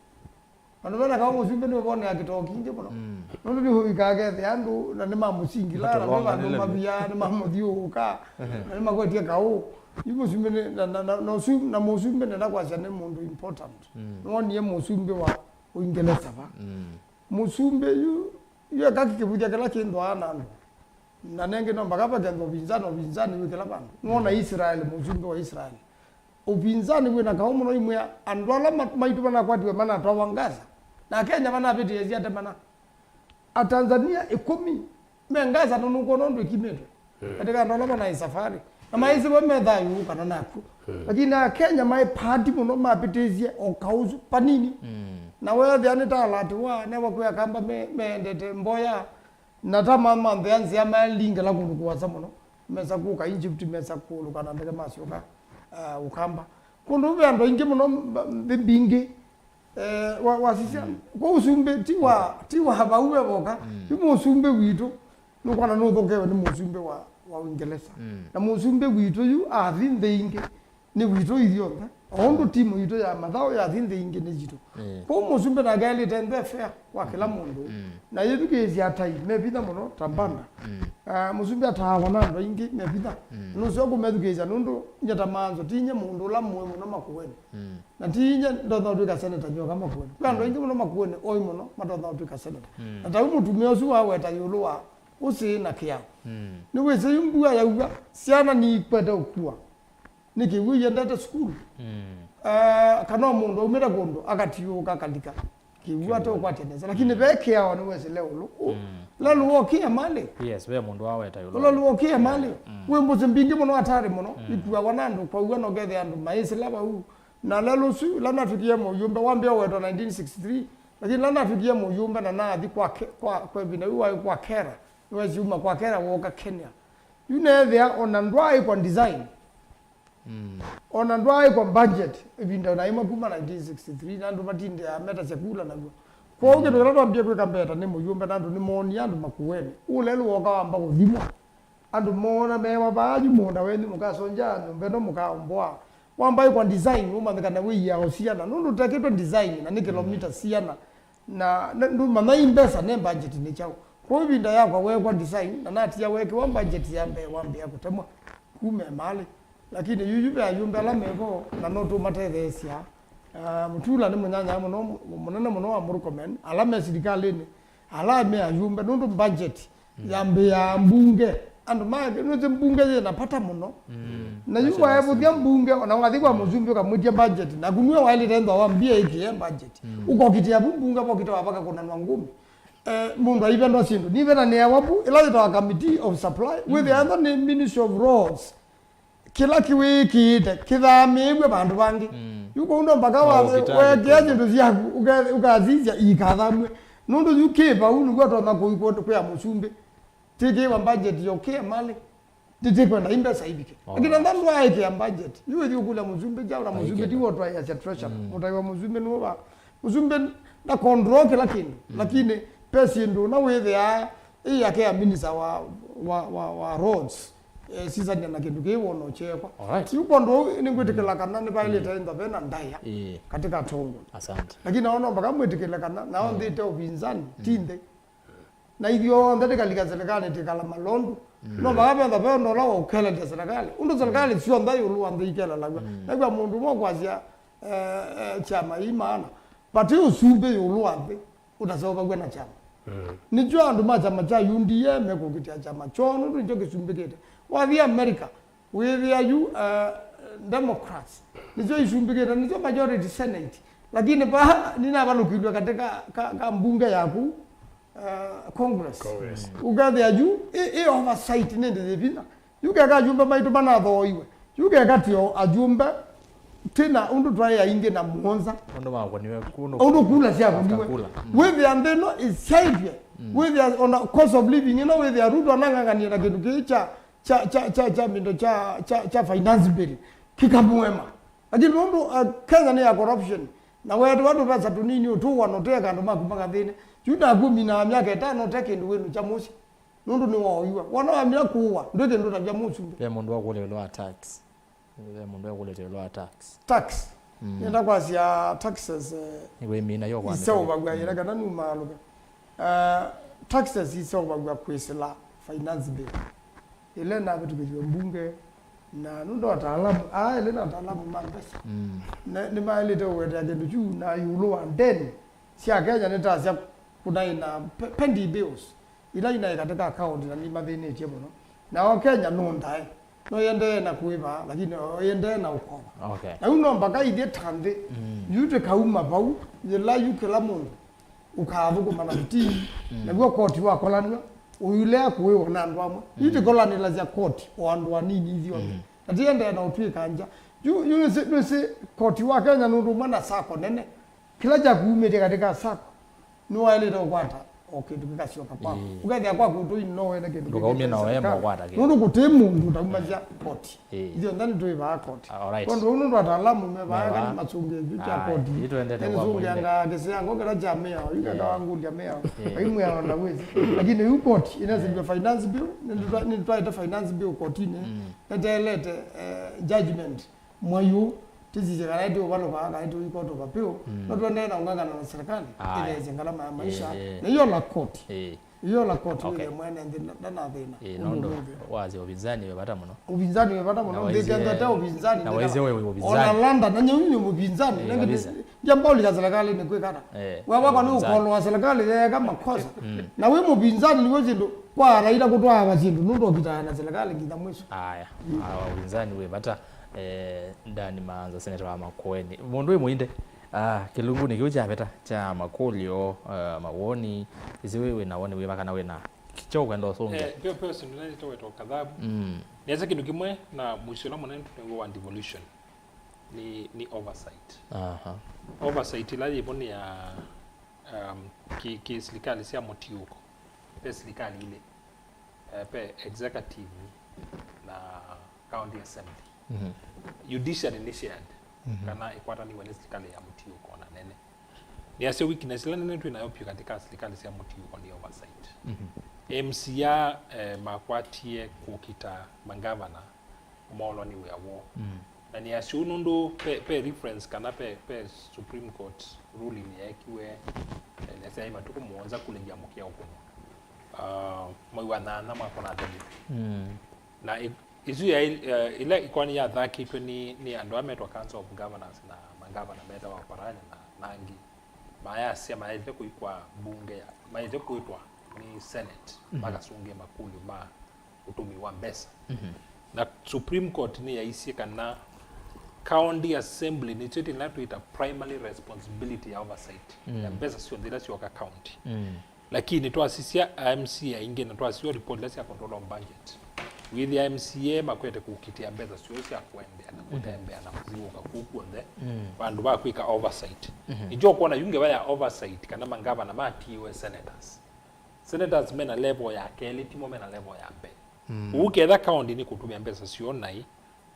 Vandũ vena kaũ mũsumbĩ nĩũvonea kĩtoo kingĩ mũno. Mm. Nũndũ nĩũikaa kethĩa andũ na nĩmamũsingila, na ve vandũ mavia, nĩmamũthiũũka, na nĩmakwetie kaũ. Yu mũsumbĩ nĩ, na, na, na, na ũsu-, na mũsumbĩ nenda kwasya nĩ mũndũ important. Mm. Nĩwonie mũsumbĩ wa Ũingelesa va. Mm. Mũsumbĩ yu, yu eka kĩkĩvũthya kĩla kĩnthwaa na andũ. Na nengĩ no mpaka vakethwa ũvinzani, ũvinzani wĩ kĩla vandũ. Nĩwona Israel, mũsumbĩ wa Israel. Ũvinzani wĩ na kaũ mũno imwe andũ ala ma-, maitũ manakwatiwe manatwawa Gaza. Na Kenya manavĩtĩĩsya ate mana. Atanzania ĩkũmi me Gaza nũnũkwona ũndũ ĩkimĩtwe. Mm. Katika andũ ala manaĩ safari. Na maĩsĩ we me thayũ kana nakw'o. Mm. Lakini Akenya maĩ paati mũno mapĩtĩsye o kaũsu panini. Mm. Na weethĩa nĩ ta alati wa newa kwĩ Akamba me-, meendete mboya. Na ta ma-, manthea nzĩa maelingĩla kũndũ kũasa mũno. Mesa kũka Egypt, mesa kũlũka na ndeke masyoka, ah, Ũkamba. Kũndũ ve andũ aingĩ mũno mba-, nthĩ mbingĩ. Eh, wa, wasisya, mm, kwa ũsumbĩ, ti wa, ti wa vau we voka. Mm. Yu mũsumbĩ witũ, nũkwona nũthũkewe nĩ mũsumbĩ wa, wa Ũingelesa. Mm. Na mũsumbĩ witũ yu athi nthĩ ingĩ, nĩ witũ ithyonthe. O ũndũ timu yitũ ya mathaũ yathi nthĩ ingĩ nĩ yitũ. Eh. Kwoou mũsumbĩ nake aĩlĩte nthĩ fair kwa kĩla mũndũ. Mm. Na yĩthukĩĩsya atai, me vinya mũno, ta mbanda. Mm. Ah, mũsumbĩ ataawa na andũ aingĩ, me vinya. Mm. Nũseo kũmethukĩĩsya nũndũ nye ta Maanzo, ti nye mũndũ ũla mũĩ mũno Makueni. Mm. Na ti inya ndonya ũtw'ĩka seneta nyoka Makueni. Kwĩ andũ aingĩ mũno Makueni oĩ mũno matonya ũtw'ĩka seneta. Mm. Na ta yu mũtumĩa ũsu waweta ĩũlũ wa ũsĩ na kĩao. Mm. Nĩwĩsĩ yu mbua yaua, syana niikwete ũkua. Nĩ kĩw'ũ iendete sukulu. Mm. Eh, kana o mũndũ aumĩte kũndũ akatiũũka akalika. Kĩw'ũ ate ũkwatya nesa. Lakini ve kĩao nĩwesĩle ũlũ. Mm. Lelũ wokĩe malĩ. Yes, ve mũndũ waweta ĩũlũ. Lelũ wokĩe malĩ. Mm. Wĩ mbũsĩ mbingĩ mũno, hatari mũno. Mm. Ikuawa na andũ, kwa w'o nokethĩa andũ maĩsĩla vau. Na lelũ ũsu, ĩla natw'ĩkie mũyũmbe, wambĩa ũwetwa nineteen sixty-three, lakini ĩla natw'ĩkie mũyũmbe na nathi kwa Ke-, kwa, kwa ĩvinda yu waĩ kwa Kera, nĩwesi uma kwa Kera wooka Kenya. Yu neethĩa ona ndwaaĩkwa design. Mm. Ona ndwaaĩkwa budget, ĩvinda naima kuma nineteen sixty-three, na andũ matindĩaa metasya kula naw'o. Kwoou kĩndũ kĩla twambie kwĩka mbeta nĩ mũyũmbe, na andũ nĩmoonie andũ Makueni. Ũlelũ woka wamba kũthimwa. Andũ moona mewa vaa yu mũũnda wenyu mũkasonja nyũmba ĩno mũkaomboa. Wambaĩkwa design, ũmanyĩkana wĩiao syana. Nũndũ ũtekĩtwe design, na nĩ kilomita syana. Na, na ndũmanya ii mbesa ne budget nĩ kyaũ. Kwoou ĩvinda yakwa weekwa design, na natia weekĩwa budget ya mbee wambĩa kũtemwa. Kuma malĩ. Lakini yuyu ve ayũmbe ala mevo, na no tũmatetheesya. Ah, Mutula nĩ mũnyanya mũno, mũnene mũno wa Murkomen, ala me silikalĩnĩ, ala me ayũmbe, nũndũ budget yambĩaa mbunge. Andũ ma, nũsĩ mbunge yĩ na vata mũno. Mm. Na yu waevũthya mbunge, ona wathi kwa mũsumbĩ ũkamwĩtya budget, naku nue waĩlĩte ntha wambia ĩkĩe budget. Mm. Ũkokitĩa vu mbunge vokite wavaka kũnanwa ngũmi. Eh, mũndũ aivendwa syĩndũ. Nivenanĩawa vu, ĩla yĩtawa committee of supply, wĩthĩa ntha nĩ Ministry of Roads. Kĩla kĩwĩkĩĩte kĩthamĩĩw'e vandũ vangĩ. Mm. Yu kũu no mpaka wa-, weekĩa syĩndũ syaku, ũke-, ũkasisya iikathamw'e. Nũndũ yu kĩ vau nĩw'o atonya kũi-, kwĩ-, kwĩa mũsumbĩ. Tĩkĩĩwa budget yo kĩ malĩ. Tĩtĩkwenda imbesa ivike. Oh. Lakini ntha ndwaĩkĩa budget. Yu ĩthi ũkũlya mũsumbĩ kyaũ na mũsumbĩ ti wotwaĩasya treasurer. Mm. Mũtai wa mũsumbĩ nĩwe wa. Mũsumbĩ nda control kĩla kĩndũ. Mm. Lakini pe syĩndũ na wĩthĩaa ĩ yake ya minister wa, wa, wa, wa roads. Eh, sisania na kĩndũ kĩĩ wona ũkyekwa. Alright. Yu kwondũ ũu nĩngwĩtĩkĩla kana nĩvaĩlĩte ĩntha vena ndaĩa katika atongoi. Asante. Lakini nao no mpaka mwĩtĩkĩle kana nao nthĩte ũvinzani, ti nthĩ. Na ithyonthe tĩkalika serikali tĩkala malondu. Mm. No vaka vetha ve ũndũ ũla wa ũkelelya serikali. Ũndũ serikali syonthe ĩũlũ wa nthĩ ikelalaw'a. Mm. Nakw'a mũndũ ũmwe kwasya, eh, eh, kyama ii maana. Vati ũsumbĩ ĩũlũ wa nthĩ ũtaseũvaw'a na kyama. Mm. Nĩkyo andũ ma kyama kya U D A mekũkitĩa kyama kyoo nũndũ nĩkyo kĩsumbĩkĩte. Wathi America, wĩthĩa yu, uh, Democrats nĩsyo isumbĩkĩte, nĩsyo majority Senate. Lakini vaa nĩnavalũkilw'e katĩ ka, ka, ka mbunge yaku, uh, Congress. Congress. Ũkethĩa yu ĩ, ĩ oversight nĩ ndĩ yĩ vinya. Yu keka ajumbe maitũ manathooiwe. Yu keka tio ajumbe tĩna ũndũ twaĩ aingĩ na mũonza. Ũndũ makũniwe kũndũ. Ũndũ kula syakũniwe. After kula. Mm. Wĩthĩa nthĩ ĩno ĩsyaĩtw'e. Mm. Wĩthĩa ona cost of living ĩno wĩthĩa Ruto anang'ang'anie na kĩndũ kĩĩ kya kya, kya, kya, kya mindo kya, kya, kya finance bill kĩkamũema. Lakini nũndũ, uh, Kenya nĩ ya corruption, na wetewa tũvesa tũnini ũtũwa na ũteka andũ maku magathĩne. Yu naku ũminaa myaka ĩtano ũte kĩndũ wĩnũkya mũsyĩ. Nũndũ nĩwaoiwa. Wona wamina kũũwa, ndwĩ kĩndũ ũtavya mũsumbĩ. Ve mũndũ wakũlya ĩũlũ wa tax. Ve mũndũ wakũlya ĩũlũ wa tax. Tax. Mm. Nenda kwasya taxes, eh, nĩwĩmina yo kwa iseũvaw'a yĩla kana numaalũka. Uh, taxes iseũvaw'a kwĩsĩla finance bill. Ĩla navĩtũkĩthw'e mbunge, na nũndũ ataalamu, aa, ĩla na ataalamu ma mbesa. Mm. Na nĩmaĩlĩte ũwetea kĩndũ kyu na ĩũlũ wa ndeni sya Kenya nĩtasya kũnaĩ na pe-, pending bills. Ila inaĩ katĩ ka kaũnti na nimathĩnĩtye mũno. Nao Kenya nũndae. No yendee na kũĩva, lakini o yendee na ũkova. Okay. Na yu no mpaka ithyĩ ta nthĩ, mm, yu tĩkauma vau, yĩla yu kĩla mũndũ ũkathũkũma na vitii, mm, naw'o koti wakolanw'a, ũyulea kũĩwa na andũ amwe. Mm. Yu tĩkolanĩlasya koti o andũ anini ithyonthe. Mm. Na tiendee na ũtw'ĩka ngya. Yu, yu nĩsĩ, nĩsĩ koti wa Kenya nũndũ ũmwe na sako nene. Kĩla kyakumĩtye katĩ ka sako, nĩwaĩlĩte ũkwata o kĩndũ kĩkasyoka kwaku. Ĩĩ. Ũkethĩa kwaku ũtũi no wene kĩndũ ndũkaumye kĩngĩ na ũema serikali. Ũkwata kĩndũ. Nũndũ kũtĩ mũndũ ũtaumasya koti. Ĩĩ. Ithyĩ onthe nĩtwĩvaa koti. Ah, alright. Tondũ ũu nũndũ ataalamu mevaa, mevaa, kana masũngĩe kyu kya koti. Ĩĩ, twendete kwa nĩsũngĩangaa kĩseango kĩla kya mĩao, yu kenda wangũlya mĩao. Ĩĩ. Ai mwĩao na wĩsĩ. Lakini yu koti, ĩnesĩlwe finance bill, nĩtwa-, nĩtwaĩte finance bill kotinĩ, mm, neteelete, eh, judgment. Mwai ũũ, tĩsisye kana ĩtĩũvalũka, kana ĩtĩũikotũva vyũ, mm, no tũendee na ũng'ang'ana na serikali, aye, ĩtheesye ngalama ya maisha, ĩĩ, ĩĩ, na ĩyola koti. Ĩĩ. Ĩyola koti, okay, wĩthĩe mwene nthĩ nda-, ndanathĩna. Ĩĩ, ũndũ nũndũ ũmũnthĩ wasya ũvinzani wĩ vata mũno. Ũvinzani wĩ vata mũno, na nthĩ waisye, ĩkenda ĩte ũvinzani, na nthĩ waisye na wĩ ũvinzani. Ona London, na nyau nyũ mũvinzani, ĩĩ, na ngĩtĩ-, kabisa. Ndiambaũlika serikali nĩ kwĩkana. Eh, we wakwa nĩ ũvinzani. Ũkolo wa serikali yeeka makosa. Mm. Na wĩ mũvinzani nĩw'o syĩndũ kwa Raila kũtwaa syĩndũ nũndũ ũkitaa na serikali nginya mwisho. Aya, mm, awa ũvinzani wĩ vata. Eh, Dani Maanza, seneta wa Makueni. Mũndũ wĩ mũinde, ah, kĩlungunĩ kĩu kyaveta kya makũlyo, ah, mawoni, ĩsĩ wĩ, wĩ na woni wĩva kana wĩ na kyaũ ũkwenda ũsũngĩa? Eh, pio, pio, sindu nene taweta ukadhabu. Mm. Nĩasa kĩndũ kĩmwe na mũisyo ũla mũnene nĩguo wa devolution. Nĩ, nĩ oversight. Aha. Oversight ĩla yĩvo nĩ ya, um, kĩ, kĩ silikalĩ sya mũtiũko. Ve silikalĩ ilĩ. Eh, ve executive na county assembly. Mhm. Judiciary nĩ shared, mhm, kana ĩkwataniwe nĩ silikalĩ ya mũtiũko na nene. Nĩasya weakness ĩla nene twĩ nayo vyũ katĩ ka silikalĩ sya mũtiũko nĩ oversight. Mhm. M C A, eh, makwatie kũkita mangavana moolwa nĩ wĩa woo. Mm. Na nĩasya ũu nũndũ ve, ve reference kana ve, ve Supreme Court ruling yeekiwe, eh, nesa yaĩ matukũ mũonza kũlĩngya mũkĩa ũkũnwa. Ah, mwai wa nyanya mwaka wa thirty-three. Mm. Na ĩ-, ĩsu yaĩ, eh, ĩla ĩkoani yathakĩtwe nĩ, nĩ andũ aa metwa Council of Governors na mangavana metawa Oparanya na, na angĩ. Mayasya mayaĩlĩte kũikwa mbunge ya, mayaĩlĩte kwĩtwa nĩ Senate, mhm, makasũngĩe makũlyo ma ũtũmĩi wa mbesa. Mhm. Na Supreme Court nĩyaisye kana County Assembly nĩsyo ĩla twĩta primary responsibility ya oversight, mm, ya mbesa syonthe ila syoka county. Mm. Lakini twasisya a M C A aingĩ na twasisya report ila sya control of budget, Wĩthĩa M C A makwete kũkitĩa mbesa syoo sya kũendeea na kũtembea na kũthiũũka kũu kw'onthe, mm, vandũ va kwĩka oversight. Mhm. Nĩkyo ũkwona yu ngewa ya oversight kana mangavana matiiwe senators. Senators mena level ya kelĩ, timo mena level ya mbee. Mm. Ũu ketha county nĩkũtũmĩa mbesa syoo naĩ,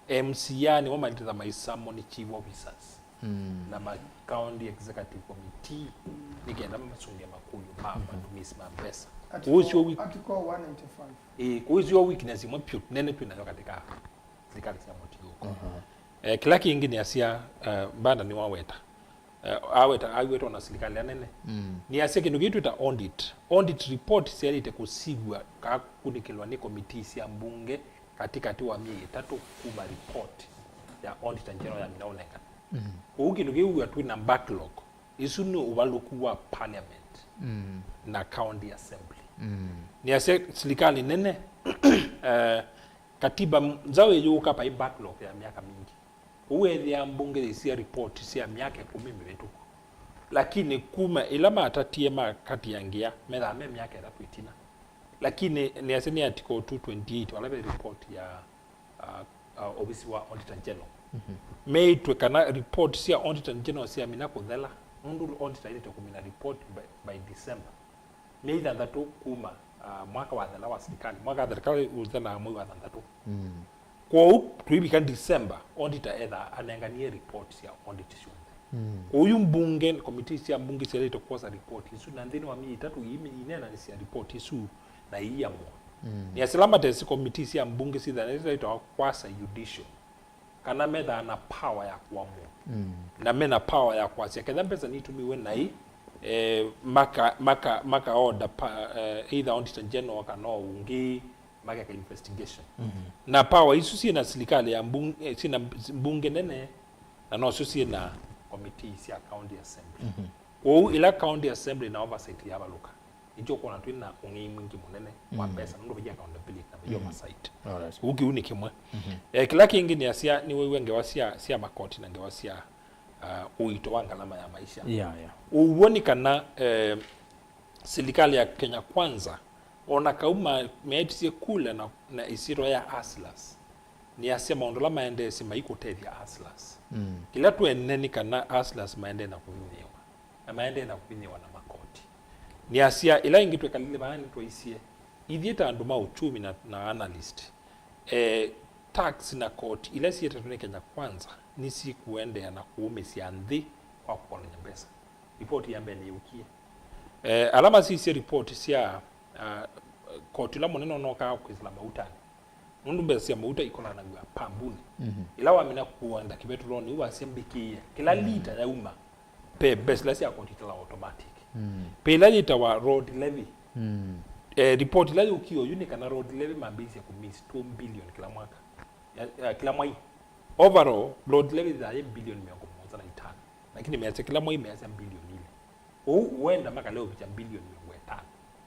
M C A nĩmo malĩte ta maisummon chief officers, mm, na ma county executive committee nĩ kenda masunge makũlyo ma, mhm, matũmĩsi ma mbesa. Article, ũcio wĩ- Article one ninety-five. Ĩĩ, kũu ĩsio weakness ĩmwe pyũ nene twĩ nayo katika serikali sya mũtiũko. Mhm. Eh, kĩla kĩngĩ nĩasya, eh, Mbanda nĩwaweta, eh, aweta, aweta ona serikali anene. Mm. Nĩasya kĩndũ kĩu twĩta audit. Audit report syaĩlĩte kũsiw'a kaa kũkunĩkĩlwa nĩ komitii sya mbunge katĩkatĩ wa myei ĩtatũ kuma report ya Auditor General yamina ũnengana. Mm. Kwoou kĩndũ kĩu wĩa twĩ na backlog. Ĩsu nĩ ũvalũku wa parliament, mm, na county assembly. Mm. Nĩasya serikali nene, eh, katiba nzaũ ĩyũka paĩ backlog ya myaka mingĩ. Ũu ethĩaa mbunge yĩsia report sya myaka ĩkũmi mĩvĩtũku. Lakini kuma ĩla matatie makatiangĩa, methaa me myaka ĩtatũ ĩtina. Lakini nĩasya nĩ article two twenty-eight, vala ve report ya, uh, uh, ovisi wa Auditor General. Mhm. Meĩtwe kana report sya Auditor General syamina kũthela, nũndũ auditor aĩlĩte kũmina report by, by December. Myei thanthatũ kuma, uh, mwaka wathela wa serikali. Mwaka wa serikali ũthelaa mwei wa thanthatũ. Mm. Kwoou, tũivika December, auditor ethaa anenganie report sya audit syonthe. Mm. Kwoou yu mbunge, komitii sya mbunge syaĩlĩte kwosa report isu, na nthĩnĩ wa myei ĩtatũ ii ineenanĩsya report isu na iiamũa. Mm. Nĩasya ĩla matesi komitii sya mbunge syĩthaa nĩtaĩtawa quasi judicial, kana methaa na power ya kũamũa. Mm. Na mena power ya kwasya ketha mbesa nitumiwe naĩ, eh, maka, maka, maka order pa, eh, either Auditor General kana o ũngĩ, makeka investigation. Mhm. Na power isu syĩ na silikalĩ ya mbung-, eh, syĩ na mbunge nene, na nosyo syĩ na committee sya county assembly. Mhm. Kwoou ĩla county assembly na oversight yavalũka, nĩkyo ũkwona twĩ na ũng'ei mwingĩ mũnene wa, mm, mbesa, nũndũ vai accountability na vai, mm, oversight. Alright. Kwoou kĩu nĩ kĩmwe. Mhm. Eh, kĩla kĩngĩ nĩasya nĩwĩw'a ngewa sya, sya makoti na ngewa sya, ah, ũito wa ngalama ya maisha. Yeah, yeah. Ũw'o nĩ kana, eh, silikalĩ ya Kenya Kwanza, o na kau ma-, meetisye kula na, na ĩsyĩtwa ya hustlers, nĩasya maũndũ ala maendeesye maikũtethya hustlers. Mm. Kĩla twene nĩ kana hustlers maendee na kũvinyĩĩwa, na maendee na kũvinyĩĩwa na makoti. Nĩasya ĩla ĩngĩ twekalile vaa nĩtwaisye, ithyĩ ta andũ ma uchumi na, na analyst, eh, tax na koti ila sietetwe nĩ Kenya Kwanza nĩsikũendeea na kũũmĩsya nthĩ kwa kũkolony'a mbesa. Ripoti ya mbee nĩyũkie. Eh, ala masisye ripoti sya, ah, koti ũla mũnene ũnokaa kwĩsĩla mautanĩ, nũndũ mbesa sya mauta ikolanaw'a pambunĩ. Mhm. Ĩla wamina kũenda kĩvetũlonĩ, yu wasya mbĩkĩĩe kĩla, mm, lita yauma, pe mbesa ila sya koti italawa automatic. Mm. Pe ila yĩtawa road levy. Mm. Eh, report ila yũkie oyu nĩ kana road levy mambĩĩsye kũmiss two billion kĩla mwaka. Ya, ya, kĩla mwai. Overall, road levy yĩthaa yĩ billion mĩongo mũonza na itano. Lakini measya kĩla mwai measya billion ilĩ. Ũu ũenda makaleũvikya billion mĩongo ĩtano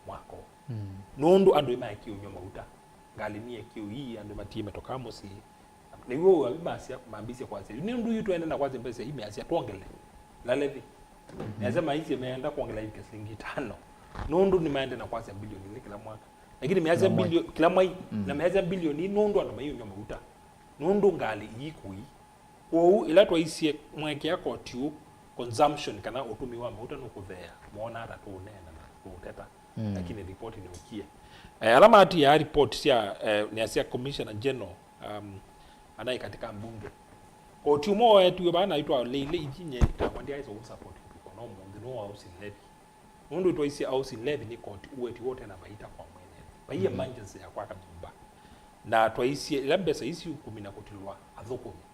mwaka ũũ. Mm. Nũndũ andũ nĩmaekie ũnyw'a mauta. Ngalĩ nĩekie ũii, andũ matiĩ metokaa mũsyĩ. Nĩw'o ũavi masya, mambĩĩsye kwasya. Yu nũndũ yu tũendee na kwasya mbesa ii measya twongele. Lalevy. Mhm. Measya maisye meenda kwongela ivike silingi itano. Nũndũ nĩmaendee na kwasya billion ilĩ kĩla mwaka. Lakini measya, kĩla mwai, billion, kĩla mwai. Mm. Na measya billion ii nũndũ andũ maiũnyw'a mauta. Nũndũ ngalĩ iikũi. Kwoou, ĩla twaisye mwekĩa koti ũũ, consumption kana ũtũmĩi wa mauta nũkũtheea, moonaa ta tũũneena na tũũteta, mm, lakini ripoti nĩũkie. Eh, ala matiaa ripoti sya, eh, nĩa sya Commissioner General, um, anaĩ katika mbunge. Koti ũmwe woetiwe vaa na itwa leile ithi nye takwa ndyaĩsa ũsupport ũtukũ, no mũnthĩ nũũ wa housing levy. Nũndũ twaisye housing levy nĩ koti ũwetiwe ũte na vaita kwa mwene nthĩ. Vai, mhm, emergency ya kwaka nyũmba. Na twaisye ĩla mbesa ii siũkũmina kũtilwa athũkũmi,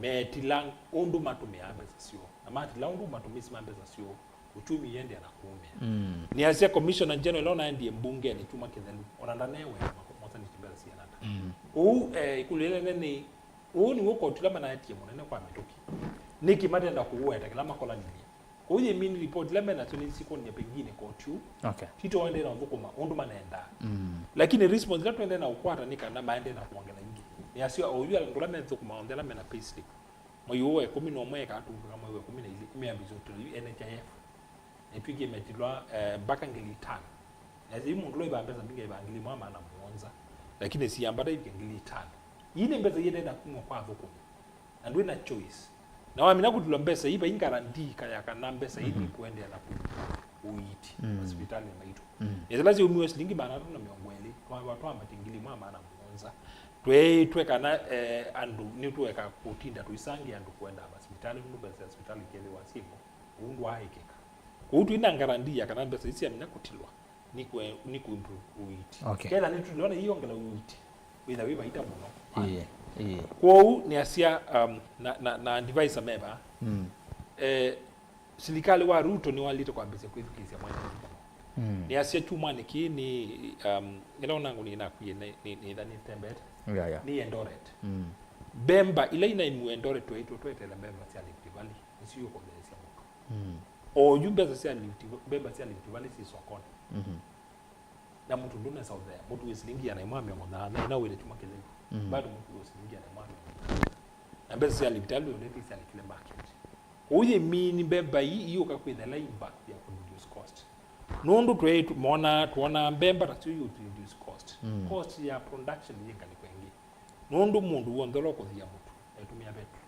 meetila ũndũ matũmĩaa mbesa syoo. Na matila ũndũ matũmĩsi ma mbesa syoo, uchumi ũiendeea na kũũmĩa. Mm. Nĩasya Commissioner General ũla ũnaendie mbungenĩ kyumwa kĩthelu, ona ndaneeweta mako-, mosanĩtye mbesa siana ata. Mm. Kwoou, eh, ĩkũlyo ĩla ĩnene nĩ, ũũ nĩw'o koti ũla manaetie mũnene kwa mĩtũkĩ. Nĩkĩ matenda kũũweta kĩla makolanilye? Kwoou yĩ mini report ila me nasyo nĩsikwony'a pengine koti ũũ, okay, tito waendee na ũthũkũma ũndũ manendaa. Mm. Lakini response ila tũendee na ũkwata nĩ kana maendee na kwongela ingĩ. Nĩasya oyu andũ ala methũkũma onthe ala mena payslip, mwei ũũ wa ĩkũmi na ũmwe ĩkatũngĩka mwei wa ĩkũmi na ilĩ, ĩmeambĩĩsya ũtĩla yu N H I F. Nĩtwĩkie metilwa, eh, mbaka ngili itano. Nĩasya yu mũndũ ũla ĩvaa mbesa mbingĩ ĩvaa ngili ĩmwe na maana mũonza. Lakini siambata ivike ngili itano. Ii nĩ mbesa iendee na kumwa kwa athũkũmi. Na ndwĩ na choice. Na wamina kũtilwa mbesa ii, vai guarantee ka ya kana mbesa ii Mhm. nĩkũendeea na kũ-, ũiiti Mm. masivitalĩ maitũ. Mm. Ethĩla syaumiwe silingi maana atatũ na mĩongo ĩlĩ, twamba twambatie ngili ĩmwe na maana mũonza. Tweetwe kana, eh, andũ nĩtũeka kũtinda tũisangĩa andũ kũendaa masivitalĩ, nũndũ mbesa sya sivitalĩ ikethĩwa syĩvo, ũu ndwaaĩkĩka. Kwoou twĩ na guarantee ya kana mbesa ii syamina kũtilwa, nĩ kũ-, nĩ kũ-improve ũiiti. Okay. Ketha nĩtũlona iyongela ũiiti, wĩtha wĩ vaita mũno. Ĩĩ, ĩĩ. Kwoou nĩasya, um, na, na, na advisor me vaa, Mm. eh, silikalĩ wa Ruto nĩwalĩte kwambĩĩsya kwĩthukĩĩsya mwananchi mũno. Mm. Nĩasya kyumwanĩ kĩĩ nĩ, um, ĩla onangu nĩnakwie nĩ, nĩ, nĩthanĩte mbete. Yeah, yeah. Nĩ Eldoret. Mm. Mbemba ila inaimiwe Eldoret twaitũ tweteele mbemba sya Rift Valley, nĩsyo iũkũtheesya mũtu. Mm. Oyu mbesa sya Rift, mbemba sya Rift Valley syĩ sokoni. Mhm. Na mũtu ndũnesa ũthea. Mũtu wĩ silingi ĩana ĩmwe na mĩongo thanthatũ, na ĩnawĩte kyumwa kĩthelu. Mm. Bado mũtu wĩ silingi ĩana ĩmwe na mĩongo thanthatũ. Na mbesa sya Rift Valley already syalikile market. Kwoou yĩ mini mbemba ii iyũka kwĩthela impact ya kũ reduce cost. Nũndũ twĩ, tũ-, mona, tuona mbemba ta syo yu reduce cost. Mm. Cost ya production yĩ ngalĩko ĩngĩ. Nũndũ mũndũ w'onthe ũla ũkũthia mũtu, etũmĩa petrol.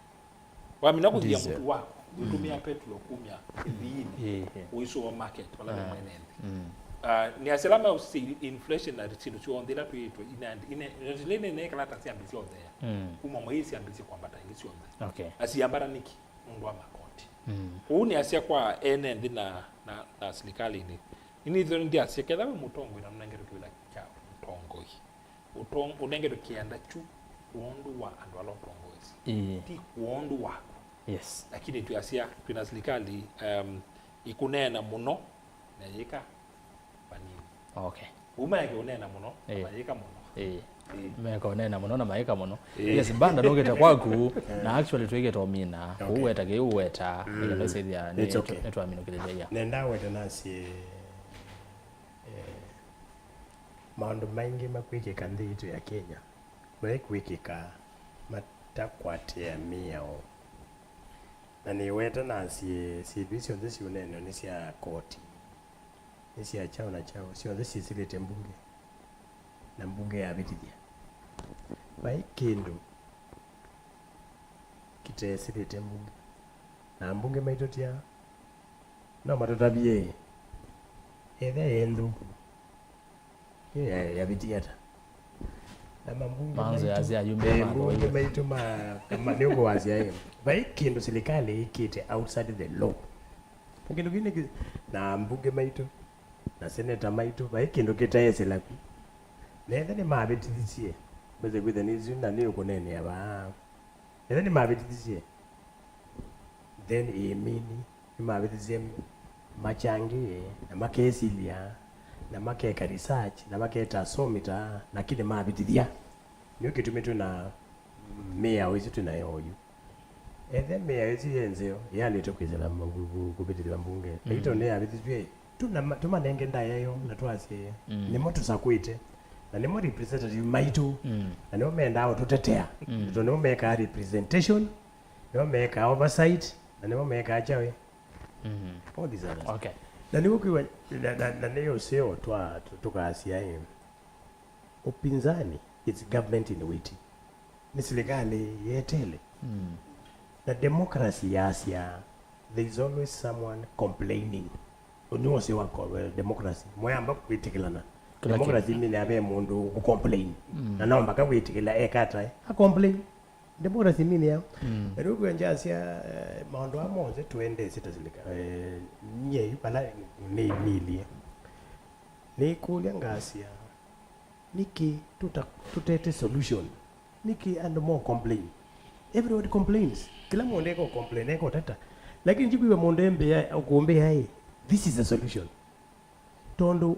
Wamina kũthia Diesel. mũtu waku, wĩtũmĩa Mm. petrol kumya ĩthiinĩ, Ĩĩ. ũisũa market, vala ve Ah. mwene nthĩ. Mm. Ah, nĩ asya ala meũsisya inflation na syĩndũ syonthe ila twĩĩtwe, ina, ina, ina, ina, ina, kala ta syambĩsya ũthea. Mm. Kuma mwei syambĩsye kwambata ĩngĩ syonthe. Okay. Na siambata nĩkĩ? Nũndũ wa makoti. Mm. Kwoou nĩ asya kwa ene nthĩ na, na, na silikalĩnĩ. Nĩnĩthĩwe ndyasya, ketha wĩ mũtongoi na nũnengetwe kĩvĩla kya ũtongoi, ũtong-, ũnengetwe kĩanda kyu kwondũ wa andũ ala ũtongoesye. Ĩĩ. Ti kwondũ waku. Yes. Lakini twĩasya, twĩna silikalĩ, um, ĩkũneena mũno na yĩka vanini. Okay. Ũu maeke ũneena mũno, Ĩĩ. mayĩka mũno. Ĩĩ. Ĩĩ. Meka ũneena mũno na mayĩka mũno. Ĩĩ. Yes, Mbanda nũkĩte kwaku, na actually twĩkĩte ũmina. Okay. Ũu weta kĩu weta, Mm. nĩkenda ũsĩthĩa, It's okay. nĩtwaminũkĩlĩlya. Nenda wete nasye, eh, maũndũ maingĩ makwĩkĩka nthĩ yitũ ya Kenya, maikwĩkĩka matakwatĩa mĩao. Na nĩweta nasye, syĩndũ ii syonthe siũneenwa nĩ sya koti. Nĩ sya kyaũ na kyaũ, syonthe syĩsĩlĩte mbunge, na mbunge yavĩtĩthya. Vai kĩndũ kĩteesĩlĩte mbunge, na ambunge maitũ ti aa, no matũtavye, ethĩa yĩ nthũku, ĩ ya-, yavĩtie ata? Na mambunge Manzo maitũ, yasya ayumbe eh, ma mbunge maitũ ma, ma, nĩũkũwasya ĩ, vai kĩndũ silikalĩ ĩkĩte outside the law. Na kĩndũ kĩu nĩ kĩ-, na ambunge maitũ, na seneta maitũ, vai kĩndũ kĩteesĩla ku. Na ethĩa nĩmavĩtithisye, mese kwĩthĩa nĩsu na nĩũkũneenea vaa. Ethĩa nĩmavĩtithisye, then ĩmini, nĩmavĩtithisye machangĩe, na makesilya, na makeka research, na maketa asomita, lakini mavĩtithya. Nĩyo kĩtumi twĩ na mĩao ĩsu twĩ nayo oyu. Ethe mĩao ĩsu yĩ nzeo, yaĩlĩte kwĩsĩla mbu-, mbu-, kũvĩtĩthw'a mbunge. Mm. Laitũ nĩyavĩtĩthw'e, tũna-, tũmanenge ndaĩa yo na twasye, Mm. nĩmo tũsakwĩte, na nĩmo representative maitũ, Mm. na nĩmo mendaa ũtũtetea. Mm. Tondũ nĩmo mekaa representation, nĩmo mekaa oversight, na nĩmo mekaa kyaũ. Mm-hmm. All these others. Okay. Na nĩw'o kwĩwa, na, na, na nĩ ũseo twa, tũ-, tũkasya, eh, Upinzani is government in waiting. Nĩ silikalĩ yetele. Mm. Na democracy yasya, there is always someone complaining. Ũnĩ wose wa ko-, eh, democracy. Mwayamba kwĩtĩkĩlana. Kĩla kĩ- Democracy mean ya ve mũndũ ũcomplain. Mm. Na no mpaka wĩtĩkĩla ekatae. A complain. Democracy mean ya. Mm. Na rĩu kwĩ ngyasya, eh, maũndũ aa monthe tũendesye ta silika-, eh, nyie yu vala nĩmĩilyĩ. Nĩkũlya ngasya, nĩkĩ tũta-, tũtete solution? Nĩkĩ andũ mo complain? Everybody complains. Kĩla mũndũ eka complain, eka ũteta. Lakini ndikwĩw'a mũndũ embĩa, ũkũmbĩa, "Hey, this is a solution." Tondũ,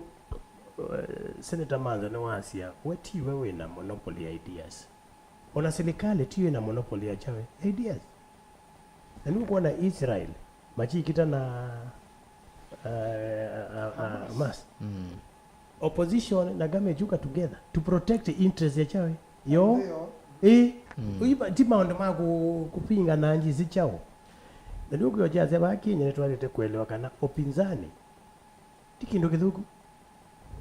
eh, Senator Manzo nĩwasya, we tiwe wĩna monopoly ya ideas. Ona silikalĩ tiyo ĩna monopoly ya kyaũ, ideas. Na nĩũkwona Israel, makyĩkita na, eh, a, a, a, Hamas. Mm. Opposition na government yuka together to protect interest ya kyaũ, yo. Ndio. Ĩ, Mm. Iba, ti maũndũ ma kũ-, kũpingana nji si kyaũ. Na nĩũkwĩwa kyasya vaa Kenya nĩtwaĩlĩte kũelewa kana upinzani ti kĩndũ kĩthũku.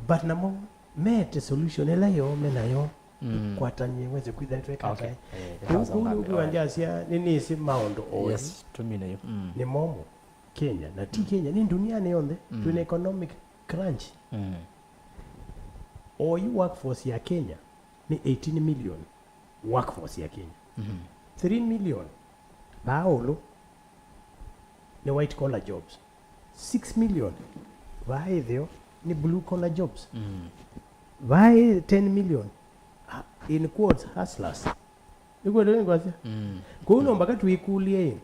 But namo mete solution ĩla yo me nayo. Mm. Kwatanie wese kwitha tweka Okay. ata. Eh, Kũu, kwanza kũu ũngambe, nĩkuwa alright. Ndyasya, nĩnĩsĩ maũndũ oyu Yes, tumine yo. Mm. Nĩ momũ. Kenya, na ti Kenya, nĩ ndunianĩ yonthe. Mm. Twĩna economic crunch. Mm. Oyu workforce ya Kenya nĩ eighteen million workforce ya Kenya. Mm-hmm. Three million vaa ũlũ nĩ white collar jobs. Six million vaa ĩtheo nĩ blue collar jobs. Mm. Vaa ĩ ten million, ah, in quotes, hustlers. Nĩkwelewa nĩkwasya? Mm. Kũu no mpaka twĩkũlye ĩ,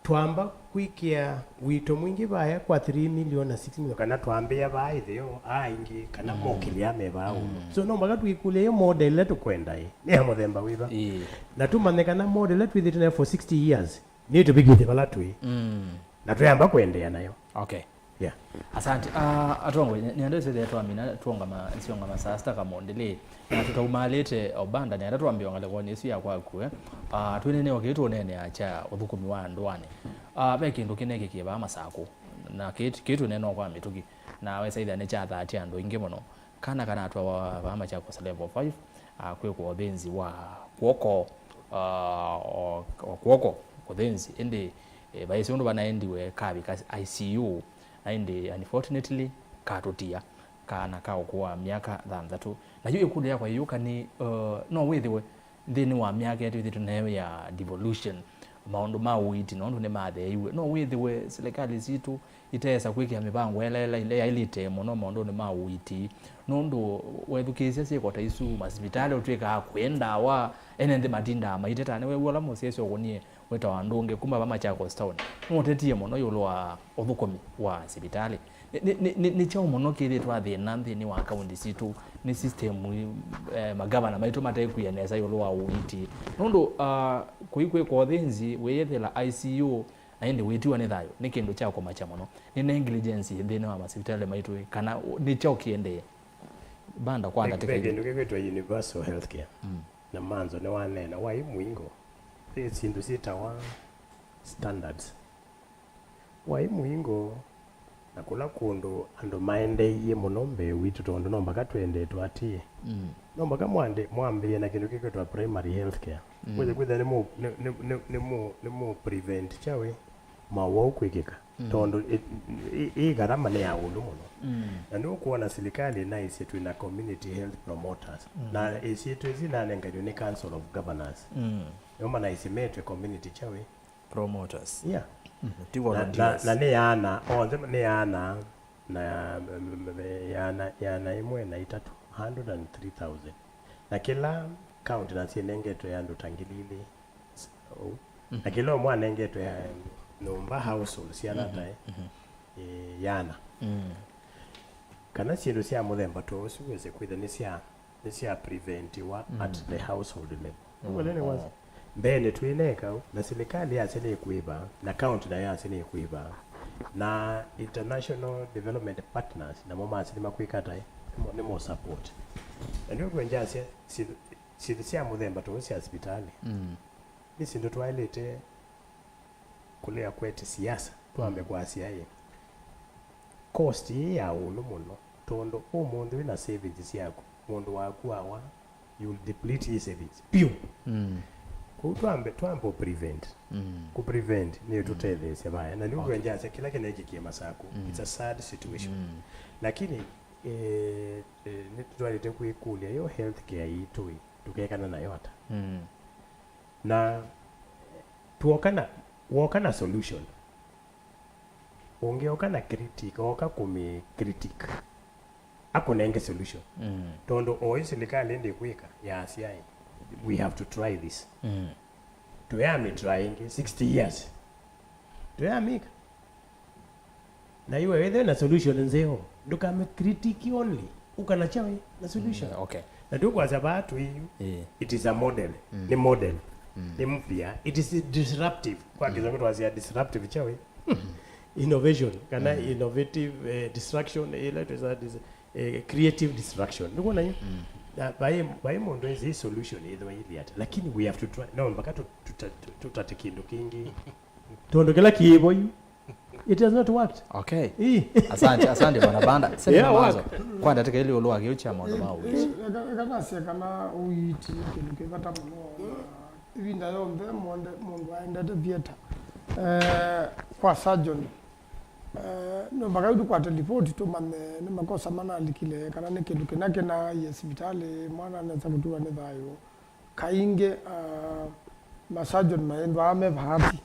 twamba kwĩkĩa wito mwingĩ vaya kwa three million na six million, kana twambĩa vaa ĩtheo aa aingĩ, kana mokĩlya me vaa ũũ. So no mpaka twĩkũlye ĩ model ĩla tũkwenda ĩ, nĩ ya mũthemba wĩva? Ĩĩ. Na tũmanye kana model ĩla twĩthĩte nayo for sixty years nĩtũvikĩte vala twĩ. Mm. Na twĩamba kũendeea nayo. Okay. Yeah. Asante. Ah, atongoi, nĩ andũ ĩsĩthĩa twamina tuongama, siongama saa sita kamondĩlĩ. Na tũtaumalĩte Obanda, nĩ ata twambĩa ngalĩkonĩ ĩsu ya kwaku, eh. Ah, twĩnene o kĩĩ tũneenea kya ũthũkũmi wa ndũanĩ. Ah, ve kĩndũ kĩnekĩkie vaa Masakũ. Na kĩĩ, kĩĩ tũneena o kwa mĩtũkĩ. Na wesa ĩthĩa nĩ kyathaatya andũ aingĩ mũno. Kana kanatwawa vaa Machakos Level five, ah, kwĩkwa ũthĩnzi wa kw'oko, ah, o, o kw'oko ũthĩnzi, ĩndĩ, eh, vaisye ũndũ vanaendiwe kavika I C U, na ĩndĩ, unfortunately, katũtia, kana ka ũkũũ wa myaka thanthatũ. Na yu ĩkũlyo yakwa yĩũka nĩ, uh, no wĩthĩwe nthĩnĩ wa myaka ĩtũ ĩthĩtũ nayo ya devolution, maũndũ ma ũiiti nũndũ nĩmatheeiwe, no wĩthĩwe silikalĩ sitũ iteesa kwĩkĩa mĩvango ĩla, ĩla, ĩla yaĩlĩte mũno maũndũnĩ ma ũiiti. Nũndũ wethukĩĩsya syĩko ta isu, masivitalĩ ũtw'ĩkaa kwĩ ndawa, ene nthĩ matindaa maiteta. Nĩwew'a ũla mũsyaĩĩsya ũkũnie wĩtawa Ndũngĩ kuma va Machakos Town, nũtetie mũno ĩũlũ wa ũthũkũmi wa sivitalĩ. Nĩ, nĩ, nĩ, nĩ kyaũ mũno kĩthĩtwe thĩna nthĩnĩ wa kaunti sitũ? Nĩ system, eh, magavana maitũ matekwia nesa ĩũlũ wa ũiiti? Nũndũ, ah, kũikwĩkwa ũthĩnzi, wĩyĩthĩla I C U, na ĩndĩ wĩtiwa nĩ thayũ, nĩ kĩndũ kya kũmakya mũno. Nĩ negligence nthĩnĩ wa masivitalĩ maitũ ĩ, kana nĩ kyaũ kĩendee? Banda kwa Ve, ndatĩka ve ilĩ. Kĩndũ kĩkwĩtwa universal healthcare. Mm. Na Manzo nĩwaneena, waĩ mũingo, ve syĩndũ syĩtawa standards. Waĩ mũingo, na kũla kũndũ andũ maendeeie mũno mbee witũ, tondũ no mpaka twendetwe atĩĩ. Mm. No mpaka mwande, mwambĩĩe na kĩndũ kĩkwĩtwa primary health care. Mm. Kwĩthĩ, kwĩthĩa nĩ mũ, nĩ, nĩ, nĩ, nĩ mũ, nĩ mũ prevent kyaũ ĩ, mawau kwĩkĩka. Mm. Tondũ ĩ, ĩ, ĩ gharama nĩ ya ũlũ mũno. Mm. Na nĩũkwona silikalĩ naisye twĩna community health promoters. Mm. Na ĩsyĩtwa ĩsi nanenganw'e nĩ Council of Governors. Mm. Nĩo manaisye metwe community kyaũ ĩ, promoters. Yeah. Mhm. Ti na, na, volunteers. Na nĩ yana, onthe nĩ yana, na, mm, mm, yana, yana ĩmwe na itatũ, hundred and three thousand. Na kĩla county na syĩnengetwe andũ ta ngili ilĩ, s-, ũu. Na kĩla ũmwe anengetwe, um, nyũmba, household, syana ta, mhm, eh, yana. Mm. Kana syĩndũ sya mũthemba ta ũsu wĩse kwĩtha nĩ sya nĩsya preventiwa at the household level. Nĩw'o nĩ wasa. Mbeenĩ twĩneka ũu, na silikalĩ yasya nĩkwĩva, na county nayo yasya nĩkwĩva, na international development partners namo masya nĩmakwĩka ata, nĩmo, nĩmo support. Na nĩw'o kwĩ ngyasya syĩndũ, syĩndũ sya mũthemba ta ũũ sya sivitalĩ, mm, nĩ syĩndũ twaĩlĩte kũlea kwete siasa, twambe kwasya ĩ, cost ĩĩ ya ũlũ mũno, tondũ ũmũnthĩ wĩna savings syaku, mũndũ waku awa, you will deplete his savings. Piũ. Mm. Kwoou twambe, twambe prevent. Mm. Kũ prevent nĩ tũtetheesya vaya. Na nĩu, okay, kwenjasya kĩla kĩnekĩkie Masaku. Mm. It's a sad situation. Mm. Lakini, eh, eh, nĩtũtwaĩte kwĩkũlya yo healthcare yitũ ĩ, tũkekana nayo ata? Mm. Na tuoka na, woka na solution, ũngĩoka na critic, oka kũmĩ critic, akũnenge solution. Mm. Tondũ oĩ silikalĩ ndĩkwĩka, yasya, "We have to try this." Mm. Tũyamĩ try ĩngĩ, sixty years. Tũyamĩka. Na iwe wĩthĩwe na solution nzeo, ndũkame critique only, ũka na kyaũ na solution. Mm, okay. Na tũkwasya vaa twĩ yu, eh, it is a model. Mm. Nĩ model. Mm. Nĩ mpya. It is disruptive. Kwa, mm, Kĩsũngũ twasya disruptive kyaũ? Mm. Innovation, kana, mm, innovative, eh, destruction, ĩla twĩsa dis-, eh, creative destruction. Nĩkwona yu? Mm. Na vai, vai mũndũ ezi solution ĩthwa ĩthi ata. Lakini we have to try. No, mpaka tũ-, tũta-, tũ-, tũtate kĩndũ kĩngĩ. Tondũ kĩla kĩvo yu, It has not worked. Okay. Ii. Asante, asante bwana Banda. Sema Yeah, mawazo. Work. Kwa ndatĩka ili ũlũ wa kĩu kya maũndũ ma ũiiti. Eka eka nasye kana ũiiti nĩ kĩndũ kĩ vata mũno. Na ĩvinda yonthe mũndũ aendete theater eh, kwa surgeon. Eh, no mpaka yu tũkwate ripoti tũmanye nĩ makosa manalikile kana nĩ kĩndũ kĩna kĩnaaie sivitalĩ mwana anesa kũtiwa nĩ thayũ. Kaingĩ uh, masurgeon maendwaa me vaati.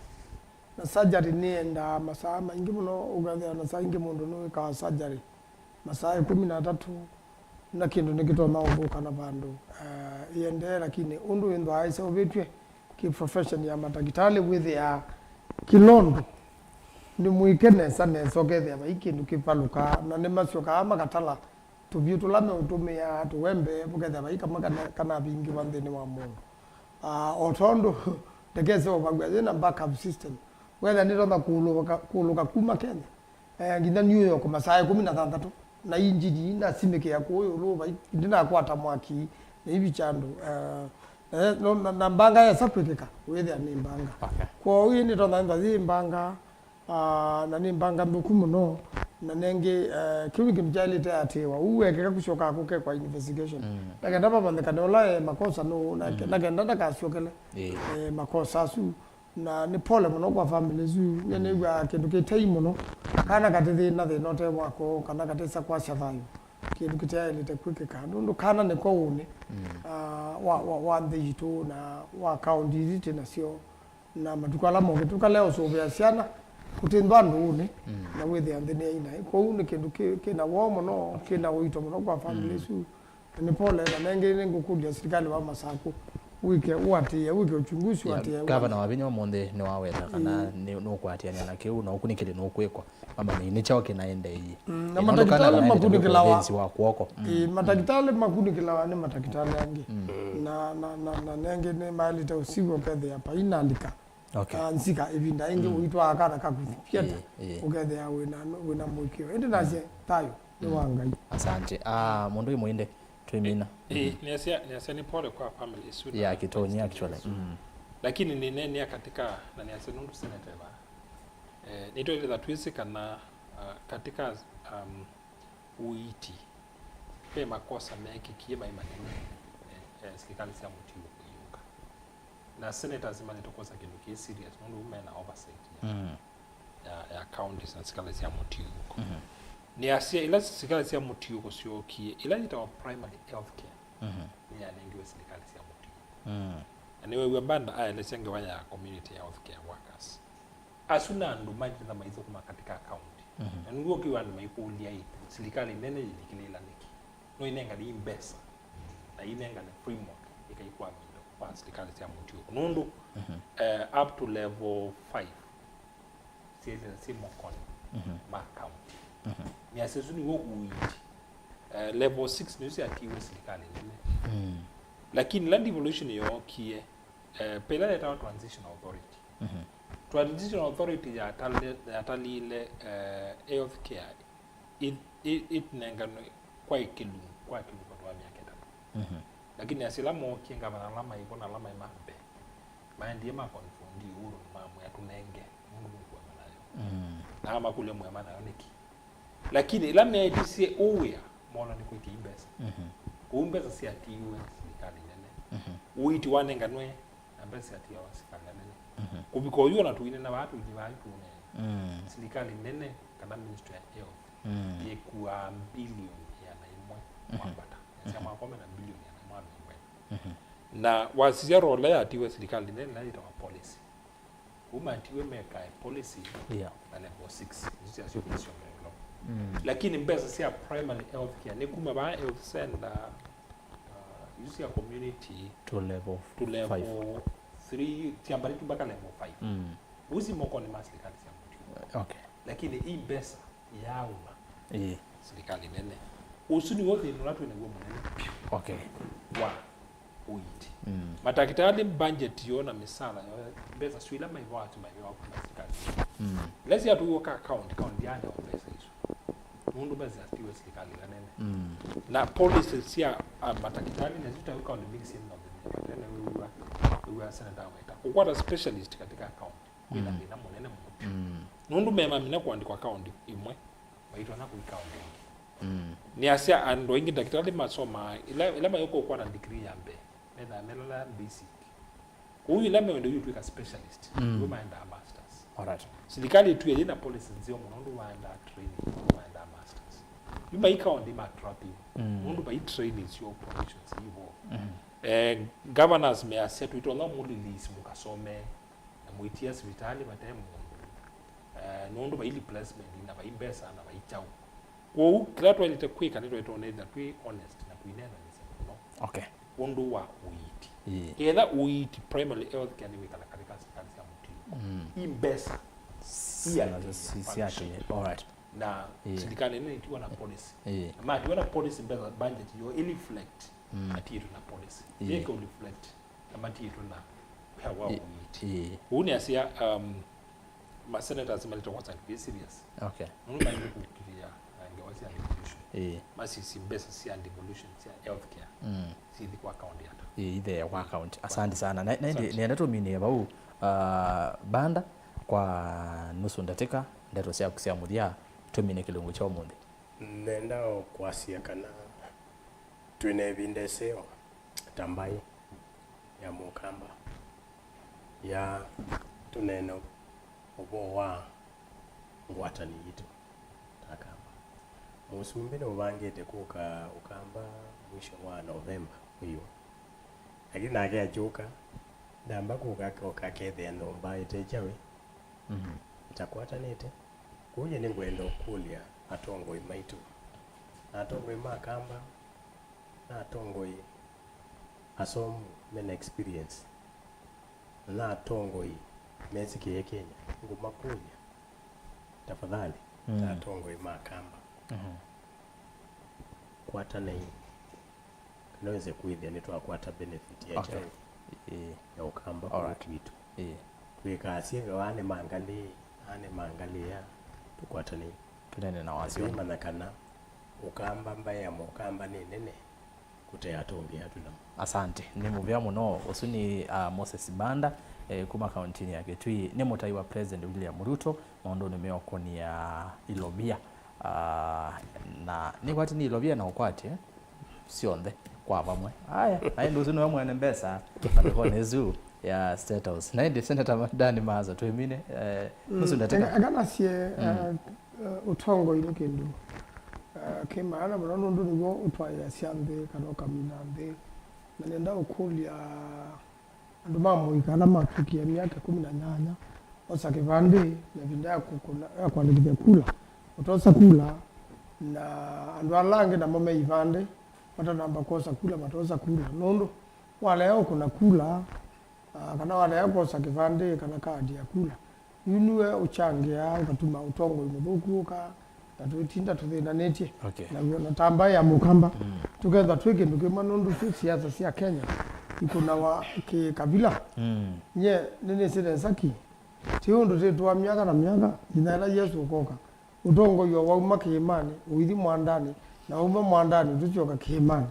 Na surgery nĩyendaa masaa maingĩ mũno, ũkethĩa na saa ingĩ mũndũ nĩwĩkaa surgery masaa ĩkũmi na atatũ, na kĩndũ nĩkĩtonya ũthũka na vandũ uh, ĩendee, lakini ũndũ wĩnthwaa ĩseũvĩtw'e kĩ profession ya matakĩtalĩ wĩthĩaa kĩla ũndũ nĩ mwĩke nesa nesa, ũkethĩa vai kĩndũ kĩvalũkaa, na nĩmasyokaa makatala tũvyũ tũla meũtũmĩaa tũwembe, ũkethĩa vai kamwe kana- kanavingĩwa nthĩnĩ wa mũndũ. Ah, o tondũ ndekese ũvaw'a yĩ na backup system, wethĩa nĩtonya kũũlũka, kũũlũka kuma Kenya eh, nginya New York masaa ĩkũmi na thanthatũ, na injini inasimĩkĩa kũũ ĩũlũ vai ndinakwata mwaki na ivi kya andũ eh, eh, no- na- na mbanga yesa kwĩkĩka wĩthĩa nĩ mbanga. Okay. Kwoou ĩ nĩtonya ĩthwa yĩ mbanga. Ah, na nĩ mbanga nthũku mũno, na nengĩ eh, kĩu nĩ kĩndũ kyaĩlĩte atĩĩwa. Ũu wekeka kũsyoka kũkekwa investigation. Mm. Na kenda vamanyĩkane ũla e makosa nũũ, na ke- Mm. na kenda ndakasyokele Ĩĩ. eh, makosa asu. Na nĩ pole mũno kwa family isu. Nye nĩw'aa kĩndũ kĩtei mũno. Kana katĩthĩna thĩna ũte wako, kana katĩsa kwasya thayũ. Kĩndũ kĩtaĩlĩte kwĩkĩka. Nũndũ kana nĩko ũnĩ Mm. ah, wa, wa, wa nthĩ yitũ na wa kaũndi ithi twĩ nasyo. Na matukũ ala mokĩte tũkalea ũsũvĩa syana kũtĩnthwa ndũũnĩ na wĩthĩa nthĩ nĩ ainaĩ. Kwoou nĩ kĩndũ kĩ- kĩna woo mũno, kĩna ũito mũno kwa family isu. Na nĩ pole, na nengĩ nĩngũkũlya silikalĩ wa Masakũ wĩke ũatĩĩe, wĩke uchunguzi, ũatĩĩe. Gavana wa vinya ũmũnthĩ nĩwaweta kana nĩ- nũkwatĩanĩa na kĩu na ũkunĩkĩli nũkwĩkwa. Mama nĩ nĩ kyao kĩnaendeeie. Mm, na Ĩ, nũndũ kana matakĩtalĩ kanaendete kwĩka makunĩkĩlawa- ũthĩnzi wa kw'oko. Mm. Ĩ, matakĩtalĩ makunĩkĩlawa nĩ matakĩtalĩ angĩ. Mm. Na, na, na, na nengĩ nĩ maĩlĩte ũsiw'a ũkethĩa painalika. Okay. Ah, nzika ĩvinda ĩngĩ Mm. ũitwaa kana kaku theater, Ĩ, ĩ. ũkethĩa wĩna, wĩna mũĩkĩĩo. Ĩndĩ nasye thayũ nĩ wa Ngai. Asante. Ah, mũndũ ĩ mũinde twĩmina. Ĩ, nĩasya, nĩasya nĩ pole kwa family isu na Yeah, Kitoni, actually. Mm. Lakini nĩneenea katika, na nĩasya nũndũ seneta eva. Eh, nĩtwaĩlĩtha twĩsĩ kana ah, katika um, ũiiti ve makosa meekĩkie maĩ manene eh, eh, silikalĩ sya mũtiũko kũiũka. Na senators manĩte kwosa kĩndũ kĩ serious nũndũ mena oversight ya, Mm. ya, ya counties na silikalĩ sya mũtiũko. Mhm. Nĩasya ila silikalĩ sya mũtiũko syookie, ila yĩtawa primary health care, Mhm. nĩyanengiwe silikalĩ sya mũtiũko. Mm. Na nĩwew'a Banda aelesya ngewa ya community health care workers. Asu na andũ maĩtĩtha maithũkũma katika kaunti. Mhm. Na nĩw'o ũkĩw'a andũ maikũlya-ĩ, silikalĩ nene yĩlikĩlĩĩla nĩkĩ? No ĩnengane ĩ mbesa, na ĩnengane framework ĩkaikwamĩlwa kwa silikalĩ sya mũtiũko. Nũndũ, Mhm. eh, up to level five, syĩthĩwa syĩ mokonĩ Mhm. ma kaunti. Mhm. Nĩasya ũsu nĩw'o ũiiti. Eh, level six nĩyo syatiiwe silikalĩ nene. Mm. Lakini ĩla devolution yookie, eh, ve ĩla yetawa transitional authority. Mhm. Transitional authority yatali- yatalile eh, health care i- i- ĩnenganwe kwa ĩkĩlungu, kwa ĩkĩlungu vandũ va myaka ĩtatũ. Mhm. Lakini asila mookie ngavana ala maĩ vo na ala maĩ ma mbee, maendie ma confront Uhuru na mamwĩa tũnenge, nũndũ nũkwema nayo. Mm. Na amakũlya mwema nayo nĩkĩ? Lakini ĩla meetisye ũwĩa, moona nĩ kwĩkĩi mbesa. Mhm. Kwoou mbesa syatiiwe silikalĩ nene. Mhm. Ũiiti wanenganwe na mbesa syatiawa silikalĩ nene. Mhm. Kũvika oyu ona tũinena vaa tũithi vaa tũũneena. Mm. Silikalĩ nene kana Ministry ya Health Mm. yĩkuaa mbilioni ĩana ĩmwe Mhm. kwambata. Nĩsya Mhm. mwaka ũmwe na mbilioni ĩana ĩmwe na mĩongo ĩna. Mhm. Na wasisya rola yatiwe silikalĩ nene na yĩtawa policy. Kũu matiwe mekae policy Yeah. na level six, isu syasyo kũsyo melo. Mm. Lakini mbesa sya primary health care nĩ kuma vaa health center, uh, isu sya community To level to level five. three, syambali tu mpaka level five. Mm. Usi moko ni ma sirikali sya mũtiũko. Okay. Lakini hii mbesa yauma Ĩĩ. sirikali nene. Ũsu nĩw'o thĩna ũla twĩ naw'o mũnene vyũ Okay. wa ũiiti. Mm. Matakĩtalĩ budget yoo na mĩsala yoo, mbesa syo ila maivoa ati maivoa kuma sirikali. Mm. Ila syatũiwe ka county, county yanewa mbesa isu. Nũndũ mbesa syatiwe sirikali ila nene. Mm. Na policy sya ah, matakĩtalĩ na sitawe county mbingĩ syĩ na thĩna. Nene wĩw'a, wĩw'a senator aweta. Kũkwata specialist katika county. Kwĩna Mm. thĩna mũnene mũno. Mm. Nũndũ memamina kũandĩkwa kaũndĩ ĩmwe, maitona kũi kaũndĩ ĩngĩ. Mm. Nĩasya andũ aingĩ ndakĩtalĩ masomaa, ĩla, ĩla mayũka ũkwata degree ya mbee, methaa melala basic. Kwoou ĩla mewenda yu twĩka specialist, mm, nĩw'o maendaa masters. Alright. Silikalĩ ĩtwĩe yĩna policy nzeo mũno ũndũ waendaa training, ũndũ waendaa masters. Yu maikawa nthĩ ma trapping, mm, nũndũ vai training syo professions ivo. Mm. Eh, governors measya twĩtonya mũliliisi mũkasomee, na mwĩtia sivitalĩ vate mũndũ. Eh, nũndũ vai replacement na vai mbesa na vai kyaũ. Kwoou kĩla twaĩlĩte kwĩka nĩ twaĩtonya ĩthĩa twĩ honest na tũineenanĩsya mũno. Okay. Ũndũ wa ũiiti. Ĩĩ. Ketha ũiiti primary health care nĩ wĩkala katika serikali sya mũtindo. Mm. I mbesa. Sya-, iatĩĩe si-, function. Siatĩĩe. Alright. Na, ĩĩ, silikalĩ nene itiwa na policy. Ĩĩ. Na matiwa na policy mbesa budget yo i reflect. Mm. Atiĩtwe na policy. Ĩĩ. Yĩke reflect. Na matiĩtwe na wĩa wa, ĩ-, ũiiti. Ĩĩ. Ũu nĩasya, um, ma senators malĩte kwosa andũ very serious. Okay. Nũndũ maĩle kũkĩlĩa, uh, ngewa sya devolution. Ĩĩ. Masisi mbesa sya devolution sya healthcare. Mm. Sithi kwa county ata. Ĩĩ, ithe kwa county. Asante sana. Na, na ĩndĩ, asante, nĩenda tũminĩe vau, uh, Banda kwa nusu ndatĩka, ndeto syaku sya mũthya, tũmine kĩlungu kya ũmũnthĩ. Nenda o kwasya kana twĩ na ĩvinda ĩseo ta mbaĩ ya Mũkamba ya tũneene ũvoo wa ngwatanĩ yitũ ta Akamba. Mũsumbĩ nĩũvangĩte kũka Ũkamba mwisho wa Novemba ũyũ. Lakini nake akyũka, ndamba kũka akoka akethĩa nyũmba ĩte kyaũ, mhm, ĩtakwatanĩte. Kwoou nyie nĩngwenda ũkũlya atongoi maitũ, na atongoi ma Akamba, na atongoi asomu mena experience, na atongoi mesĩkĩe Kenya, ngũmakũlya, tafadhali, mm, ta atongoi ma Akamba, mhm, kwatanei. Kana wĩse kwĩthĩa nĩtwakwata benefit ya, okay, kyaũ? Ĩĩ. Ya Ũkamba, alright, kũu kwitũ. Ĩĩ. Twĩkaasye, aa nĩ ma ngalĩ, aa nĩ ma ngalĩ aa, tũkwatanei. Tũneene na wasya. Twĩmanya kana Ũkamba, mbaĩ ya Mũkamba nĩ nene kũte atongoi atũ namo. Asante. Nĩ mũvea mũno. Ũsu nĩ, ah, Moses Banda, eh, kuma kauntinĩ ya Kitui. Nĩ mũtai wa President William Ruto maũndũnĩ meũkũnia ilovia. Ah, na nĩkwati nĩ ilovia na ũkwatye syonthe kwa vamwe. Aya, na ĩndĩ ũsu nĩwe mwene mbesa andĩkonĩ ĩsu ya State House. Na ĩndĩ Senator Dani Maasa, twĩmine, eh, mm, nusu ndatĩka. Eka, eka nasye, mm, eh, eh, ũtongoi nĩ kĩndũ, eh, kĩ maana mũno nũndũ nĩw'o ũtwaĩasya nthĩ kana ũkamina nthĩ. Na nĩenda ũkũlya andũ ma mũika ala matw'ĩkie myaka ĩkũmi na nyanya, osa kĩvandĩ, na ĩvinda ya kũkũna, ya kũandĩkĩthya kula, ũtosa kula, na andũ ala angĩ namo me ivandĩ, matanamba kwosa kula, matosa kula. Nũndũ walea ũkũna kula, ah, kana walea kwosa kĩvandĩ kana kaadi ya kula, yu nĩwe ũkyangĩaa ũkatuma ũtongoi mũthũku ũka, na twĩtinda tũthĩnanĩtye. Okay. Naw'o, na ta mbaĩ ya Mũkamba, mm, tũkethwa twĩ kĩndũ kĩmwe nũndũ twĩ siasa sya Kenya ikũnawa kĩkavila. Mm. Nyie nĩnĩsĩ nesa ki, ti ũndũ twĩtũa myaka na myaka, nginya ĩla Yesũ ũkoka. Ũtongoi o wauma kĩĩmanĩ, ũithi mwandanĩ, na wauma mwandanĩ, ũtũsyoka kĩĩmanĩ.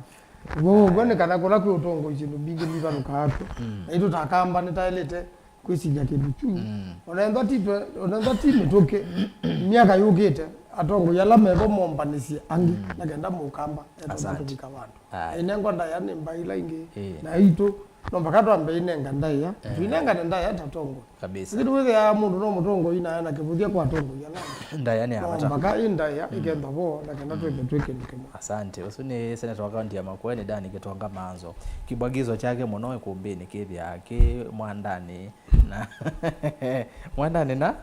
Ũw'o w'o nĩ kana kũla kwĩ ũtongoi syĩndũ mbingĩ nivalũkaa kw'o. Mm. Naitũ ta Akamba nĩtaĩlĩte kwĩsilya kĩndũ kyu. Mm. Ona ethwa ti twe-, ona ethwa ti mĩtũkĩ, myaka yũkĩte, atongoi ala mevo mombanĩsye angĩ, mm, na kenda Mũkamba ethwa, asante, ndatũvika vandũ. Aye. Na inengwa ndaĩa nĩ mbaĩ ila ingĩ, ĩĩ, na itũ, no mpaka twambe inenga ndaĩa, eh, tũinengane ndaĩa ta atongoi. Kabisa. Ĩndĩ wĩthĩaa mũndũ no mũtongoi na ena kĩvũthya kwa atongoi ala angĩ. Ndaĩa nĩ ya vata. No mpaka ĩ ndaĩa, mm, ĩkenda vo, na kenda, mm, twĩthe twĩ kĩndũ kĩmwe. Asante. Ũsu nĩ seneta wa kaunti ya Makueni, Dani Kitonga Manzo. Kĩbwagizo kyake mũno ĩkũmbĩnĩ kĩthĩaa kĩ mwandanĩ na mwandanĩ na, na,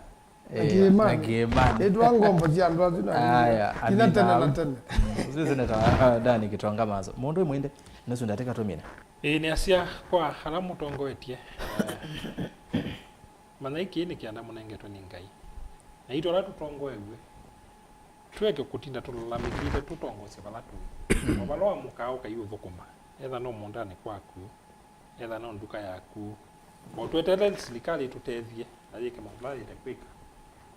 eh, kĩĩmanĩ. Na kĩĩmanĩ. Ĩtwa ngombo sya andũ asu na, aya, kinya tene na tene. Mm, ũsu nĩ seneta wa Dani Kitonga Manzo. Mũndũ ĩmwe ĩndĩ, nusu ndatĩka tũmine. Ĩĩ, nĩasya kwa ala mũtongoetye, eh, manyai kĩĩ nĩ kĩanda mũnengetwe nĩ Ngai. Na itũ ala tũtongoew'e, tũeke kũtinda tũlalamĩkĩte tũtongosye vala tũĩ. O vala wamũkaa ũkaiũthũkũma, etha no mũũndanĩ kwaku, etha no nduka yaku. O tweteele silikalĩ ĩtũtethye na yĩke maũndũ ala yĩte kwĩka,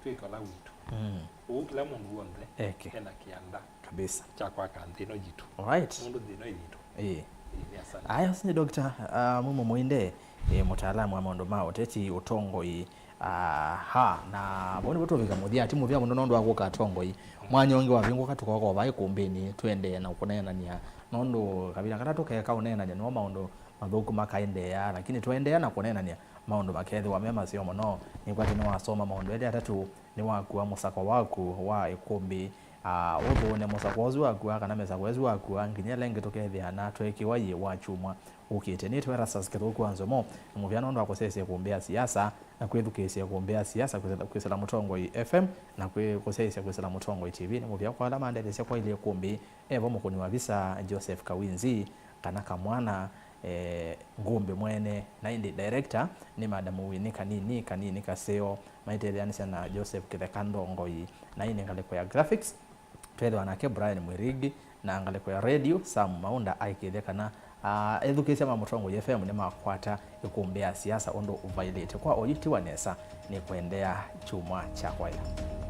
twĩke ũla witũ. Mm. Ũu kĩla mũndũ w'onthe, eke, ena kĩanda, kabisa, kya kwaka nthĩ ĩno yitũ. Alright. Nũndũ nthĩ ĩno yitũ. Ĩĩ. Ĩĩ, nĩ asante. Aya, ũsu nĩ Doctor, uh, Mumo Mũinde. e, mũtaalamu wa maũndũ ma ũteti, ũtongoi. Aha, na vau nĩvo tũvika mũthya, ti mũvya mũno nũndũ wa kũka atongoi. Mwanya ũngĩ wavingũka, tũkoka o vaa ĩkũmbĩnĩ, tũendee na kũneenany'a, nũndũ kavila kala tũkeka ũneenany'a nĩmo maũndũ mathũku makaendeea, lakini twaendeea na kũneenany'a, maũndũ makethĩwa me maseo mũno. Nĩkwatĩ nĩwasoma maũndũ elĩ atatũ, nĩwakua mũsako waku wa ĩkũmbĩ, aa, ũthũũne mũsako ũsu wakua kana mĩsako ĩsu wakua, nginya ĩla ĩngĩ tũkethĩana tweekĩwa yĩ wa kyumwa ũkĩte. Nĩtwe Erastus Kĩthũku wa Nzomo, nĩ mũvea nũndũ wa kũsyaĩĩsya ĩkũmbĩ ya siasa na kwĩthukĩĩsya ĩkũmbĩ ya siasa kwĩsĩla, kwĩsĩla Mũtongoi F M na kwĩ, kũsyaĩĩsya kwĩsĩla Mũtongoi T V. Nĩ mũvea kwa ala mandetheesya kwaĩlye ĩkũmbĩ, evo mũkũni wa visa Joseph Kawinzi, kana Kamwana, eh, Ngũmbĩ mwene, na ĩndĩ director nĩ Madam Winnie Kanini, Kanini Kaseo, maitetheanĩsya na Joseph Kĩtheka Ndongoi, na ĩndĩ ngalĩko ya graphics, twethĩwa nake Brian Mwirigi, na ngalĩko ya radio, Sam Maunda aikĩthya kana, ah, ethukĩĩsya ma Mũtongoi F M nĩmakwata ĩkũmbĩ ya siasa ũndũ ũvaĩlĩte. Kwa oyu tiwa nesa, nĩ kũendeea kyumwa kya kwaĩla.